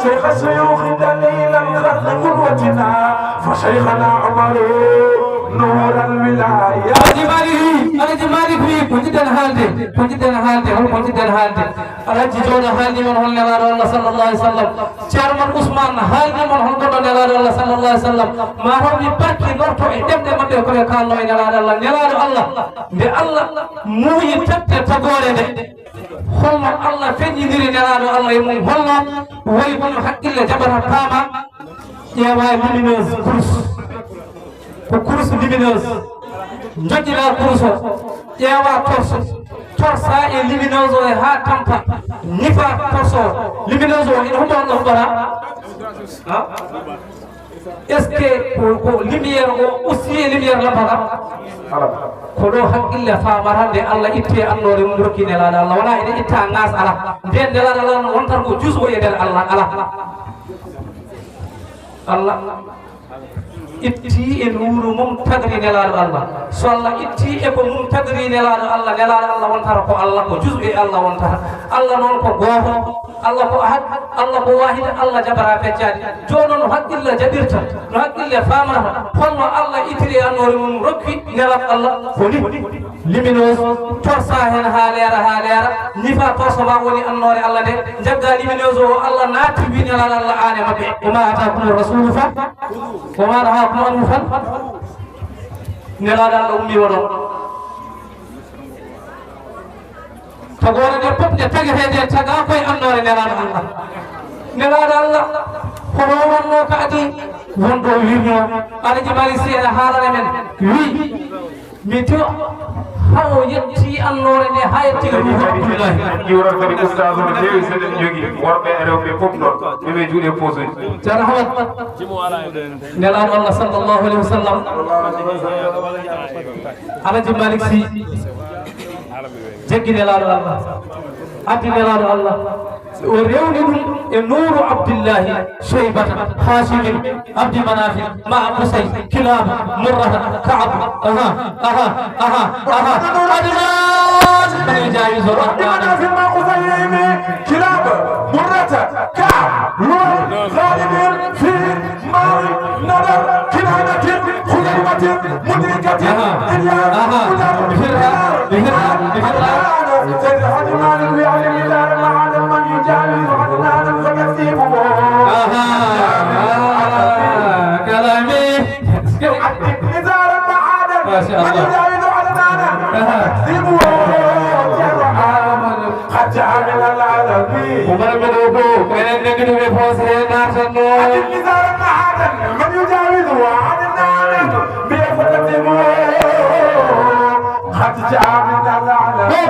شيخ الشيوخ دليلا خلق قدوتنا، فشيخنا عمر نور الولاية. Alhaji Malick wi, Alhaji Malick wi, ko jiɗɗen haalde, ko jiɗɗen haalde, hol ko jiɗɗen haalde? Alhaji Jooɗo haalni mon hol Nelaaɗo Allah sallallahu alaihi wasallam. Ceerno Ousmane haalni mon hol gonɗo Nelaaɗo Allah sallallahu alaihi wasallam. Ma taw mi barki lorto e ɗemɗe maɓɓe ko ɓe kaalno e Nelaaɗo Allah. Nelaaɗo Allah, nde Allah muuyi tagde tagoore nde, holno Allah feññiniri Nelaaɗo Allah e mum? Holno wayi kono haqqille jaɓata paama? Ƴeewa lumineuse kurus. Ko kurus lumineuse. Njoƴƴira kurus o. Ƴeewa torso. Torsa e lumineuse o e haa tampa. Nifa torso o. Lumineuse o ina huɓa, no huɓata? Ha? Est-ce que ko, ko lumière o aussi e lumière lampata? Ala. Ko ɗo haqqille faamata nde Allah itti e annoore mum rokki Nelaaɗo Allah. Wona ene itta ngaas, ala. Nden Nelaaɗo Allah wontat ko jusgo e nder Allah, ala. Allah itti e nuuru mum tagri Nelaaɗo Allah. So Allah itti e ko mum tagri Nelaaɗo Allah, Nelaaɗo Allah wontata ko Allah, ko jusgo e Allah wontata. Allah noon ko gooto, Allah ko ahad, Allah ko waahid, Allah jaɓataa feccaade. Jooni noon no haqqille jaɓirta, no haqqille faamata, holno Allah ittiri e annoore mum, rokki Nelaaɗo Allah ko ni. Lumineuse, torsa heen haa leera, haa leera, nifa torso ma woni annoore Allah nde, njagga lumineuse o, Allah naatti wi Nelaaɗo Allah aan e maɓɓe. وما آتاكم الرسول ف-، وما نهاكم عنه فانتهوا. Nelaaɗo Allah ummi o ɗo. Tagoore nde fof nde tagetee nde tagaa ko e annoore Nelaaɗo Allah. Nelaaɗo Allah, hono o wonnoo kadi wonɗo o wirnoo. Alhaji Malick Sy ene haalana men, wi, mi diwa haa o yetti annoore nde, haa yetti ko Ruuhu Abdullahi. Ƴiwral kadi ustaas no feewi, so eɗen njogii worɓe e rewɓe fof noon, ɓe ɓe juuɗe posuji. Ceerno Ahmad, Nelaaɗo Allah sallallahu alaihi wasallam. Alhaji Malick Sy jaggi Nelaaɗo Allah, addi Nelaaɗo Allah, o rewni ɗum e Nuuru Abdillahi, Shaybata, Hashimin, Abdi Manafin, Ma'a Qusay, Kilaba, Murrata, Ka'ab. Aha, aha, aha, aha. Adnan! من يجاوز الرحمن؟ Abdi Manafin, Ma'a Qusay, Kilaba, Murrata, Ka'ab, Lu'ay, Ghalib, Fihir, Mawi, Nadar, Kinanatin, Khuzaimatin, Mudrikatin, Aha. Ilyas, Aha. Mudar, Bihirra, Bihirra, Bihirra. Sayyid Hajji Malik wi Alhaji Mizar Ma'adan man yujawizu Adnanan fakasibuhu. Aha. Ah, kalami. Mizar Ma'adan Masha man Allah. Yujawizu Adnanan Aha. Fakasibuhu. Qad jaa min al-alamin. Umar bin Ubu, ko enen ndenndi ɓe fof se naatannoo. Adil mizara mahadan, man yujawizu wa adnanan, bi yafdatimu. Qad jaa min al-alamin.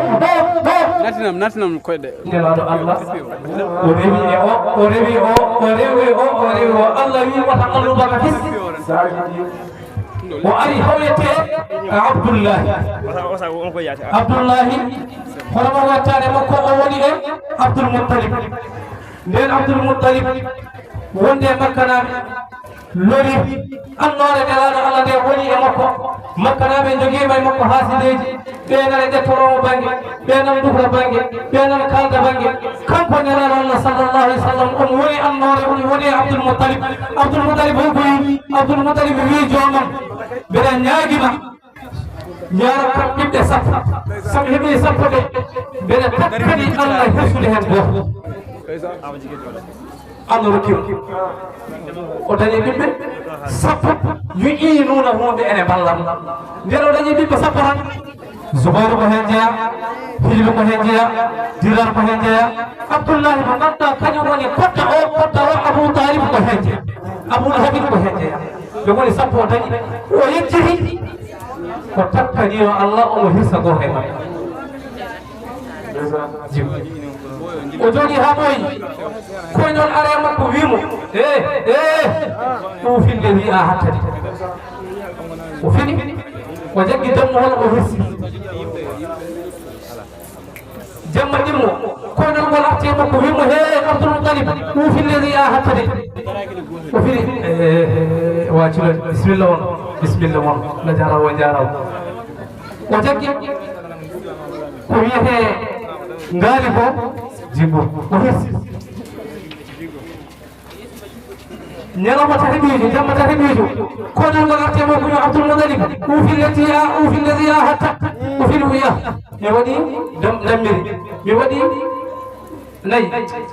Natinam, natinam koyɗe. Nelaaɗo Allah, o rewi e o, o rewi o, o rewi o, o rewi o. Allah wi wata alluba ka fis. O ari hawete Abdullahi. Abdullahi, hono mo wattaade makko o woni e Abdul Muttalib. Nden Abdul Muttalib wonde e Makkanaaɓe lori annoore Nelaaɗo Allah nde woni e makko. Makkanaaɓe njogiima e makko haasideeji. Ɓe nana ƴettoroomo bannge, ɓe nana ndufra bannge, ɓe nana kaalda bannge. Kanko Nelaaɗo Allah sallallahu alaihi wasallam, on woni annoore, on woni e Abdul Muttalib. Abdul Muttalib holko wi? Abdul Muttalib wi joomam, mbeɗa ñaagima, yaara kam ɓiɓɓe sappo. So mi heɓii sappo ɓe, mbeɗa takkani Allah hirsude heen gooto. Allah rokki mo. O dañi ɓiɓɓe sappo, yu'iinuunahu, ɓe ene mballa mo. Nden o dañi ɓiɓɓe sappo tan. Zubayru ko heen jeyaa, Hijlu ko heen jeyaa, Dirar ko heen jeyaa. Abdullahi mo ngannduɗaa kañum woni kodda o, kodda o, Abu Talib ko heen jeyaa. Abu Lahabin ko heen jeyaa. Ɓe ngoni sappo o dañi. O yejjiti. Ko takkaniino Allah, omo hirsa gooto e maɓɓe. Jim. O jooɗi haa ɓooyi. Koyɗol ara e makko, wii mo, "Eh, eh, ufinde wi a hattadi." O fini, o jaggi dammuwol, o hirsi. Jamma ɗimmo, Koynol ngol arti e makko, wimo, "He Abdul Muttalib, uufi lladi ahadta de." O fini, eh, eh, eh, wa cuuɗi, bisimilla on, bisimilla on, na jaaraama, on jaaraama. O jaggi ko wiyetee ngaali ko jimbo, o hirsi. Ñalawma tati ɓiijo, jamma tati ɓiijo, koynol ngol arti e makko, yo Abdul Muttalib, "Uufi lladi a, uufi lladi ahadta." O fini, o wiya, "Mi waɗi dam-, dammiri, mi waɗi nayi,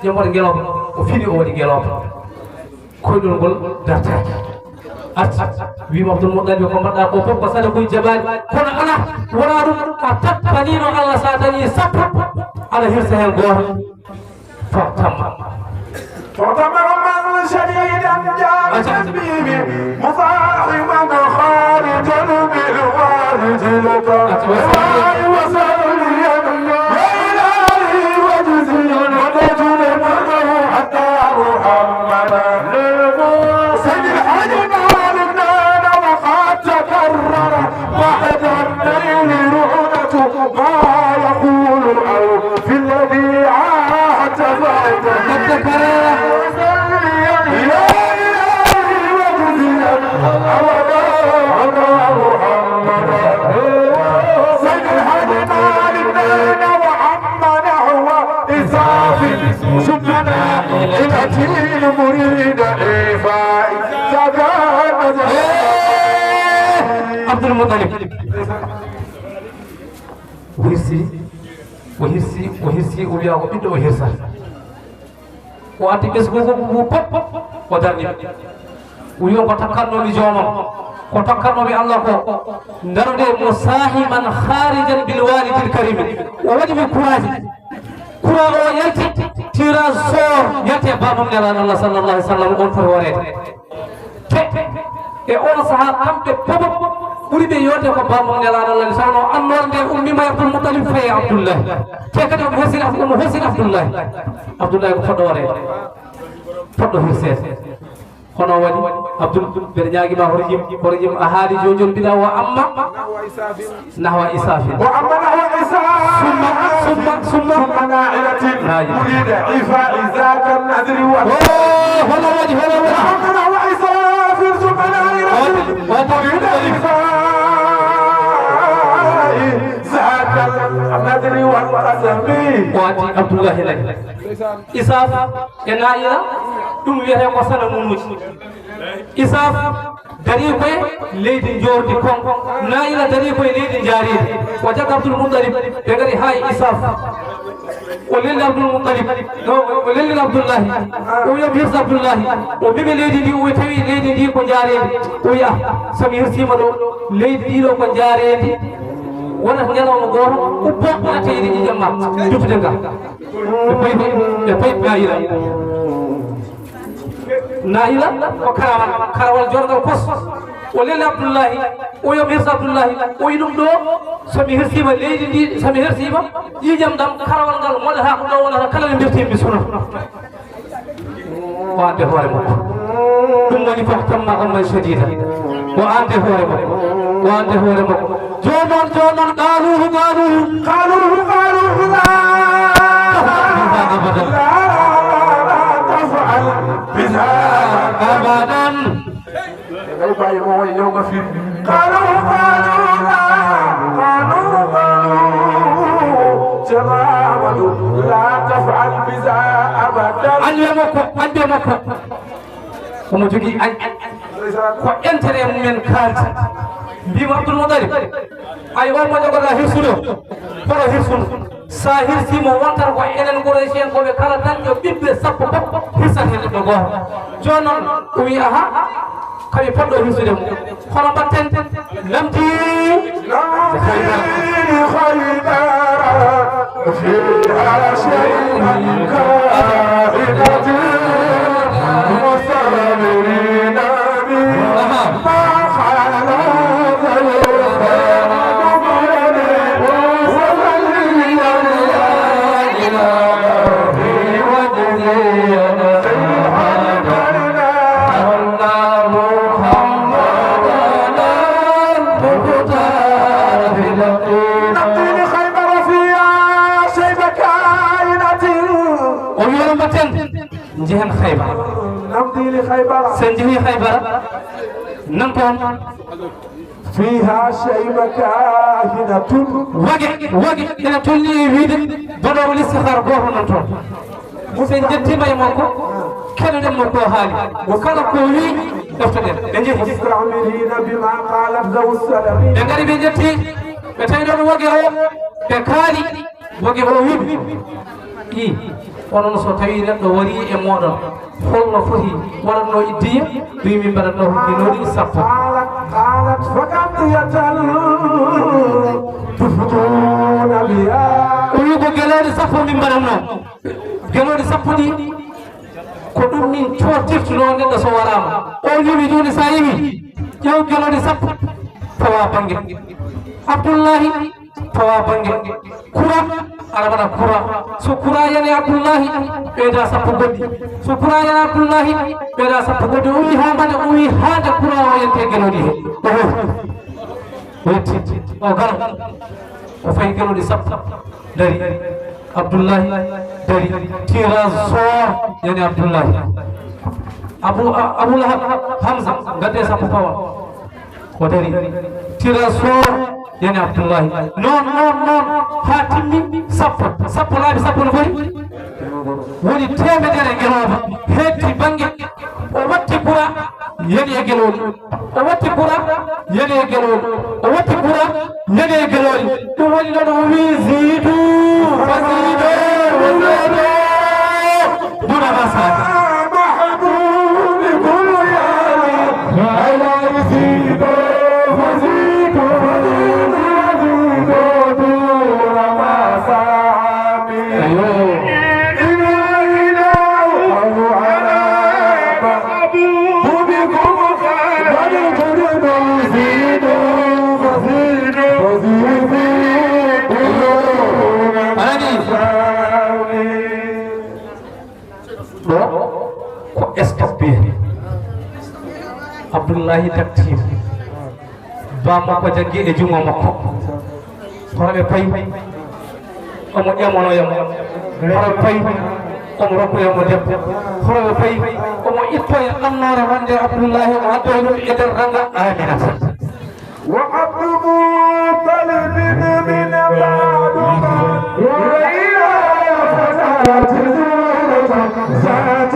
yo mi waɗ ngelooba." O fini, o waɗi ngelooba. Koynol ngol dartaaki. Arti, wiima Abdul Muttalib, "Ko mbaɗɗa ko fof ko sadakuuji jabaali, kono alaa, wonaa ɗum, a tappaniino Allah, so a dañii sappo, aɗa hirsa heen gooto." فاغتم. فاغتم غما شديدا جاء بتسبيح مصاحبا خارجا بالوارد لك. وصلي يا إلهي واجزي وتجل منه حتى محمدا. سيد الحاج مالك نال وقد تكرر بعد الليل رعدة ما يقول الأول في الذي عاهدت فأنت. قد ذكر. يا إلهي وجزيلا أبدا أبدا محمدا. سيد الحاج مالك بين وعم نحو إساف ثم نائلة المريد إيفاء زكاة. Abdul Muttalib. O hirsi, o hirsi, o hirsi, o wiya ko ɓiɗɗo o hirsata. O addi ɓesngu ngu pop, o darni ɓe. O wiya ko takkatnoomi joomam, ko takkatnoomi Allah ko, ndarude mo saahiban haarijan bil waalidil karimi. O waɗi mi kuraaji. Kura o yalti, tirage sort yalti e baabam Nelaaɗo Allah sallallahu alaihi wasallam, on foti wareede. Te e oon sahaa, kamɓe fof ɓuri ɓe yooɗde ko baabam Nelaaɗo Allah, so wonaa annoore nde ummiima e Abdul Muttalib fayi e Abdullahi. Te kadi omo hosini Abdu-, omo hosini Abdullahi. Abdullahi ko fotɗo wareede, fotɗo hirseede. Kono waɗi Abdul, mbeɗa ñaagii ma, hoto jim, hoto jim, a haali jooni jooni, mbiɗa wa amma. نحو إساف. وأما نحو إساف. ثم، ثم، ثم. ثم نائلة. نائلة. مريد إيفاء ذاك النذر و- Oh, hono waɗi, hono waɗi. وأما نحو إساف ثم نائلة. Waɗi, waɗi. مريد إيفاء ذاك النذر والقسم. Waɗi Abdullahi lay. Isaaf e Naa'ila, ɗum wiyetee ko sanamuuji. Isaaf darii ko e leydi njoorndi kon, Naa'ila darii ko e leydi njaareendi. O jagga Abdul Muttalib, ɓe ngari haa e Isaaf. O lelni Abdul Muttalib, no, o lelni Abdullahi. O wiya, "Mi hirsa Abdullahi." O ɓiɓe leydi ndi, o tawi leydi ndi ko njaareendi. O wiya, "Ah, so mi hirsiima ɗo, leydi ndi ɗo ko njaareendi. Wonata ñalawma gooto, ubbo, natta e ƴiiƴam ma, duttude ngal." Ɓe payi, ɓe payi Naa'ila. Naa'ila ko karawal, karawal jorgal kos. O lelni Abdullahi, o wiya, "Mi hirsa Abdullahi." O wiyi ɗum ɗo, "So mi hirsiima leydi ndi, so mi hirsiima ƴiiƴam ɗam, karawal ngal moɗata ko ɗo wonata kala nde mbirtimi mi suna." O addi hoore makko. Ɗum woni فاغتم غما شديدا. O addi hoore makko. O addi hoore makko. Jooni noon, jooni noon, قالوه، قالوه. قالوه، قالوه، لا. أبدا. لا، لا، لا، لا تفعل بذا أبدا. قالوا، قالوا، لا. قالوا، قالوا، جماعة، لا تفعل بذا أبدا. Anndi e makko, anndi e makko. Omo jogii añ. Ko intérêt mum en kaaldi. Mbiimi Abdul Muttalib, ay, on mo jogoɗaa hirsude o, hoto hirsun. So a hirsiima, wontata ko enen Quraysh en, ko ɓe kala dañɗo ɓiɓɓe sappo fof, hirsat heen neɗɗo gooto. Jooni noon, o wiyi, aha, kami fotɗo hirsude mo. Hono mbaɗten? Lamti. lamti Haydara. Haydara. فيها شيئا كائنة مستغربين مما خلا ذا الوفاء مبين ومن يرجع إلى ربه وجزي أن محمدا المختار في اليقين. نقي خيبر فيها شيب كائنة Njehen Haybara. نمضي لخيبر. Sen njehi Haybara, nan toon. فيها شيبة كاهنة. Wage, wage, ina tolni e wiide baɗoowo listihara gooto nan toon. Sen njettiima e makko, keɗoɗen mo ko haali. Kala ko wii, ɗoftoɗen. Ɓe njehi. مستعمرين بما قال ذو السلف. Ɓe ngari ɓe njetti, ɓe tawi ɗoon wage o, ɓe kaali. Boge o wiɗi ɗi, onon so tawii neɗɗo warii e mooɗon, holno foti waɗatnoo iddiya? Mbi min mbaɗatnoo ko gelooɗi sappo. قالت، قالت فكم يتل تفضون بها. O wi ko gelooɗi sappo min mbaɗatnoo. Gelooɗi sappo ɗi, ko ɗum min cootirtunoo neɗɗo so waraama. O wiimi jooni so a yehii, ƴeew gelooɗi sappo, tawa bannge Abdullahi. Tawa bannge kura, aɗa waɗa kura. So kura yani Abdullahi, ɓeyda sappo goɗɗi. So kura yani Abdullahi, ɓeyda sappo goɗɗi. O wi haa mbaɗa, o wi haa nde kura o yante gelooɗi he. O hewti. O yetti. O gara. O fayi gelooɗi sappo. Dari. Abdullahi. Dari. Tirage sort yani Abdullahi. Abu, Abu Lahab, Hamza, ngadde sappo pawa. O dari. Tirage sort yani Abdullahi. Noon, noon, noon. Haa timmi sappo. Sappo laabi sappo no foti? Woni teemedere e gelooba. Heedti bannge. O watti kura, yani e gelooɗi. O watti kura, yani e gelooɗi. O watti kura, yani e gelooɗi. Ɗum woni noon o wii, "Ziidu, wa ziidu, wa ziidu." Duna ma saaka. Mahbubi kul yani. Ala ziidu, wa ziidu, wa ziidu, wa ziidu, duna ma saami. Ayo. Ina, ina, ala. Ɗo ko stoppe. Abdullahi Taktim. Baa makko jaggi e junngo makko. Hono ɓe payi, omo ƴamanoya mo. Hono payi, omo rokkoya mo debbo. Hono ɓe payi, omo ittoya annoora wonde Abdullahi, omo addoya ɗum e nder ranga Aminata. وعبد مطلب من بعد ما رأينا فتاة زينة ذات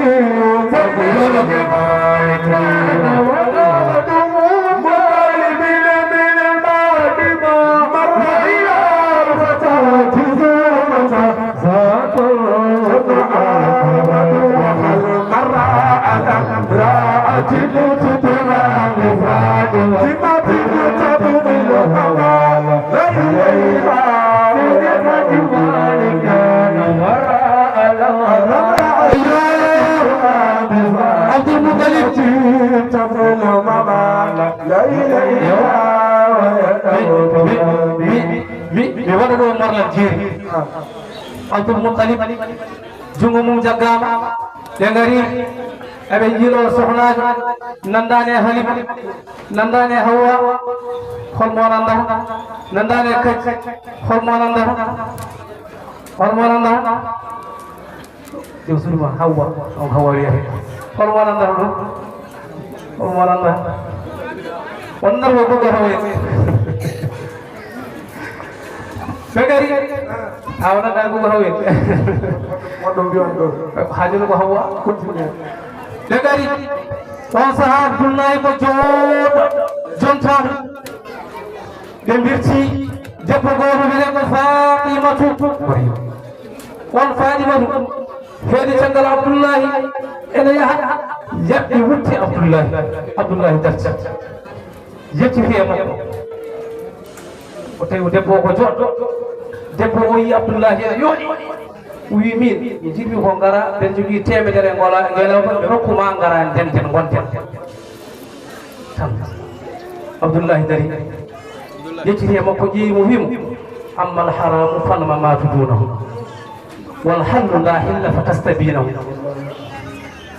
Abdul Muttalib. Mi, mi, mi, mi waɗa ɗo morlal jeeri. Abdul Muttalib, junngo mum jaggaama, ɓe ngari, eɓe njiiloo sohnaajo, nanndaani e Halima, nanndaani e Hawwa, hol mo nanndaa? Nanndaani e Kacci, hol mo nanndaa? Hol mo nanndaa? Yo suudu ma, Hawwa, on Hawwa wiyete. Hol mo nanndaa ɗum? Hol mo nanndaa? On nanndaa ko Gogo Hawwa en. Ɓe ngari. A, o nanndaa Gogo Hawwa en. Waɗɗo mbiyan ɗo. Haaju ko Hawwa. Continue. Ɓe ngari. On sahaa Abdullahi ko jooɗo, jontaano. Ɓe mbirti debbo gooto wiyetee ko Fatimatu. On Fatimatu heedi caggal Abdullahi ene yaha, yaɓɓi wutte Abdullahi. Abdullahi darti, yettiti e makko. O tawi o debbo o ko jooɗɗo. Debbo o yii Abdullahi ene yooɗi. O wii, "Min, mi jiɗmi ko ngara, ɓen jogii teemedere ngola, ngelooba, mi rokku ma ngara, ndenden, ngonden." Tan Abdullahi dari, yecciti e makko, ƴeewi mo, wii mo, "Amma al-haramu fal mamatu dunahu, wal hallu la hilla fa tastabinahu,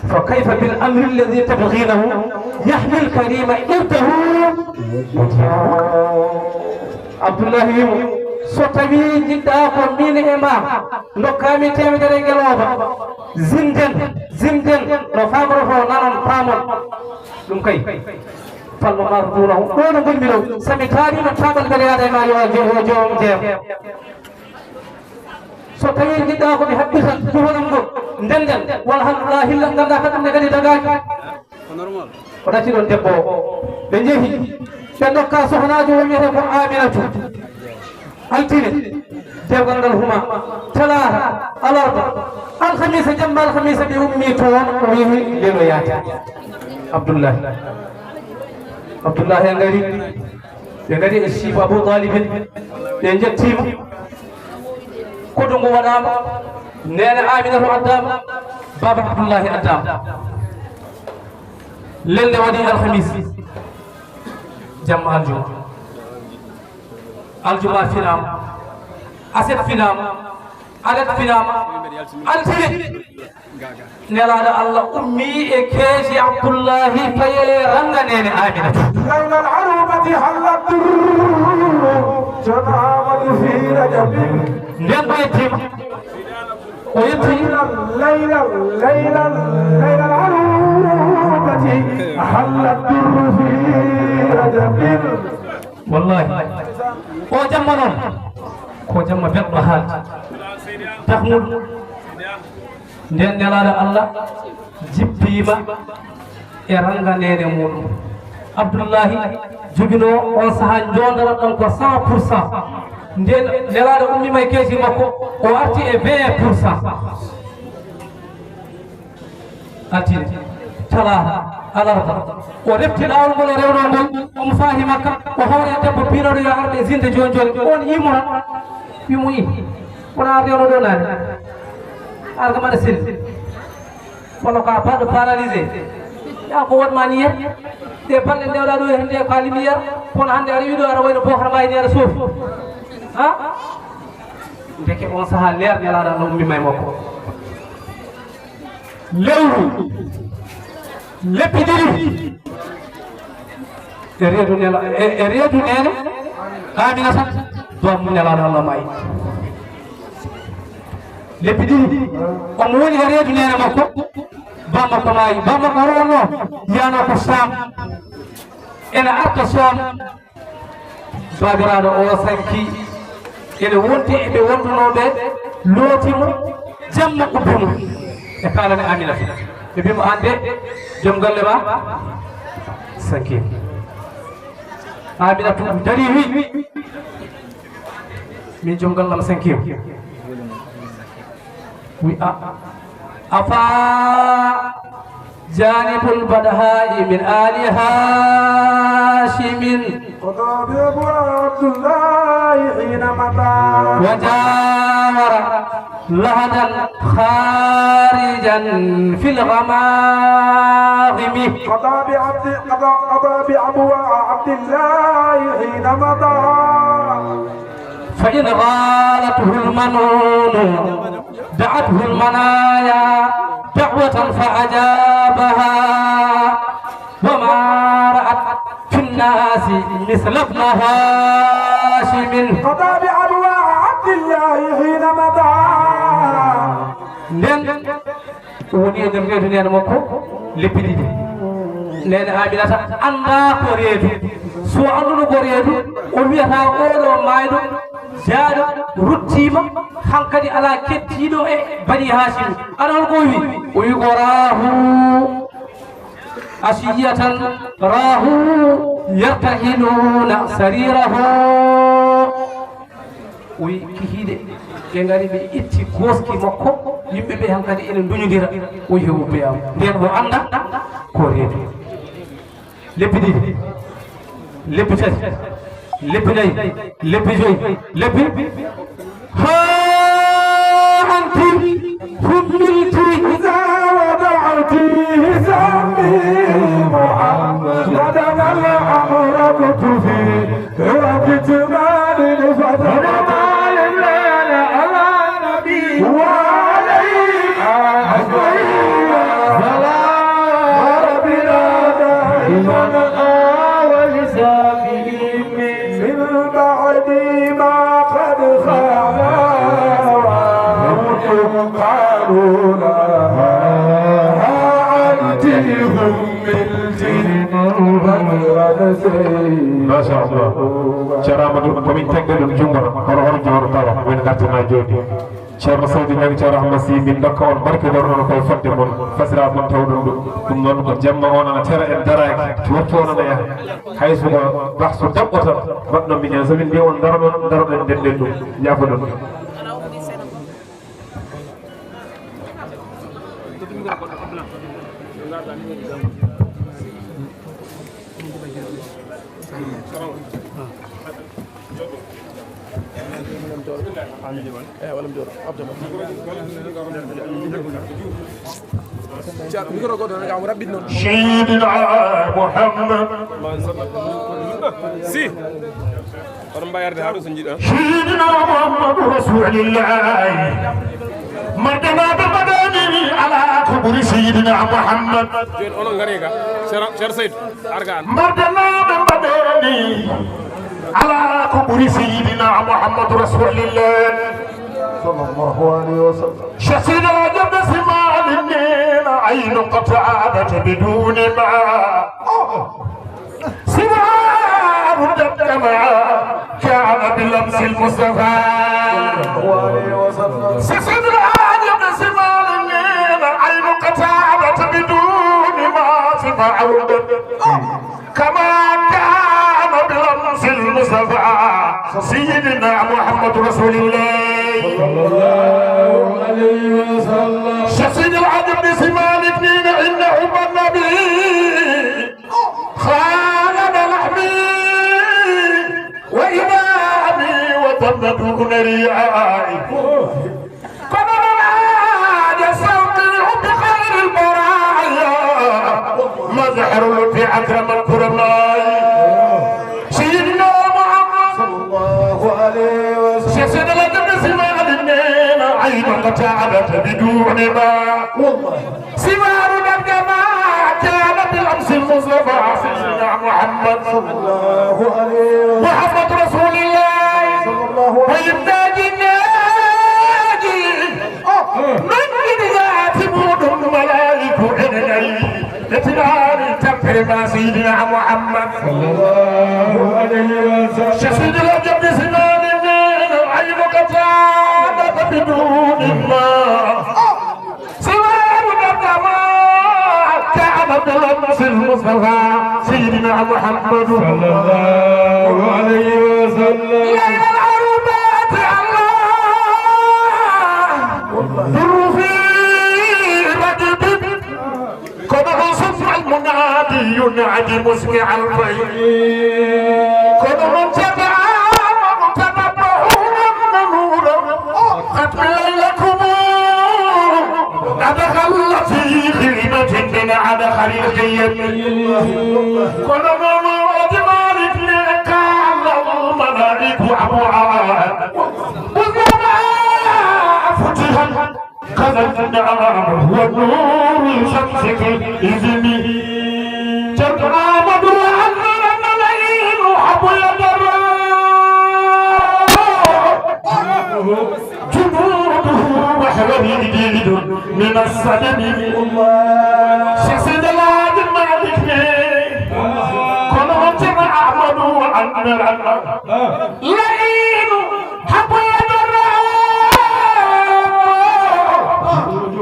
fa kayfa bil amri alladhi tabghinahu, yahmi al-karima irdahu." Abdullahi wii mo, So tawii njiɗɗaa ko miin e ma, ndokkaa mi teemedere ngelooba. Zinden, zinden, no faamrotoo nanon, paamon. Ɗum kay, falmo maato duunahu. Ɗo no ngonmi ɗo, so mi taariima taaɓal mbele yaada e ma, yo jo-, yo joom jeem. So tawii njiɗɗaa ko mi haɓɓita duhonam ngol, ndenden, walhamdulillah, hilla nganndaa kadi ɗum ne kadi dagaaki. O ɗacci ɗon debbo o. Ɓe njehi, ɓe ndokka sohnaajo o wiyetee ko Aminatu. Altine, dewgal ngal huma. Talaata, alarba, alhamisa, jamma alhamisa ɓe ummi toon, o yehi ndeno yaade. Abdullahi. Abdullahi e ngari, ɓe ngari e Siibu Abu Talibin, ɓe njettiima. Koɗo ngu waɗaama, neene Aminatu addaama, baaba Abdullahi addaama. Lelle waɗi alhamis, jamma aljuma. Aljuma finaama, aset finaama, alet finaama, altine. Nelaaɗo Allah ummi e keeci Abdullahi faye ranga neene Aminata. ليل العروبة هل الدر جنى في رجب. Nden o yettiima. O yetti. ليل، ليل، ليل العروبة هل الدر في رجب. Wallahi. O jamma noon. Ko jamma belɗo haalde. Tahmud. Nden Nelaaɗo Allah jippiima e ranga neene muɗum. Abdullahi joginoo on sahaa njoondoran ɗon ko cent pour cent. Nden Nelaaɗo ummiima e keeci makko, o arti e vingt pour cent. Altine, talaata, alarba. O refti laawol ngol o rewnoo ngol, omo faati Makka, o hoore debbo piinooɗo yo arɓe zinde jooni jooni. On iimo tan, wimo i. Wona rewno ɗo naani. Ar kam aɗa selli. Kono ka baɗɗo paralysé. Ya ko wonma ni yet. Ɗe balɗe ndewɗa ɗo e hannde ka lumière. Kono hannde aɗa wiɗo aɗa wayno bohar mbayi ni aɗa soofi. Ha? Ndeke on sahaa leer Nelaaɗo no ummi may makko. Lewru, lebbi ɗiɗi. E reedu nela-, e, e reedu neene Aminata, bammu Nelaaɗo Allah maayi. Lebbi ɗiɗi, omo woni e reedu neene makko, bammakko maayi. Bammakko o wonno, yiyano ko Saam. Ene arta Saam. Baabiraaɗo o sanki, ene wonti e ɓe wondunooɓe, looti mo, jamma ubbi mo. Ɓe kaalani Aminata. Ɓe mbi mo, "Aan de, joom galle ma sanki." Aminata dari wi, "Min joom galle am sanki." Wi a, afa جانب البدهاء من آل هاشم. قضى بأبو عبد الله حين مضى. وجاور لهدا خارجا في الغماغم. قضى بعبد، قضى، قضى بأبو عبد الله حين مضى. فإن غالته المنون دعته المنايا دعوة فأجابها، وما رأت في الناس مثل ابن هاشم. قضى بأبواء عبد الله حين مضى. Nden o woni e nder reedu neene makko lebbi ɗiɗi. Neene Aminata anndaa ko reedu. So annduno ko reedu, o wiyata oɗo maayɗo, jaaɗo, ruttiima, hankadi alaa keddiiɗo e Bani Haasim. Aɗa hol ko o wi? O wi ko raahu, asiyatan raahu, yartahiluuna sariirahu. O wi kihiiɗe, ɓe ngari ɓe itti gooski makko, yimɓe ɓe hankadi ene nduñodira. O wi heɓu beyam. Nden o annda ko reedu. Lebbi ɗiɗi, lebbi tati, lebbi nayi, lebbi joyi, lebbi. ها أنت حملت إذا وضعت سمي محمدا الأمر اكتفي وقت مال فترى مال على نبي وعليه أجمعين. سلام ربنا دائما آل سامي من بعد ما قد Machallah. Ceerno Amadou, ko min tagɓe ɗum junngo, hoto, hoto jooɗo tawa, min ngartana jooni. Ceerno Seydi Ñaŋ, Ceerno Ahmad Sy, min ndokka on barke ɗo, onon koye fodde mon, fasira mon taw ɗum ɗum. Ɗum noon ko jamma on ana tera en daraaki, to wattu on ana yaha. Hay so ko bahsu daɓɓo tan, waɗno min heen, so min mbiya on ndaroɗon, ndaroɗen, ndenden ɗum, yaafo ɗum. Seydina Muhammad. Si. Oɗon mbawi arde haa ɗo so njiɗa. Seydina Muhammadu Rasulillahi. Mardanaaɓe mbaɗani ala kuburi Seydina Muhammad. Jooni onon ngare ga. Ceerno, Ceerno Seydou, ar ga an. Mardanaaɓe mbaɗani ala kuburi Seydina Muhammadu Rasulillahi. Sallallahu alayhi wa sallam. Cheikh Seydi El Hadji Abdou Aziz Malick nee na, aynu qatadat biduni ma. Siwaaru dam kama kana bi lamsil Mustafa. Cheikh Seydi El Hadji Abdou Aziz Malick nee na, aynu qatadat biduni ma, siwaaru dam. كما كان بلمس المصطفى سيدنا محمد رسول الله. صلى الله عليه وسلم. Cheikh Seydi El Hadji Abdou Aziz Malick nee na, إن حب النبي خالد لحمي وإنامي وتم دون ريائي. Kono noon aade sawqi hubbi khayril baraya, mazharu lutfi akramal kuramai. Sayyidina Muhammad sallallahu alayhi wa sallam. Cheikh Seydi El Hadji Abdou Aziz Malick nee na, aynu qatadat biduni ma. Wallahi. Siwaaru dam kama kana bil amsil Mustafa Sayyidina Muhammad. Sallallahu alayhi wa sallam. Muhammad Rasulillah. Sallallahu alayhi wa sallam. Ko yimɓeeji neeji. Oh, nanngini yaati muuɗum malaa'iku ene nari. Ɓe tinaani tampere ma Sayyidina Muhammad. Sallallahu alayhi wa sallam. Cheikh Seydi El Hadji Abdou Aziz Malick nee na, aynu qatadat biduni ma. Siwaaru dam kama kana bi lamsil Mustafa Sayyidina Muhammad. Sallallahu alayhi wa sallam. Laylal arbaati Allah. Durru fi rajabin. Kono on summa al munadi yunadi musmi al bay. Kono on taba, taba, Khatmi laylakum adkhala fi khidmatin min adkhalil khiyam. Kono noon Alhaji Malick ne, kala al malaiku abwab. Kullama futihat, kaza al anam wa nur al shamsi kal izmi. Ceerno Amadou Anwar Al Amin Abou Yadar. جنوده وهو جديد من الصدم. Cheikh Seydi El Hadji Malick ne, kono on Ceerno Amadou Anwar, lainu habu yadara.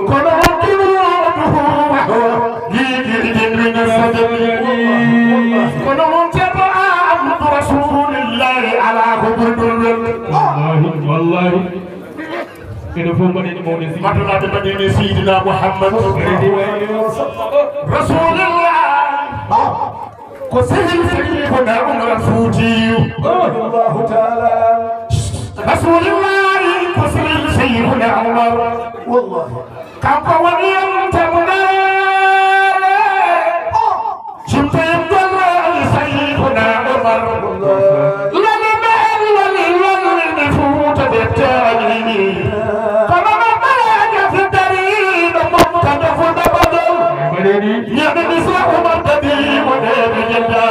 Kono on junuuduhu wa huwa jididin min as-sadami. Kono on Ceerno Amadou Rasulillahi ala ko ɓuri ɗum welde. Wallahi, wallahi. Ene fof mbaɗen mawɗen si. Madunaaɓe mbaɗen e Seydina Muhammad. Rasulillah. Ko sehil Seydina Umar Fuutiyu. Allahu taala. Rasulillah ko sehil Seydina Umar. Wallahi. Kanko woni yonta mo naare. Jimta en gollaali Sayyiduna Umar. Lali men lali lali mi Fuuta ɓe taani. Kono no ɓaleejo si dariiɗo Fuuta nde Fuuta Badal. Ñande Misra Umar tabi mo ɗe ɓe ñetta.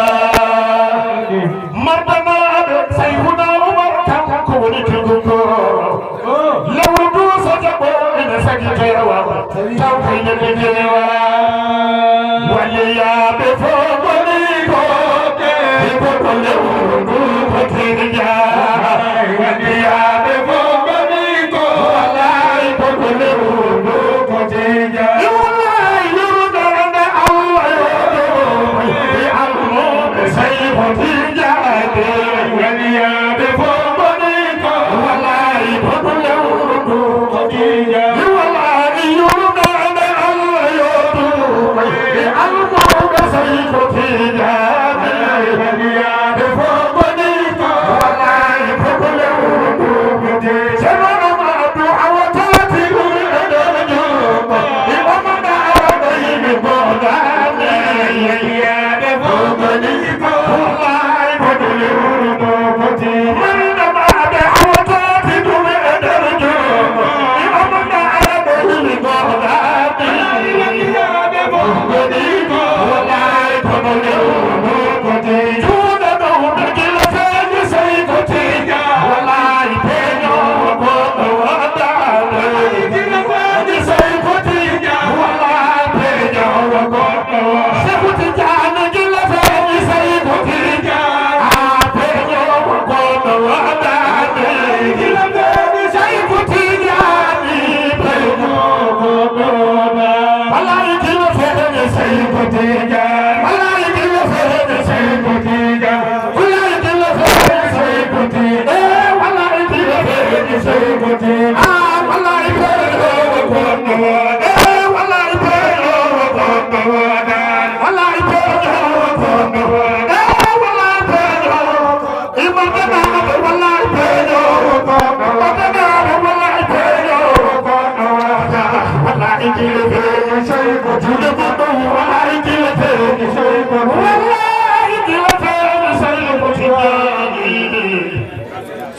Mardanaaɓe Sayyiduna Umar kanko woni tegugo. Lewru ndu so jaɓo ene sagi teewa. Taw kay ñande teewa. Waliya.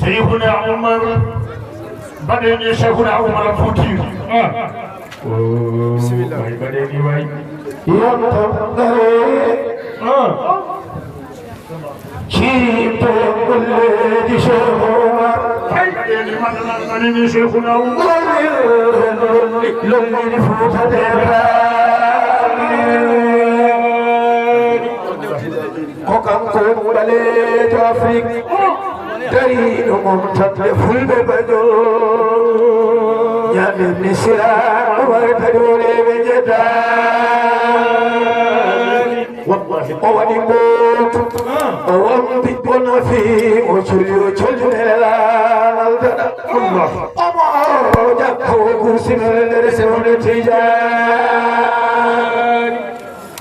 Seyhuna Umar, mbaɗen e Seyhuna Umar Fuutiiru. Bisimilla. Way mbaɗen ni way. Yontam dare. Ciimte golleeji Cheikh Oumar. Ay, ɓe ni man nan nani ni Cheikhuna Oumar. Lolli, lolli, lolli Fuuta Deeɓa. Ko kanko woni ɓaleejo Afrik. Dariiɗo mum tan le Fulɓe Bañol. Ñaamen ni sira Oumar Tadole ɓe njeddaani. Wallahi. O waɗi mbootu, o wambi, o nafi, o culi, o culi nelaanal daɗa. Wallahi. Omo o jakka, o gusina nder sewde Tijaan.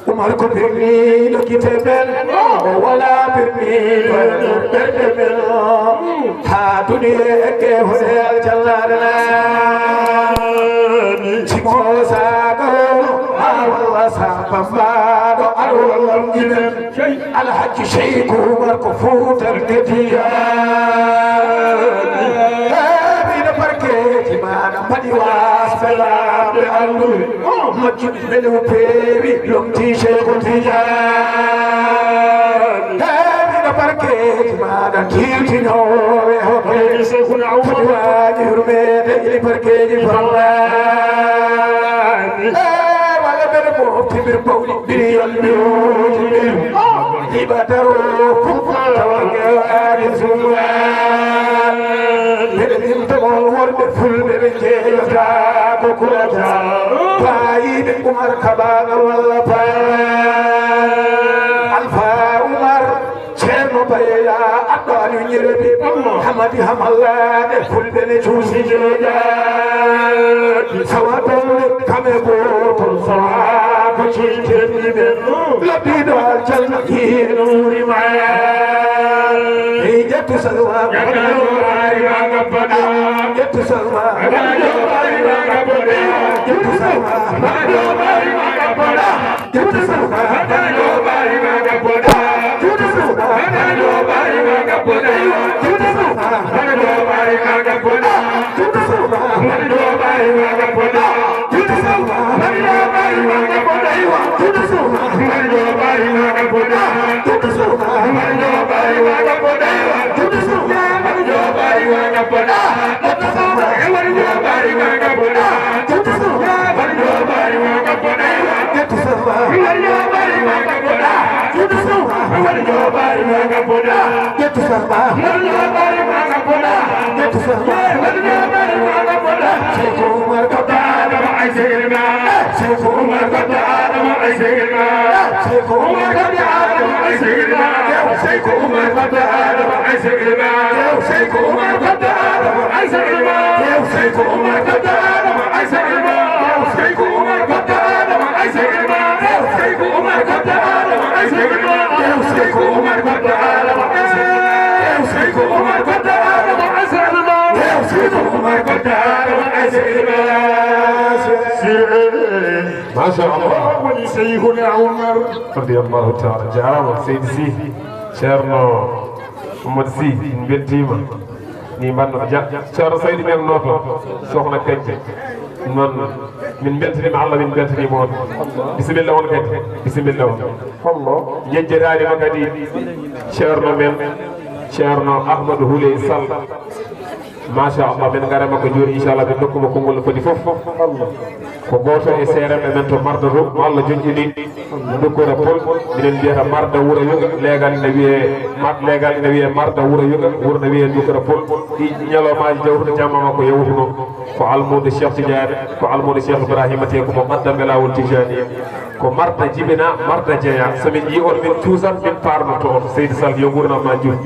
Umar ko birniiɗo gite men, o wala birniiɗo e nder ɓerɗe men. Haa duniyee ekke hode aljannaare na. Simo saagoono, maa walla sa bambaaɗo, aɗo walla ginen. Alhaji Seyku Umar ko Fuutanke Tijaan. Heewiino barkeeji maaɗa, mbaɗi waasɓe laaɓɓe annduɓe. Majjuɓe Mbeɗe o peewi lomti Seeku Tijaan. Heewi no barkeeji maaɗa tiitinooɓe hoɓɓe. Seekuna Umar. Foti waaji yurmeede ili barkeeji fallaani. Ee, wala mbeɗe mofti mbir bawɗi mbir yalmiruuji mbir. Jiba daro fufa tawange waɗi suma. Mbeɗe limta mon worɓe fulɓe ɓe jeeyata ko kulata. Faayiɓe Umar Kabaga walla Paa. Alfa Umar, Ceerno Bayla, Abdou Aliou Ñerebi, Hamadi Hamallaaɓe fulɓe ne cuusi jeeja. Sawa ɗon kame gootol sawa ko ciitenni ɓe. Labbiɗo aljanna hinuuri maya. Ey ƴettu salma. Ƴettu salma. Ƴettu salma. Ƴettu salma. Machallah. Woni Seyhuna Umar. Radiyallahu taala. Jaaraama, Seydi Sy. Ceerno Amadou Sy, en mbeltiima. Ni mbanno ja. Ceerno Saydi men nooto. Sohna Kañte. Noon. Min mbeltaniima Allah, min mbeltaniima on. Bisimilla on kadi, bisimilla on. Njejjitaani ma kadi ceerno men, ceerno Ahmadou Houleye Sall. Machallah, min ngara makko jooni, inchallah, min ndokku mo konngol no foti fof. Ko gooto e seerenɓe men to Marda to, mo Allah joƴƴini, Dukkura Pol. Minen mbiyata Marda Wuro Yoga, leegal ina wiyee Mar-, leegal ina wiyee Marda Wuro Yoga, wuro ina wiyee Dukkura Pol. Ɗi ñalawmaaji jawtuɗo jamma makko yawtuno, ko almuudo Cheikh Tidiane, ko almuudo Cheikh Ibrahima, te ko mo ɓaddanɓe laawol Tijaani. Ko Marda jibina, Marda jeya. So min njii on, min cuusan, min paarnoto on. Seydi Sall, yo nguurndam ma juut.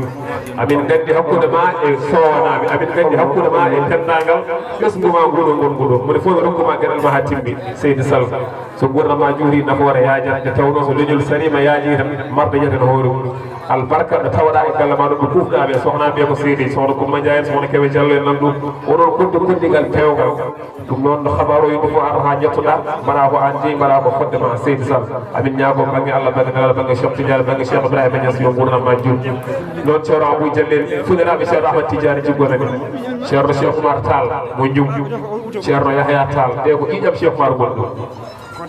Amin nganndi hakkunde ma e Soowanaaɓe, amin nganndi hakkunde ma e denndaangal ɓesngu ma nguɗo ngol nguɗo. Moni fof no rokku ma geɗal ma haa timmi, Seydi Sall. So nguurndam ma juuti, nafoore yaajat, nde tawnoo so leñol sariima yaajii tan, Marda yiyata no hoore mum. Albarka ɗo tawaɗaa e galle ma ɗo, ɓe kuufɗaa ɓe, sohna mbiya ko Seydi, sohna Kumba Njaay en, sohna Kewe Jallo en nan ɗum. Onon koddi koddigal peewgal. Ɗum noon, no xabaarooji ɗum fof arata haa njettoɗaa, mbaɗaa ko aan jeyi, mbaɗaa ko fodde ma, Seydi Sall. Amin ñaagoo bannge Allah, bannge Nelaɗo, bannge Cheikh Tidiane, bannge Cheikh Ibrahima Niass, yo nguurndam ma juut. Noon Ceerno Abou Diallo en, fuɗɗiraaɓe Ceerno Ahmad Tidiane Jiggonani, Ceerno Cheikh Oumar Tall mo Njum, Ceerno Yahya Tall, ɓe ko ƴiiƴam Cheikh Oumar gonɗo.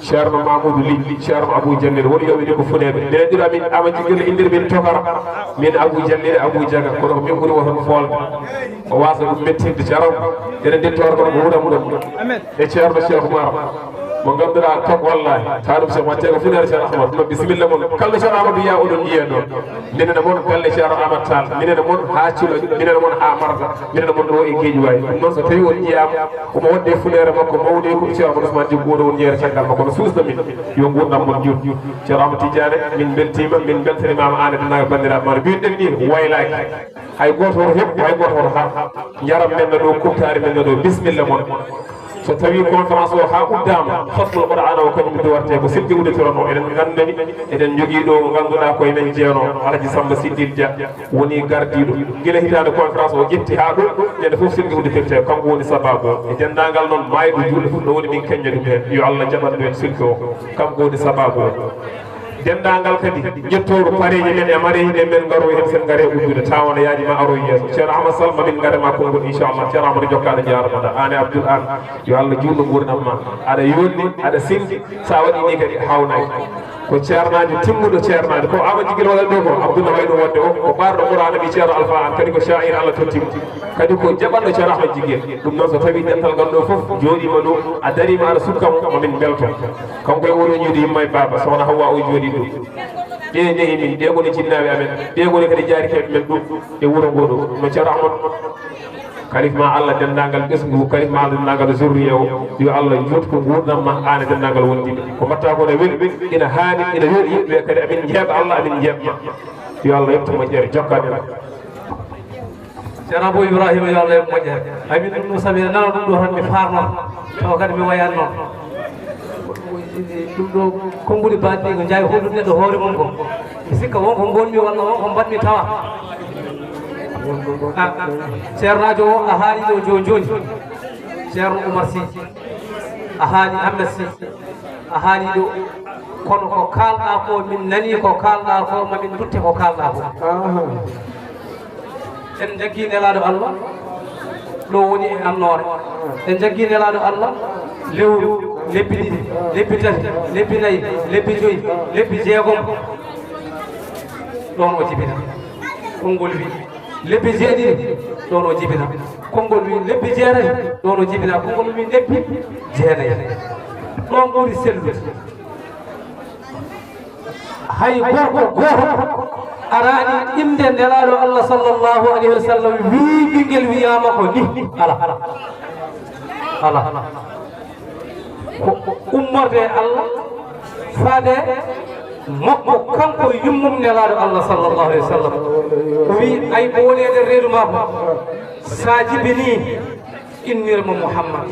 Ceerno Mamoudou Ly, Ceerno Abou Diallo, woni yo ɓe ko fuɗeeɓe. Minen ɗiɗo amin, Ama Jigel indir min tokara, min Abou Diallo e Abou Diaga, kono ko min ɓuri won foolde. O waasa ɗum mettinde caram. Eɗen ndetti hoore kono ko wuram ɗum. E Ceerno Cheikh Oumar, mo ngannduɗaa toon, wallahi, taanum Cheikh Oumar, tega fuɗeere Ceerno Ahmad. Ɗum noon, bisimilla mon. Kala Ceerno Amadou Yaa, oɗon njiyee ɗoon. Minen e mon, galle Ceerno Amat Tall. Minen e mon haa Culo, minen e mon haa Marda, minen e mon ɗo e Guédiawaye. Ɗum noon, so tawii on njiyaama, omo wonde e fuɗeere makko mawɗo e ko Ceerno Amadou Ousmane Djigo, ɗo woni jeere caggal makko, no suusno min. Yo nguurndam mon juut. Ceerno Amadou Tidiane, min mbeltiima, min mbeltaniima ma, aan e denndaangal banndiraaɓe ma no mbiɗen ni, waylaaki. Hay gooto hoto heɓ, hay gooto hoto har. Njaram men no ɗo, kuɓtaari men no ɗo, bisimilla mon. So tawii conférence o haa uddaama, hotnol Qur'aana o kañum duwarte ko silke udditiron o. Eɗen nganndani, eɗen njogii ɗo mo ngannduɗaa koye men jeeno, Alhaji Samba Siddil Dia woni gardiiɗo. Gila hitaande conférence o ƴetti haa ɗo, ñande fof silke udditirte, kanko woni sabaabu o. E denndaangal noon maayɓe juulɓe fof no woni min keñña ɗum heen. Yo Allah jaɓan ɗum en silke o. Kanko woni sabaabu o. Denndaangal kadi ƴettooru pareeji men e mareeji ɗe men ngaro heen, sen ngare uddude, tawa no yaaji ma aroy yeeso. Ceerno Ahmad Sall, ma min ngare ma konngol, inchallah. Ceerno Amadou Jokka, aɗa jaarama ɗa. Aan e Abdoul Aan, yo Allah juutnu nguurndam ma. Aɗa yolni, aɗa sinndi, sa waɗi ni kadi hawnaaki. Ko ceernaajo timmuɗo ceernaajo. Ko Ama Jigel waɗat ɗo ko, Abdoul na wayi ɗum waɗde o, ko ɓaarɗo Qur'aana, ɓii Ceerno Alfa Aan, kadi ko shaa'ir Allah tottimo. Kadi ko jaɓanɗo Ceerno Ahmad Jigel. Ɗum noon, so tawii dental ngal ɗo fof jooɗiima ɗo, a dariima aɗa sukka mo, ma min mbelto. Kanko e oɗo ñiiɗo yumma e baaba, sohna Hawwa o jooɗii ɗo. Ɓe njehi min, ɓe ngoni jinnaaɓe amen, ɓe ngoni kadi jaarikeeɓe men ɗum e wuro ngo ɗo. No Ceerno Ahmad, kalif ma Allah denndaangal ɓesngu, kalif ma Allah denndaangal zurriya o, yo Allah juutku nguurndam ma, aan e denndaangal wondiiɓe. Ko mbaɗtaa ko ne weli, ina haani, ina yooɗi, yimɓe ɓe kadi amin njeeɓa Allah, amin njeeɓ ma. Yo Allah yoɓtu moƴƴere, jokkaa ɗen. Ceerno Abou Ibrahima, yo Allah yoɓ moƴƴere. Hay min ɗum ɗo, sabu ene nana ɗum ɗo tan, mi faarno, tawa kadi mi wayani noon. Ɗum ɗo, konnguɗi baɗɗi ko njaawi hollude neɗɗo hoore mum ko. Mi sikka won ko ngonmi walla won ko mbaɗmi tawa. Ah, ceernaajo o a haali ɗo jooni jooni. Ceerno Oumar Sy, a haali Ahmed Sy, a haali ɗo. Kono ko kaalɗaa ko, min nanii ko kaalɗaa ko, ma min ndutte ko kaalɗaa ko. Aha. En njaggii Nelaaɗo Allah, ɗo woni e annoore. En njaggii Nelaaɗo Allah, lewru, lebbi ɗiɗi, lebbi tati, lebbi nayi, lebbi joyi, lebbi jeegom. Ɗoon o jibina. Konngol wi, lebbi jeeɗiɗi, ɗoon o jibina. Konngol wi, lebbi jeetati, ɗoon o jibina. Konngol wi, lebbi jeenayi. Ɗoon ɓuri sellude. Hay gorko gooto araani innde Nelaaɗo Allah sallallahu alayhi wa sallam wii ɓinngel wiyaama ko ni. Alaa. Alaa. Ko ummorde e Allah faade makko, kanko yummum Nelaaɗo Allah sallallahu alayhi wa sallam. O wii, ay ko woni e nder reedu maako, sa jibinii, innir mo Muhammad.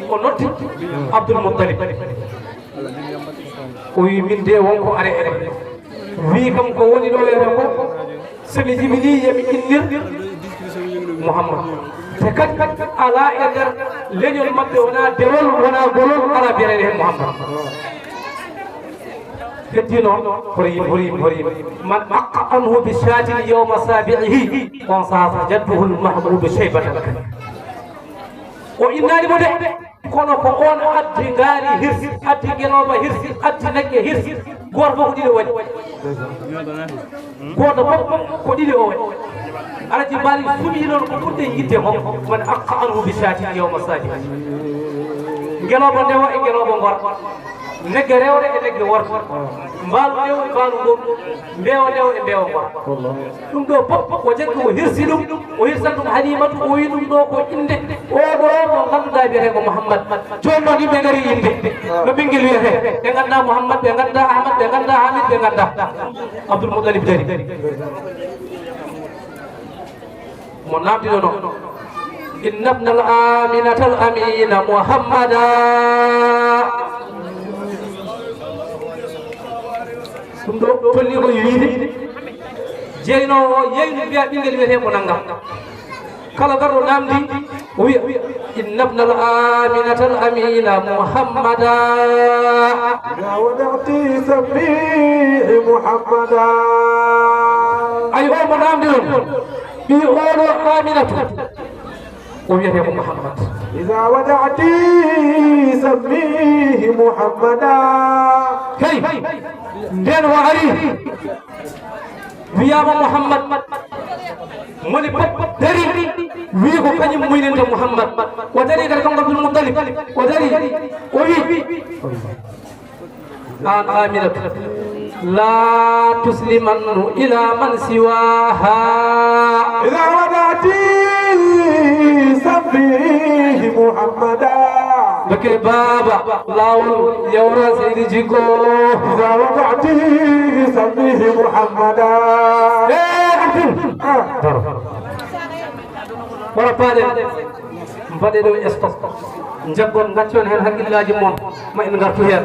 O noddi Abdul Muttalib. O wi, min de wonko are ere. Wi kam ko woni ɗo ere ko, so mi jibini, yo mi innir Muhammad. Te kadi alaa e nder leñol maɓɓe wona dewol, wona golol, alaa biyete heen Muhammad. Heddi noon, hoto yim, hoto yim, hoto yim. Man aqqa anhu bi shatin yawma sabi'ihi, on saaha jadduhu al-mahmudu shaybatan. O innaani mo de. Kono ko on addi ngaari hirsi, addi ngelooba hirsi, addi nagge hirsi. Gooto fof ko ɗiɗi o waɗi. Gooto fof ko ɗiɗi o waɗi. Alhaji Malick suɓii noon ko ɓurɗen yiɗde ko, man aqqa anhu bi shaatin yawma saadi. Ngelooba ndewa e ngelooba ngora. Nagge rewre e nagge worre. Mbaalu ndew e mbaalu ngor. Mbeewa ndew e mbeewa ngor. Ɗum ɗo fof o jaggi, o hirsi ɗum, o hirsan ɗum Halimatu, o wi ɗum ɗo ko innde oo ɗo mo ngannduɗaa wiyetee ko Muhammad. Jooni noon yimɓe ngari innde. No ɓinngel wiyetee? Ɓe nganndaa Muhammad, ɓe nganndaa Ahmad, ɓe nganndaa Hamid, ɓe nganndaa Abdul Muttalib dari. Mo namdinono, inna ibnal Aminata al Amina Muhammada. Ɗum ɗo tolni ko wiide, jeynoowo o yeynu mbiya ɓinngel wiyetee ko nanngam. Kala garɗo namdi, o wiya, inna ibnal Aminata al Amina Muhammada. Ayi, o mo namdi noon, ɓii oɗo Aminatu, o wiyetee ko Muhammad. Iza wada'ti sammihi Muhammada. Hey, ndeen o ari, wiyaama Muhammad. Moni pop dari, wii ko kañum muynanta Muhammad. O dari kadi kanko Abdul Muttalib. O dari, o wii, an Aminatu, la tuslimannu ila man siwaha. Iza wada'ti sammihi Muhammada. Dokke baaba, laawol yawra seydi jikko. Iza wada'ti sammihi Muhammada. Eh, Abdul. Ah. Daro. Wara paaɗen. Mbaɗe ɗo stock. Njaggon, ngaccon heen hakkillaaji mon, ma en ngartu heen.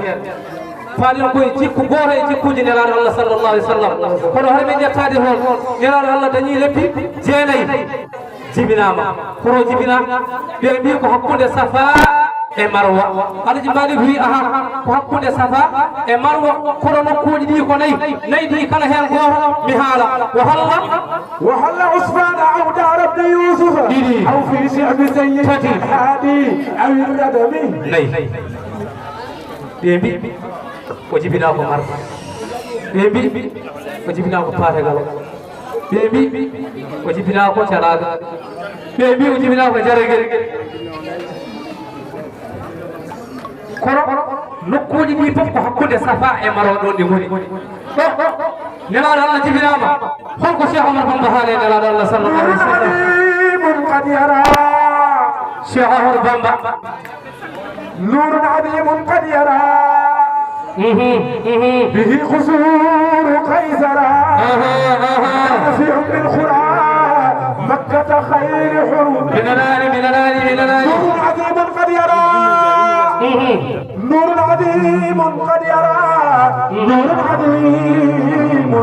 Paaɗen ko e jikku gooto e jikkuuji Nelaaɗo Allah sallallahu alaihi wasallam. Kono hol men ƴettaade toon? Nelaaɗo Allah dañii leppi jeenayi. Jibinaama. Kono jibina, ɓe mbii ko hakkunde Safa e Marwa. Alhaji Malick wi, aha, ko hakkunde Safa e Marwa, kono nokkuuji ɗi ko nayi. Nayi ɗi kala heen gooto mi haala. Wa halla. Wa halla usfana aw dara ibn Yusuf. Ɗiɗi. Aw fi shi'bi sayyid. Tati. Hadi aw radami. Nayi. Ɓe mbii o jibinaa ko Marwa. Ɓe mbii o jibinaa ko Paate Galo. Ɓe mbii o jibinaa ko Calaaga. Ɓe mbii o jibinaa ko Jaragel. Kono nokkuuji ɗi fof ko hakkunde Safa e Marwa ɗon ɗi ngoni. Ɗo, ɗo, Nelaaɗo Allah jibinaama. Holko Cheikh Omar Bamba haali e Nelaaɗo Allah sallallahu alaihi wasallam? Cheikh Ahmad Bamba. نور عظيم قد يرى به قصور قيصر. نافع بالقرى مكة خير حرم. من الآن، من الآن، من الآن. نور عظيم قد يرى. نور عظيم قد يرى. نور عظيم.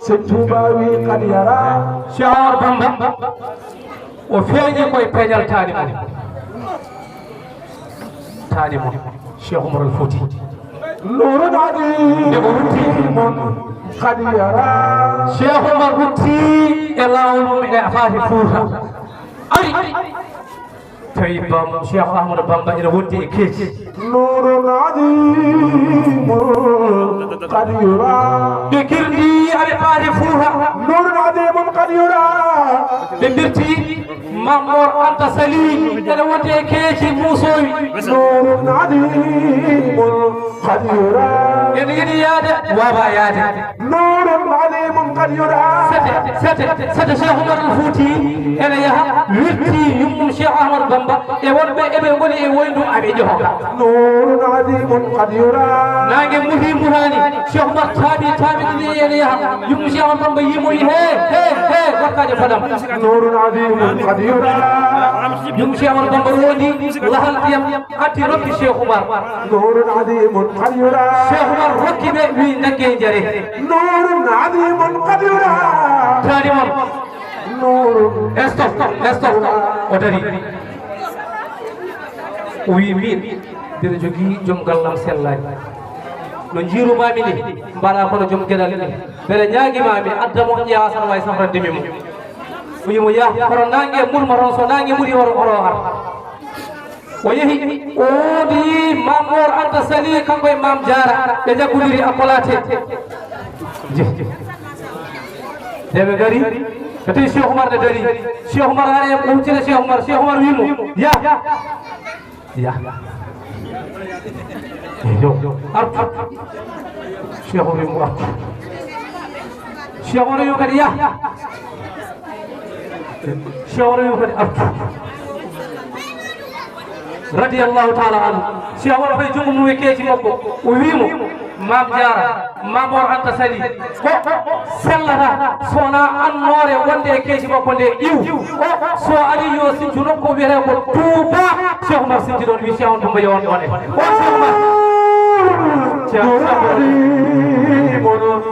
Sëñ Tuubaa wi قد يرى. Cheikh Bamba. O feeñi koye peeñal taani mo. Taani mo, Cheikh Oumar Al Fouti. نور عظيم قد يرى. Cheikh Oumar rutti e laawol mum e faati Fuuta. Ari. Tawi Bam-, Cheikh Ahmadou Bamba ina wondi e keeci. نور عظيم قد يرى. Ɓe kirdi aɓe paati Fuuta. نور عظيم قد يرى. Ɓe mbirti Mamor Anta Sali ene wondi e keeci muusoowi. نور عظيم قد يرى. Ene yiɗi yaade, waawaa yaade. نور عظيم قد يرى. Sete, sete, sete Cheikh Oumar Al Fouti ene yaha wirti yummum Cheikh Ahmadou Bamba e wonɓe eɓe ngoni e woyndu aɓe ƴoho. نور عظيم قد يرى. Naange muhi muhani, Cheikh Oumar taaɓi taaɓi ɗiɗi ene yaha. Yummum Cheikh Ahmadou Bamba yii mo wi, he, he, he, wakkaajo fadam. نور عظيم قد يرى. Yummum Cheikh Ahmadou Bamba rondi lahal ndiyam. Addi rokki Cheikh Oumar. نور عظيم قد يرى. Cheikh Oumar rokki ɓe, wi, "Ndaggee njare." نور عظيم قد يرى. Taani mon. نور. Stop, stop. O dari. O wi, "Min, mbiɗa jogii joom gallam sellaani. No njiirumaami ni, mbaɗa kono joom geɗal ni. Mbele ñaagi ma mi adda mo ƴeewa tan wawi safrande mi mo." O wi mo, "Yah, kono naange murma toon, so naange muri oro, oro ar." O yehi, o woodi Maam Moor Anta Sali, kanko e Maam Jaara, ɓe njaggondiri Akolaate. Je. Nde ɓe ngari, ɓe tawi Cheikh Oumar ne darii. Cheikh Oumar ari, o huccita Cheikh Oumar. Cheikh Oumar wii mo, "Yah. Yah. Yo, artu." Cheikh Oumar wii mo, "Artu." Cheikh Oumar wii mo kadi, "Yah." Cheikh Oumar wii mo kadi, "Artu." Radiyallahu taala anhu. Cheikh Oumar fayi junngo mum e keeci makko, o wii mo, "Maam Jaara, Maam Moor Anta Sali, goɗɗo sellata so wonaa annoore wonde e keeci makko nde iw. O, so ari yo sincu nokku wiyetee ko Touba." Cheikh Oumar sinci ɗoon, wii, "Cheikh Ahmadou Bamba, yo on ɗoon e." O Cheikh Oumar. Cheikh, Cheikh Oumar.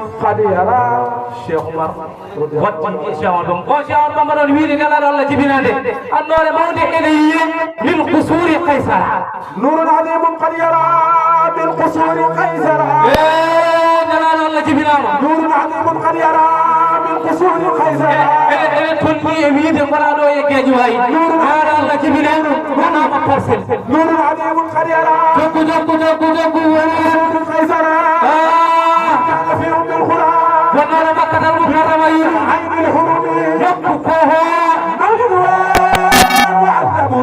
Cheikh Oumar. Waɗti Cheikh Ahmadou Bamba. O Cheikh Ahmadou Bamba noon wiide Nelaaɗo Allah jibinaande. Annoore mawnde ene yiyee min qusuri Qaysara. نور عظيم قد يرى من قصور قيصر. Eh, Nelaaɗo Allah jibinaama. نور عظيم قد يرى من قصور قيصر. Ene, ene, ene tolni e wiide ngona ɗo e Guédiawaye. Nelaaɗo Allah jibinaama, wonama Parcelles. نور عظيم قد يرى. Jokku, jokku, jokku, jokku, woni. قصور قيصر. Ah. كان في أم القرى. Wonnoɗo Makkatal Mukarrama yi. عين الحرم. Jokku ko ho. موجود ومعذب.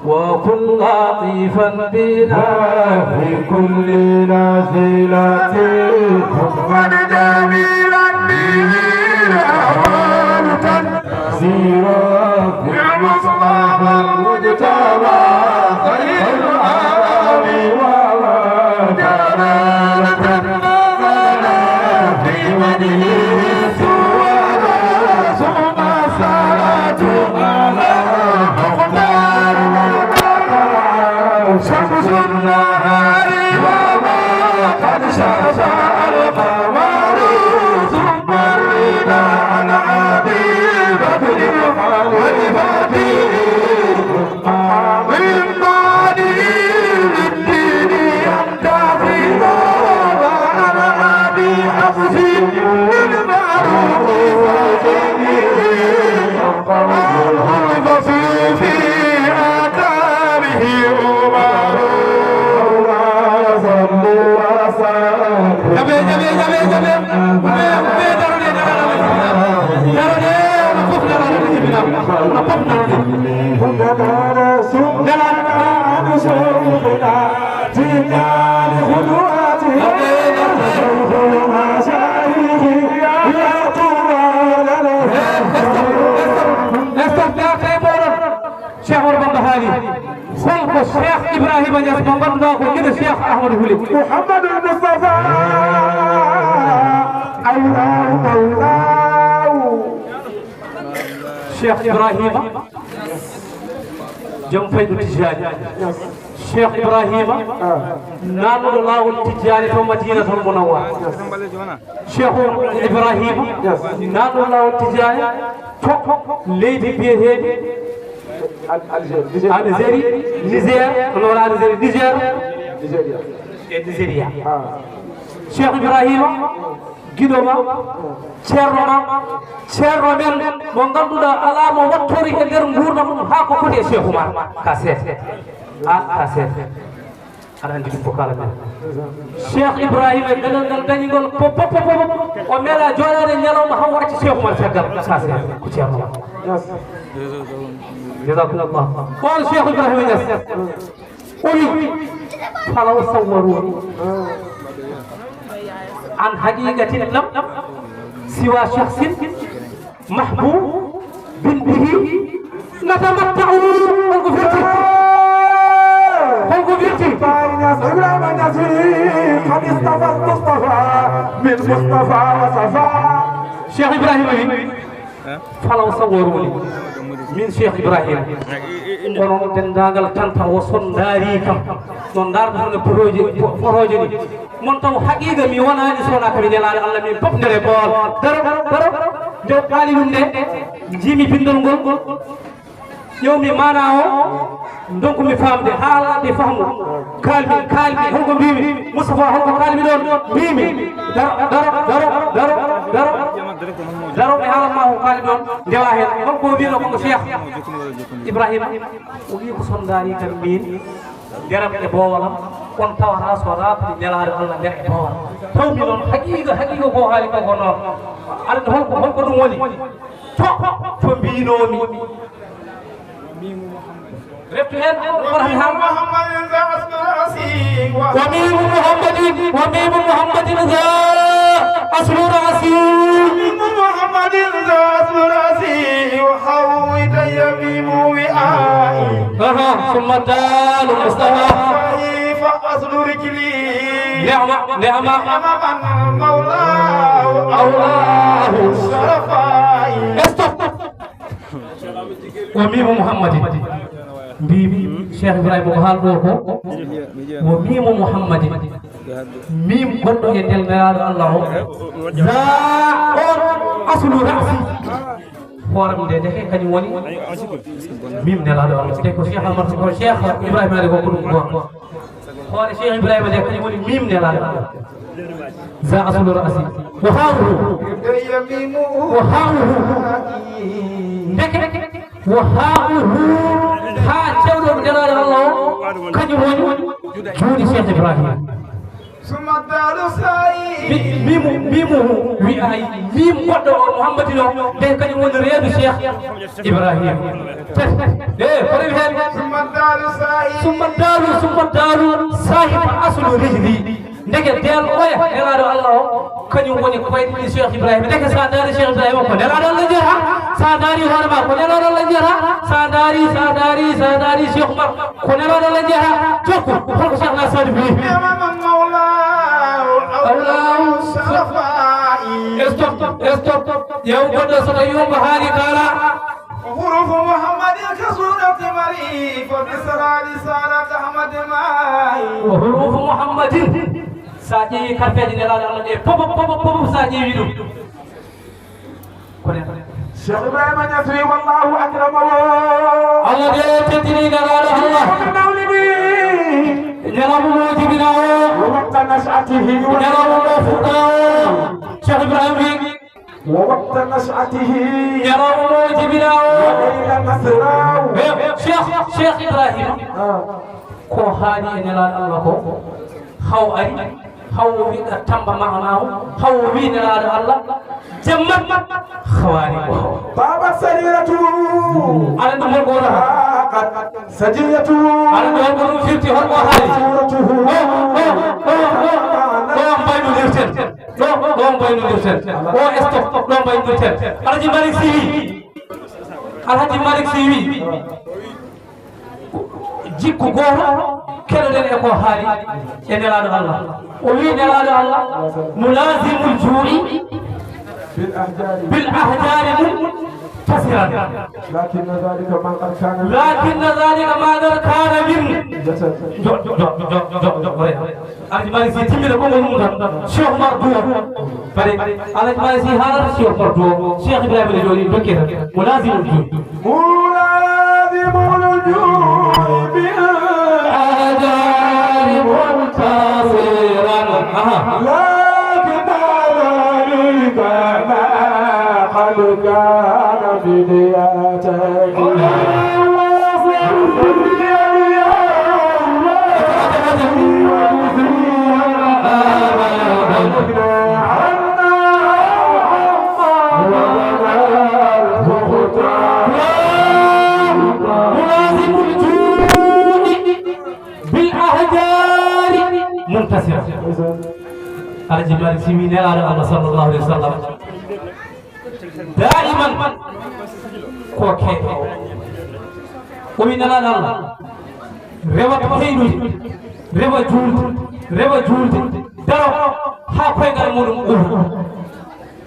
وكن لطيفا بنا في كل نازلة. وكن جميلا به الأحوال تنزيلا. بالمصطفى المجتبى خير الأنام وما جلالة لنا في مدحه سوى ثم الصلاة على مختار. شمس النهار وما قد شاش القمر، ثم الرضا عن أبي بكر والفتح. من بعده للدين ينتظر، وعن أبي حفص بالمعروف فقير. الفصل في آدابه عمر. Jaɓe, jaɓe, jaɓe, jaɓe. Ɓe, ɓe darude, darude, darude, no fof darude, no fof darude. Nelaaɗo. Tijaani huduwaati. Stop, stop, stop, stop, stop, stop, stop, stop, stop. Cheikh Oumar Bamba haali. Hol ko Cheikh Ibrahima Niass mo ngannduɗaa ko giɗo Cheikh Ahmadou Houlé? Mouhamadoul Moustapha. Allahu Mawlaahu. Cheikh Ibrahima, joom faydu Tijjaani. Cheikh Ibrahima, naannuɗo laawol Tijjaani to Madinatul Munawwara. Cheikh Ibrahima, naannuɗo laawol Tijjaani to leydi biyeteeɗi Al-, Algérie, Niger. Algérie, Niger, hono wona Algérie, Niger. Nigeria. E Nigeria. Ah. Cheikh Ibrahima, giɗo ma, ceerno ma, ceerno men, mo ngannduɗaa alaa mo wattori e nder nguurndam mum haa ko foti e Cheikh Oumar. Ka seet. An ka seet. Aɗa anndi ɗum ko kala men. Cheikh Ibrahima, ganal ngal dañi ngol pop, pop, pop, pop. O meeɗa jooɗaade ñalawma haw o acci Cheikh Oumar caggal. Ka seet. Ko ceerno ma. Yes. Jazakumullah. On Cheikh Ibrahima Niass. O wi, "Falaw sawwaruni an haqiqatin lam siwa shakhsin mahbubin bihi natamatta'u." Hol ko firti? Hol ko firti? Baay Ñas, Ibrahima Ñas wi, "Qad istafa al-Mustafa min Mustafa wa safa." Cheikh Ibrahima wi, "Falaw sawwaruni, min Cheikh Ibrahima, onon denndaangal tan taw o son ndaari kam, no ndaarduɗon e potooji, po-, potooji ni. Mon taw haqiiqa mi wonaani so wonaa ko mi nelaaɗo Allah, min pop ndere bool." Daro, daro, nde o qaali ɗum nde, njiimi binndol ngol, ƴeewmi maanaa o, ndonku mi faamde, haa laaɓi fahmu. Kaalmi, kaalmi, hol ko mbiimi? Moustapha, hol ko kaalmi ɗoon? Mbiimi, daro, daro, daro, daro, daro. Darooɓe haala ma ko kaali ɗoon, ndewa heen. Holko o wiino ko Cheikh Ibrahima? O wii ko so ndaari tan miin, nderam e boowalam, on tawata so raafti Nelaaɗo Allah nder e boowal. Taw mi noon haqiiqa, haqiiqa ko haali ko ko noon. Aɗa holko, holko ɗum woni? To, to mbiinoomi. Reftu heen, Qur'an haa. وميم محمد ذا أصل رأسي. وميم محمد، وميم محمد ذا أصل رأسي. وميم محمد ذا أصل رأسي. وحاء يدي ميم وعائي. أها، ثم دال مصطفى. فأصل رجلي. نعم، نعم. نعم من مولاه أولاه الشرفاء. Stop. Wa miimu Muhammadin. Mbiimi Cheikh Ibrahima ko haal ɗo ko. Wa miimu Muhammadin. Miim gonɗo e nder Nelaaɗo Allah o. Za on aslu ra'si. Hooram nde ndeke kañum woni miim Nelaaɗo Allah. Te ko Cheikh Ahmad, ko Cheikh Ibrahima ari ko ɗum ko. Hoore Cheikh Ibrahima nde kañum woni miim Nelaaɗo Allah. Za aslu ra'si. Wa ha'uhu. Wa ha'uhu. Ndeke wa ha'uhu. Haa cewɗo Nelaaɗo Allah o, kañum woni juuɗe Cheikh Ibrahima. ثم الدال سائي. Mi-, miimu, miimu wi'aay, miim goɗɗo o Muhammadin o, nde kañum woni reedu Cheikh Ibrahima. Tati. Eh, ko rewi heen? ثم الدال سائي. ثم الدال، ثم الدال صاحب أصل رجلي. Ndeke deel oya, Nelaaɗo Allah o, kañum woni koyɗe ɗi Cheikh Ibrahima. Ndeke sa ndaari Cheikh Ibrahima ko Nelaaɗo Allah jeyata. Sa ndaari hoore ma ko Nelaaɗo Allah jeyata. Sa ndaari, sa ndaari, sa ndaari Cheikh Oumar ko Nelaaɗo Allah jeyata. Jokku, holko Cheikh Nasir Saadu wi? نعم من مولاه أولاه الشرفاء. Stop, stop. Yaw goɗɗo so tawi on ko haali kaala. وحروف محمد كسورة مريم فبسرى رسالة أحمد ماهي. Wa huruufu Muhammadin. Sa ƴeewi karfeeje Nelaaɗo Allah ɗe, pop, pop, pop, pop, sa ƴeewi ɗum. Ko nen. Cheikh Ibrahima Niass wi, والله أكرمه. Allah de teddini Nelaaɗo Allah. بمولده. Ñalawma mo jibinaa o. ووقت نشأته. Ñalawma mo fuɗɗaa o. Cheikh Ibrahima wi. ووقت نشأته. Ñalawma mo jibinaa o. وليل مسراه. Eh, Cheikh, Cheikh Ibrahima. Ah. Ko haali e Nelaaɗo Allah ko, haw ari, haw o wiɗa tamba maanaahu, haw o wi Nelaaɗo Allah, jammat, hawaani ko haw. طابت سريرته. Aɗa ɗum hol ko wonata? ضاقت سجيته. Aɗa ɗum hol ko ɗum firti, hol ko haali? صورته. Ɗo, ɗo, ɗo, ɗo, ɗo mbaynodirten. Ɗo, ɗo mbaynodirten. O stop, ɗo mbaynodirten. Alhaji Malick Sy wi. Alhaji Malick Sy wi. Jikku gooto keɗoɗen e ko haali e Nelaaɗo Allah. O wi Nelaaɗo Allah, ملازم الجوع بالأهجار منتصرا. لكن ذلك ما قد كان. لكن ذلك ما قد كان من. Jo, jo, jo, jo, jo, jo, oya. Alhaji Malick Sy timmina konngol mum tan. Cheikh Oumar Duo. Bari, Alhaji Malick Sy haalata Cheikh Oumar Duo. Cheikh Ibrahima ne jooɗi dokke tan. ملازم الجوع. ملازم الجوع بالأهجار منتصرا. Aha. لكن ذلك ما قد كان بدياته. ملازم الجوع بالأهجار منتصرا. Alhaji Malick Sy wi Nelaaɗo Allah sallallahu alayhi wa sallam. Daiman ko keeɗo o. O wi Nelaaɗo Allah, rewa heyɗude, rewa juulde, rewa juulde, daro haa koyngal muɗum ɓuura.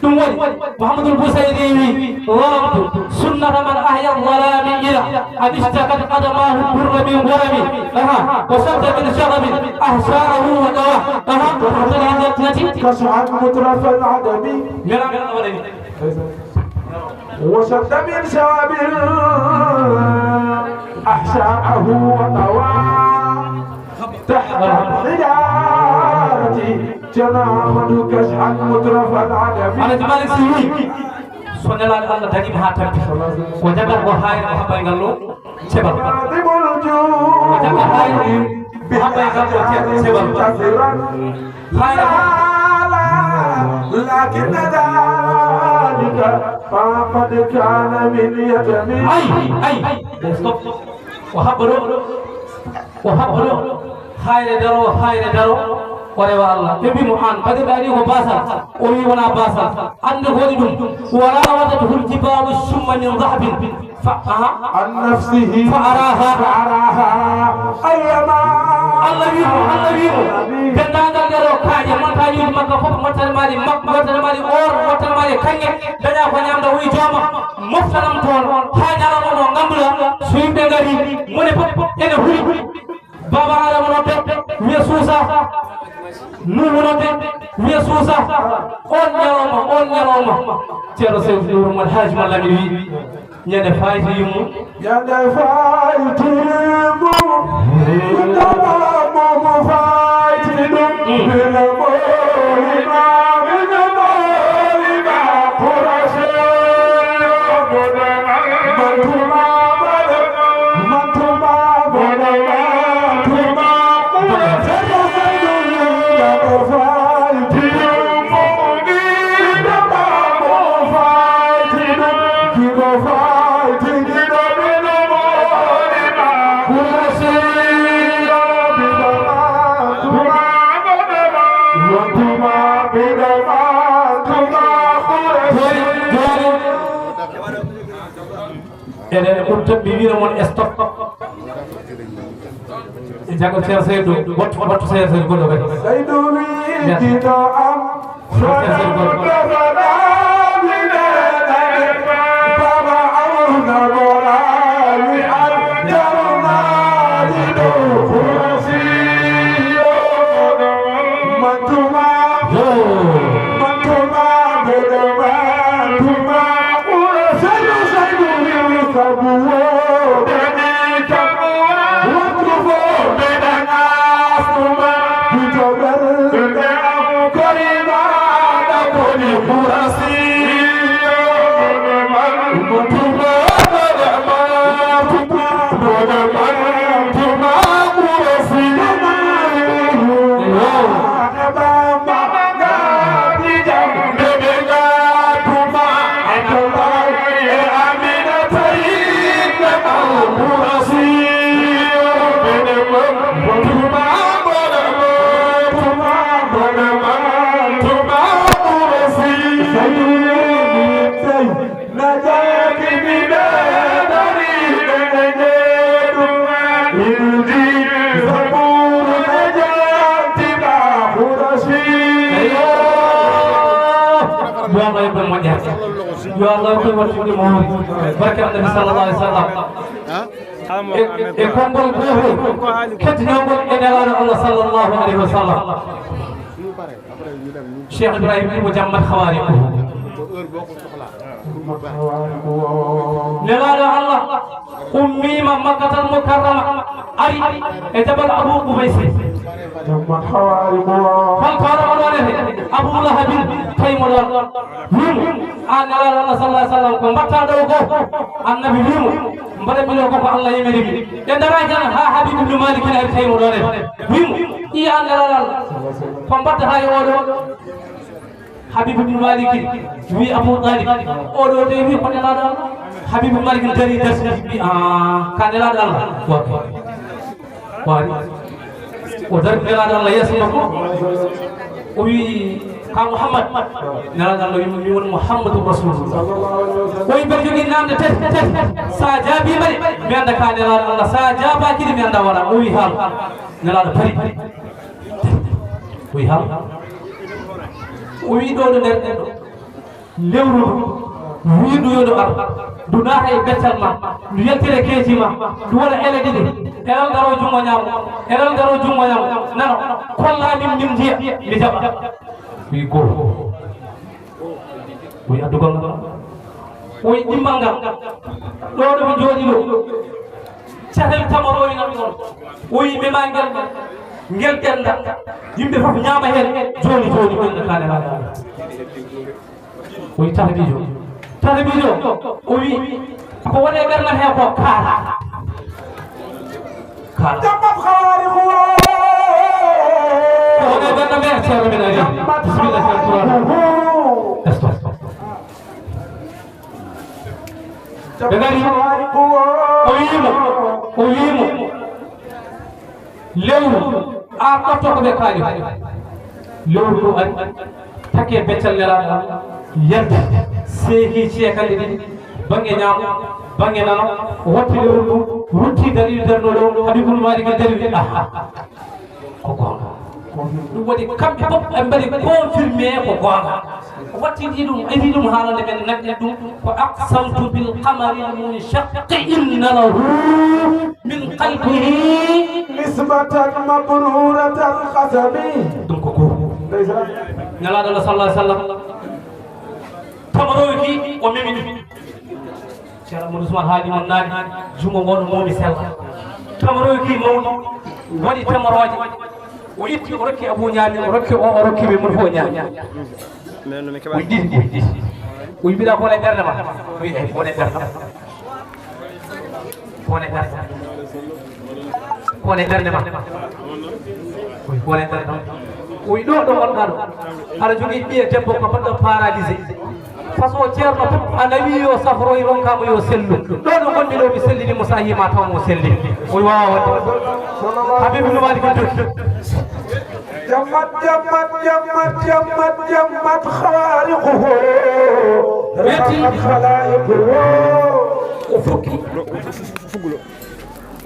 Ɗum woni Mouhamadou Bousayri wi, ضربت سنة من أحيا الظلام إلى أن اشتكت قدماه الدر من ورم. Aha, وشد من شرب أحشاءه وطوى. Aha, تحت الهجرة. كشحا مترف العدم. Nelaaɗo Allah waɗani. وشد من شواب أحشاءه وطوى تحت الحجارة جناحه كشحا مترف العدم. Alhaji Malick Sy wi, So Nelaaɗo Allah dañiima haa tampi, o jaɓat o haayre o haɓɓay ngal ɗo cebal. O jaɓat haayre o haɓɓay ngal ɗo ce-, cebal. Haayre o. لكن ذلك ما قد كان من يتم. Ay, ay, ay. Stop. O haɓɓa ɗo. O haɓɓa ɗo. Haayre daro, haayre daro. O rewa Allah. Ɓe mbi mo, "Aan, mbaɗirɗaa ni ko baasal?" O wi, "Wonaa baasal." Annde ko waɗi ɗum. وراودته الجبال الشم من ذهب. Fa, aha. عن نفسه فأراها. فأراها. أيما. Allah wi mo, Allah wi mo. Denndaangal ɗee ɗoo kaaƴe, montagne uji makka fof, mottane maaɗi mak-, mottane maaɗi or, mottane maaɗi kaŋŋe. Dañaa ko ñaamda, o wi, "Jooma, moftanam toon, haa ñalawma mo ngannduɗaa, so yimɓe ngari, mone fof ene huli." Baaba Aadama nodde, wiya, "Suusa." Nuuhu nodde, wiya, "Suusa." On ñalawma, on ñalawma, Ceerno Seydou Nour Mouhamed Hadji Malick Lamine wi, ñande fayti yummu. Ñande fayti yummu, ɗum ɗo mo fayti ɗum, ɓe no mooli ma, ɓe no mooli ma, Kurasi. Enen ɓurten mi wiira mon stop. E jago Seeɗa Seeɗa ɗo, wattu, wattu Seeɗa Seeɗa goɗɗo kadi. Seeɗa Seeɗa goɗɗo. Yo. Yo Allah yoɓ en moƴƴere. Yo Allah yoɓ en moƴƴere. Barke Annabi sallallahu alaihi wasallam. E, e konngol gootol keddinongol e Nelaaɗo Allah sallallahu alaihi wasallam. Cheikh Ibrahim imo jammat hawaari ko. Nelaaɗo Allah ummiima Makkatal Mukarrama, ari e Jabal Abu Qubaysi. Hol koɗo mo ɗonete? Abu Lahabin tawi mo ɗon. Wimo, "Aan Nelaaɗo Allah sallallahu alaihi wasallam, ko mbaɗɗaa ɗo ko?" Annabi wimo, "Mbaɗanmi ɗo ko ko Allah yamiri mi." Ɓe ndaraaki tan haa Habib ibn Malik ina ari tawi mo ɗonete. Wimo, "Ii aan Nelaaɗo Allah, ko mbaɗɗataa e oɗo?" Habib ibn Malik wi Abu Talib, "Oɗo de wi ko Nelaaɗo Allah." Habib ibn Malik dari, darti wi, "Ah, ka Nelaaɗo Allah." Wa-, waari. O darti Nelaaɗo Allah yeeso makko. O wi, "Ka Muhammad?" Nelaaɗo Allah wi, "Mi woni Muhammadur Rasulullah." O wi, "Mbeɗa jogii naamne tati, tati. Sa jaabiima ɗe, mi annda ka Nelaaɗo Allah. Sa jaabaaki ɗe, mi annda wala." O wi, "Haal." Nelaaɗo pari. O wi, "Haal." O wi, "Ɗo ɗo nder ɗen ɗo lewru ndu, wiindu yo ndu ar, ndu naata e beccal ma, ndu yaltira keeci ma, ndu waɗa ele ɗiɗi, elal daro junngo ñaamo, elal daro junngo ñaamo, nano, kolla min, min njiya, mi jaɓa." Wi, "Gooto." O wi, "Addu gollal ngal." O wi, "Ɗimmal ngal, ɗo ɗo mi jooɗi ɗo, catel tamoroowi nan ɗon." O wi, "Mema ngel, ngel ɓenda, yimɓe fof ñaama heen, jooni jooni ɓenda ka Nelaaɗo Allah." O wi, "Tahdiijo." Tarbijo, o wi, ko woni e ɓernam he ko kaala. Kaala. Jammat khawariqu. Ko woni e ɓernam he, ceerno men ari. Bismillah, ceerno Turaɗo. Esto. Ɓe ngari. O wiimo, o wiimo. Lewru, a ɓorto ko ɓe kaali. Lewru ndu ari, taki e beccal Nelaaɗo, yalti, seeki ceekanɗe ɗiɗi, bannge ñaamo, bannge nano, o watti lewru ndu, rutti dariiɗo darnooɗo, Habibul Malik dari wi, "Aha, ko goonga." Ɗum waɗi kamɓe fof ɓe mbaɗi confirmé ko goonga. O wattidi ɗum, edi ɗum haalande men, nagge ɗum ko: "Aqsamtu bil qamari l munshaqqi inna lahu min qalbihi nisbatan mabruratan qasami." Ɗum ko ko. Ndeysaan. Nelaaɗo Allah sallallahu alaihi wasallam. Tamaro ki o memi ɗum. Ceerno Amadou Ousmane haali mon naani, jumo ngoɗo momi sella. Tamaro ki mawɗo, waɗi tamarooje. O itti, o rokki Abu ñaami, o rokki o, o rokki ɓe mon fof o ñaami. O yiɗi, o yiɗi. O yiɗi mbiɗa ko wona e ɓernde ma. O wi'i, "Eyi, ko wona e ɓernde ma. Ko wona e ɓernde ma. Ko wona e ɓernde ma. Ko wona e ɓernde ma." O wi'i, "Ɗo, ɗo ngonɗa ɗo. Aɗa jogii ɓiye debbo ko baɗɗo paralysé. Façon ceerno fof a nawi yo safroy, ronka mo yo sellu. Ɗo, ɗo ngonmi ɗo, mi sellini mo, so a yii ma taw mo selli." O wi'i, "Wawa waɗde." Habib ibn Malik jokki. Jammat, jammat, jammat, jammat, jammat, khawariquhu. Weeti. Jammat khalaiquhu. O fukki.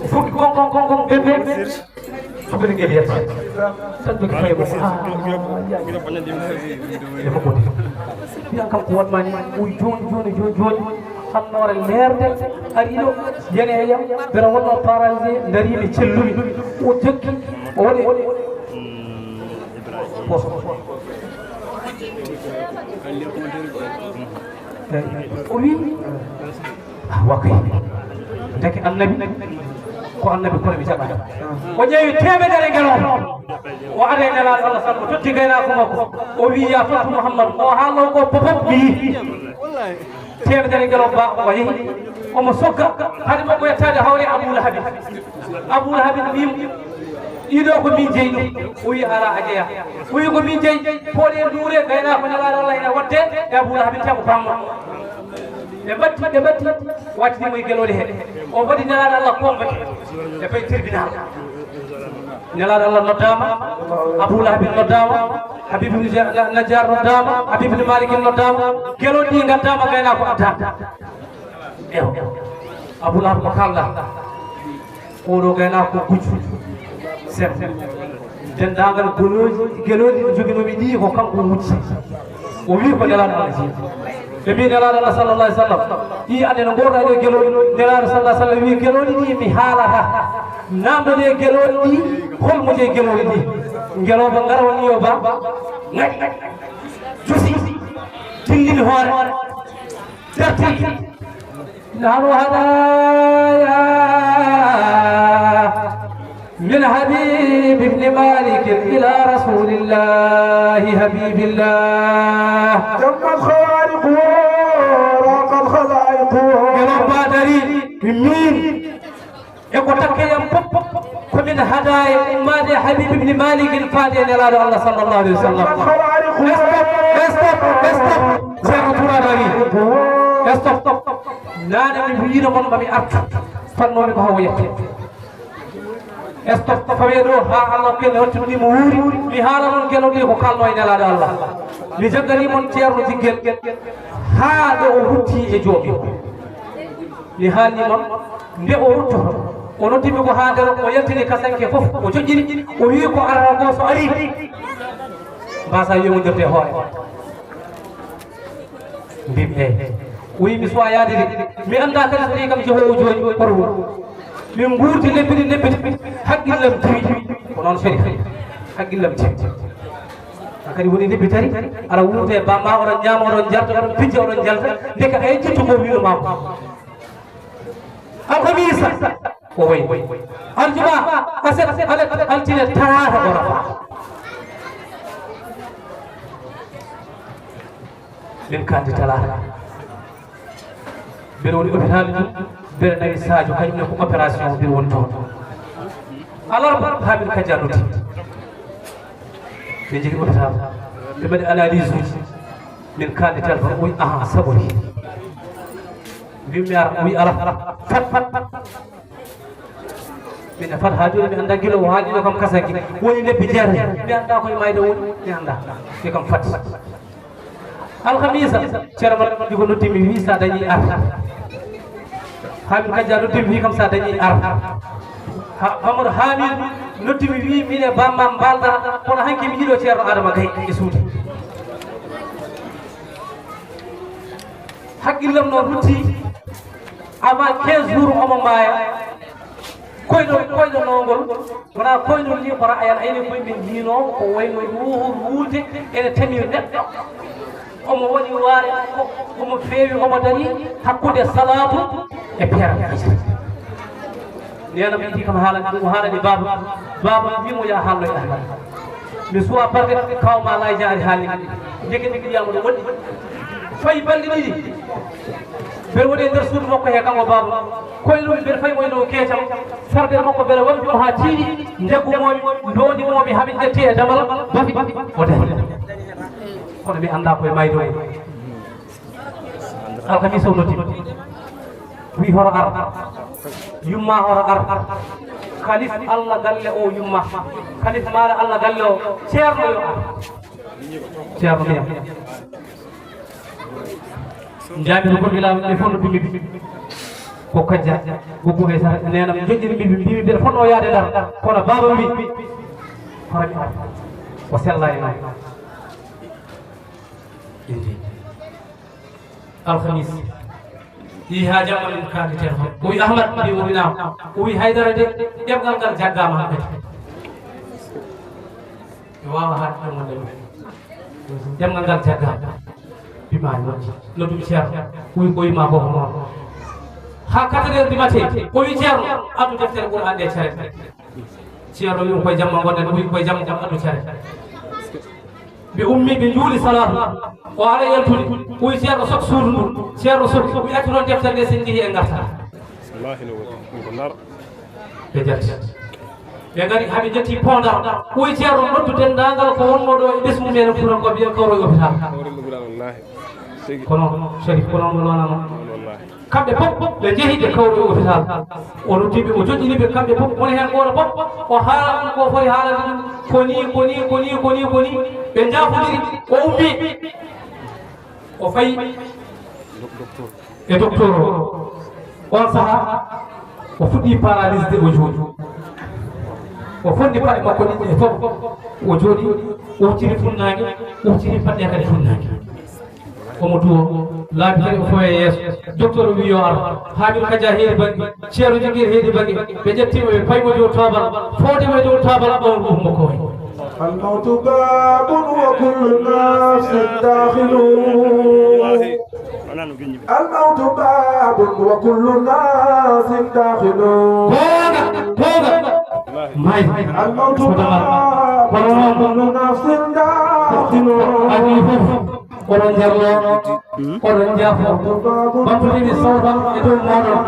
O fukki kon, kon, kon, kon, bébé. Fukki ngel yetta. Tan jogi faygo. Ah, ya. E ko woni? Mbiyan kam ko wonma ni. Uy, joni, joni, joni, joni. Hannoore leerde ari ɗo. Yene e yam. Bera wonno paralysé. Darimi, cellumi. O jokki. O waɗi. Poso. O wi, "Ah, wa kay. Ndeke annabi, ko annabi kono mi jaɓata." O ƴeewi teemedere ngelo. O ari e Nelaaɗo Allah sallam, o totti gaynaako makko. O wi, "Ya fatu Muhammad, o haalno ko fof mi yii." Teemedere ngelo ba, o yehi. Omo sogga, hade makko yettaade hawre Abu Lahabi. Abu Lahabi wi'i mo, "Ɗiɗo ko min jeyi ɗum." O wi'i, "Alaa, a jeyaa." O wi'i, "Ko min jeyi, fooɗe nduure, gaynaako Nelaaɗo Allah ina waɗde e Abu Lahabi, temo bammo." Ɓe mbatti, ɓe mbatti, wattidi mo e gelooɗi he. O mbaɗi Nelaaɗo Allah konngol. Ɓe payi tribunal. Nelaaɗo Allah noddaama, Abu Lahabi noddaama, Habib ibn Ja-, Najjar noddaama, Habib ibn Malik noddaama, gelooɗi ɗi ngaddaama, gaynaako addaama. Ewa. Abu Lahab ko kaalɗa. Oɗo gaynaako ko gujjo. Sem. Denndaangal golooji, gelooɗi ɗi joginoomi ɗi ko kanko wujji. O wi ko Nelaaɗo Allah jeyi. Ɓe mbi Nelaaɗo Allah sallallahu alaihi wasallam. Ɗi ande no ngorɗa ɗo gelooɗi. Nelaaɗo sallallahu alaihi wasallam wi gelooɗi ɗi mi haalata. Namdo ɗe gelooɗi ɗi, hol mo jeyi gelooɗi ɗi. Ngelooba ngara woni yo ba. Ngaɗi. Jusi. Tillini hoore. Darti. نحن هدايا من حبيب بن مالك إلى رسول الله حبيب الله. تم الخوارق وراق الخلائق. Ngelo badari min e ko takke yam fof, ko min hadaaya ummaade Habib ibn Malik faade e Nelaaɗo Allah sallallahu alaihi wasallam. Stop, stop, stop. Ceerno Turaɗo ari. Stop. Naane mi wiino mon ma mi artu. Fannoomi ko hawo yette. Esto fawe ɗo haa Allah kene hoccunɗi mo wuuri. Mi haala noon gelo ɗi ko kalno e Nelaaɗo Allah. Mi jaggani mon ceerno Jiggel haa ɗo o rutti e joomi. Mi haalni mon nde o ruttoto. O noddi mi ko haa nder o yaltini kasanke fof o joƴƴini. O wii ko arata ko so ari. Mbasa yomondirde hoore. Mbimɓe. O wi'i mi suwa yaade de. Mi annda kadi so tawi kam jehoowo jooni koto wuro. Min mbuurti lebbi ɗi lebbi ɗi. Haqqillam diwi. Ko noon Sherif. Haqqillam diwi. A kadi woni lebbi tati. Aɗa wuurta e bamma, oɗon ñaama, oɗon njarta, oɗon pijja, oɗon njalta. Ndeke a yejjitto ko wi'uno ma ko. Alkamisa. O wayi. Aljuma, aset, alet, altine, talaata, o rafa. Min kandi talaata. Mbeɗa woni hôpital ɗum, mbeɗa nawi Sadio, kañum ne ko opération, mbeɗa woni toon. Alarba, Hamidou Kadia noddi. Ɓe njii hôpital. Ɓe mbaɗi analyse uji. Min kaaldi téléphone, o wi, "Ahan, saɓori." Mbimi, "Mi ara." O wi, "Ala, fat, fat, fat." Min e fat haa jooni mi anndaa gila o haalino kam kasanke. Woni lebbi jeetati. Mi anndaa koye mayde woni, mi anndaa. Wi kam fat. Alhamisa, Ceerno Malick ko noddi mi wi sa dañi ar. Hamidou Kadia noddi mi wi kam sa dañi ar. Ha, Mamadou Hamidou noddi mi wi min e bamma mbaldata, kono hanki mi yiɗo Ceerno Adama Gaye e suudu. Hakkillam noon rutti avant quinze jours omo maaya. Koyɗo, koyɗo nongol, wona koyɗol ni, kono ayan ayni koye min jiino ko wayno ruuhu ruude ene tami neɗɗo. Omo waɗi waare, ko, omo feewi, omo dari hakkunde salaatu e peer. Neena mi yiɗi kam haalande ɗum, o haalani baaba. Baaba wimo ya haalno e Ahmad. Mi suwa barde kaw ma lay jaari haali. Ndeke ndeke wiyama ɗo woɗɗi. Fayi balɗe ɗiɗi. Mbeɗa woni e nder suudu makko he kanko baaba. Koye ɗum mbeɗa fayi moyno keecam. Sarde makko mbeɗa wambi mo ha tiiɗi. Ndeggu momi, ndondi momi, hamin ƴetti e damal. Bafi, o dari. Kono mi annda koye mayde o. Alkamisa o noddi. Wi horo ar. Yumma horo ar. Kalif Allah galle o yumma. Kalif maɗa Allah galle o. Ceerno yo ar. Ceerno miyam. Jaabi ko gila ɓe fof no bimbi. Ko kajja. Ko ko hay sara nenam joƴƴiri mbi mbi mbi fof no yaade dar. Kono baaba wi. Horo mi ar. O sella e noon. Inde. Alhamis. Yi ha jamma min kaali téléphone. O wi Ahmad, mbi o wi naam. O wi haydara de, ɗemngal ngal jaggama hankadi. Mi wawa haalde ɗemngal ngal. Ɗemngal ngal jaggama. Mbi ma mi waɗi. Noddumi Ceerno. O wi ko wi ma ko ko noon. Ha quatre heures du matin. O wi Ceerno, addu deftere Qur'an nde cere. Ceerno wi koye jamma gonɗen, o wi koye jamma kam addu cere. Ɓe ummi, ɓe njuuli salaatu. O ara yaltude. O wi Ceerno sok suudu ndu. Ceerno sok, o wi accu toon deftere nde, sen njehi en ngarta. Wallaahi no woodi. Ɗum ko ndar. Ɓe njalti. Ɓe ngari, haɓe njetti Pont Ndar. O wi Ceerno noddu denndaangal ko wonno ɗo e ɓesngu men Fuutankooɓe, ɓiyen kawro e hôpital. Ko wonde ɓural wallaahi. Tigi. Kono Sherif, kono on wonano. Wallaahi. Kamɓe fof ɓe njehi ɓe kawri e hôpital. O noddi ɓe, o joƴƴini ɓe kamɓe fof, woni heen gooto fof. O haala ɗum ko foti haalande ɗum. Ko ni, ko ni, ko ni, ko ni, ko ni. Ɓe njaafondiri, o ummi. O fayi e docteur o. On sahaa, o fuɗɗi paralysde, o jooɗi. O fonni paɗe makko ɗiɗi ɗe fof. O jooɗi, o ucciri funnaange, o ucciri paɗe kadi funnaange. Omo duwo, laabi tati o fawi e yeeso. Docteur o wi yo ar. Hamidou Kadia heedi bannge, Ceerno Jigir heedi bannge. Ɓe ƴetti mo, ɓe payi mo dow taabal, fawde mo e dow taabal, ɓawli ruuhu makko o. الموت باب وكل نفس داخل. الموت باب وكل نفس داخل. Goonga, goonga. May. الموت باب وكل نفس داخل. Adii fof. Oɗon njarlo, oɗon njaafo. Bamtotimi sawtam e dow mooɗon.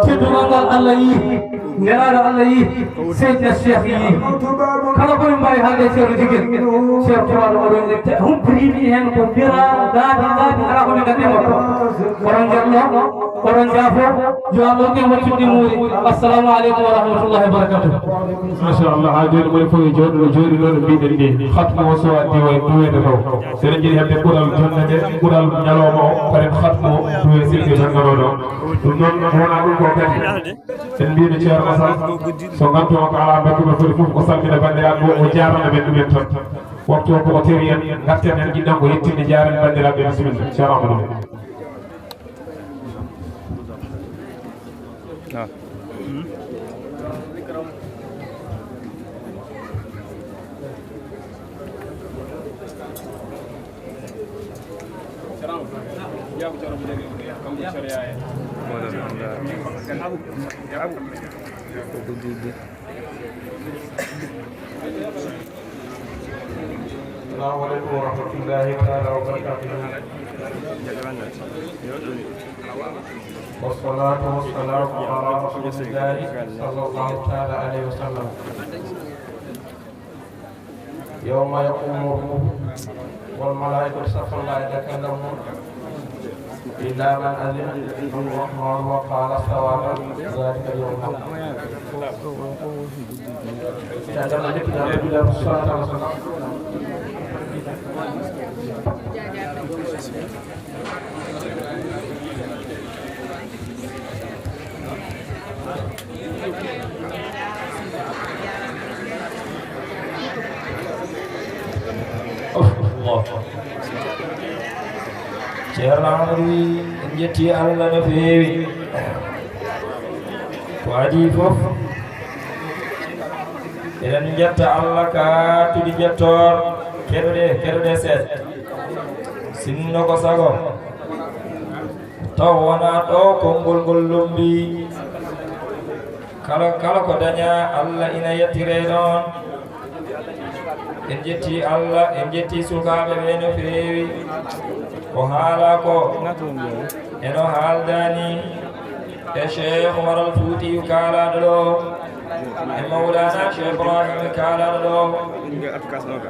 Teddungal ngal Allah yii, nelaaɗo Allah yii, Seydina Cheikh yii. Kala ko min mbaawi haalde e Ceerno Jigel, Ceerno Turaɗo oɗon ƴetta. Humpitiimi heen ko mbira laabi laabi, alaa ko min nganndi makko. Oɗon njarlo, oɗon njaafo, yo Allah rokku en wattude muuri. Assalamu aleykum wa rahmatullahi wa barakatuh. Machallah, haa jooni moni fof yo jooɗo no jooɗi noon no mbiɗen ni. Hatmo o so addi o e duweede taw. So eɗen njiɗi heɓde ɓural jonnde nde, ɓural ñalawma o, kadi ko hatmo o duwe sirke jannganooɗo o. Ɗum noon wona ɗum ko kadi. En mbiino Ceerno Sall, so ngantu o ko alaa mbaɗtuɗo foti fof ko salmina banndiraaɓe o, o jaarana ɓen ɗumen tan. Waktu o koko teri en, ngarten en jiɗɗen ko yettinde jaaren banndiraaɓe, bisimilla. Ceerno Amadou. السلام عليكم ورحمة الله تعالى وبركاته. والصلاة والسلام على رسول الله صلى الله تعالى عليه وسلم. يوم يقوم الروح والملائكة صفا لا يتكلمون إلا من أذن له الرحمن وقال صوابا. ذلك اليوم الحق. Ceerno Amadou wi en jetti Allah no feewi. Ko adii fof eɗen jetta Allah ka tuɗi jettoor. Keɗoɗe keɗoɗe seeɗa. Sinno ko sago taw wonaa ɗo konngol ngol lombii. Kala kala ko dañaa Allah ina yettiree ɗoon. En njettii Allah, en njettii sukaaɓe ɓee no feewi. Ko haalaa ko e no haaldaa nii e Cheikh Umar Al Fuutiyu kaalaaɗo ɗo e Mawlaana Cheikh Ibrahim kaalaaɗo ɗo.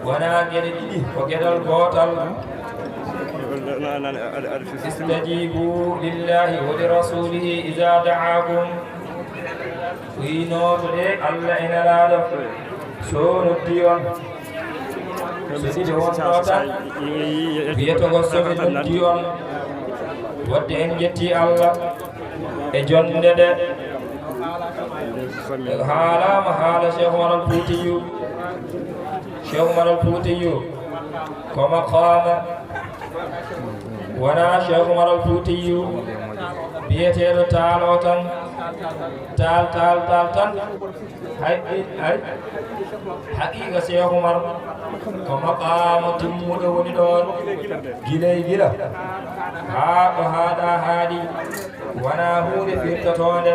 Wonaa geɗe ɗiɗi, ko geɗal gootal. Istajibu lillahi wa li rasulihi iza da'akum. Wi nootude Allah e Nelaaɗo so noddi on. So ɗiɗo wonno tan wiyetogol so ɓe noddi on. Wadde en njettii Allah e jonnde nde. Haalaama haala Cheikh Umar Al Fuutiyu. Cheikh Umar Al Fuutiyu ko maqaama. Wonaa Cheikh Umar Al Fuutiyu biyeteeɗo taal o tan. Taal, taal, taal tan. Hay, hay. Haqiiqa Cheikh Umar ko maqaama timmuɗo woni ɗoon. Gila e gila haa ɗo haaɗaa haaɗi. Wonaa huunde firtotoonde.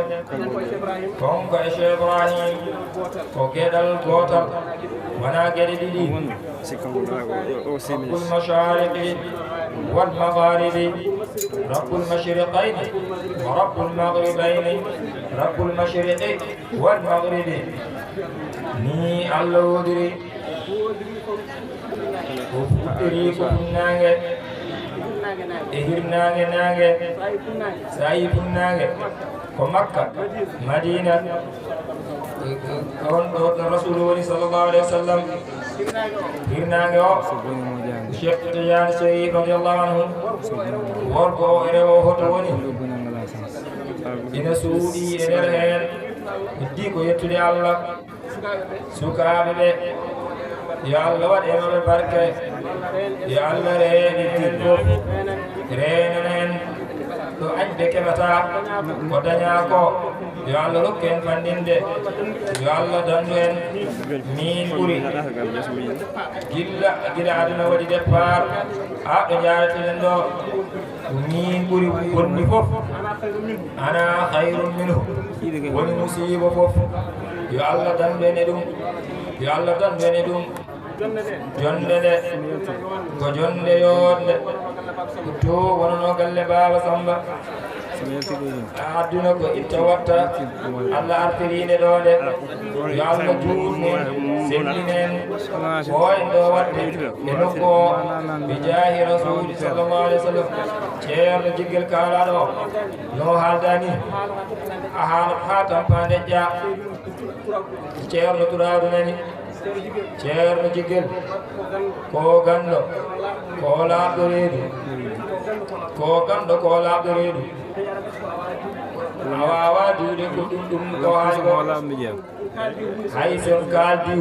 Kanko e Cheikh Ibrahim ko geɗal gootal. Wonaa geɗe ɗiɗi. Rabbul mashariqi wal magharibi. Rabbul mashriqayni wa rabbul maghribayni. Rabbul mashriqi wal maghribi. Nii Allah woodiri. O fuɗɗori ko funnaange e hirnaange naange, saa'i funnaange ko Makka, Madiina, on ɗo Rasuulu woni sallallahu alayhi wa sallam. Hirnaange o, Cheikh Tidiane Chérif radiyallahu anhu, worgo o e rewo o hoto woni? Ina suuɗii e nder heen, heddii ko yettude Allah. Sukaaɓe ɓe, yo Allah waɗ e maɓɓe barke. Yo Allah reene en fof, reenana en ɗo añɓe keɓata ko dañaa ko. Yo Allah rokku en fanɗinde. Yo Allah danndu en. Miin ɓuri gilla gila aduna waɗi départ haa ɗo njaareten ɗo. Miin ɓuri bonni fof. Ana khayrun minhu. Woni musiiba fof. Yo Allah danndu en e ɗum. Yo Allah danndu en e ɗum. Jonnde nde ko jonnde yooɗnde. Ko to wonanoo galle Baaba Samba. Aduna ko itta watta. Allah artirii nde ɗo nde. Yo Allah juutnu en, sellinu en. Ko en ɗo waɗde e nokku o, bi jaahi Rasuul sallallahu alayhi wa sallam. Ceerno Jiggel kaalaaɗo o, no haaldaa ni, a haalat haa tampaa ndeƴƴaa. Ceerno Turaaɗo nani. Ceerno Jiggel ko ganndo, ko laaɓɗo reedu. Ko ganndo, ko laaɓɗo reedu. A waawaa diwde ko ɗum, ɗum ko hay gooto. Hay so en kaaldi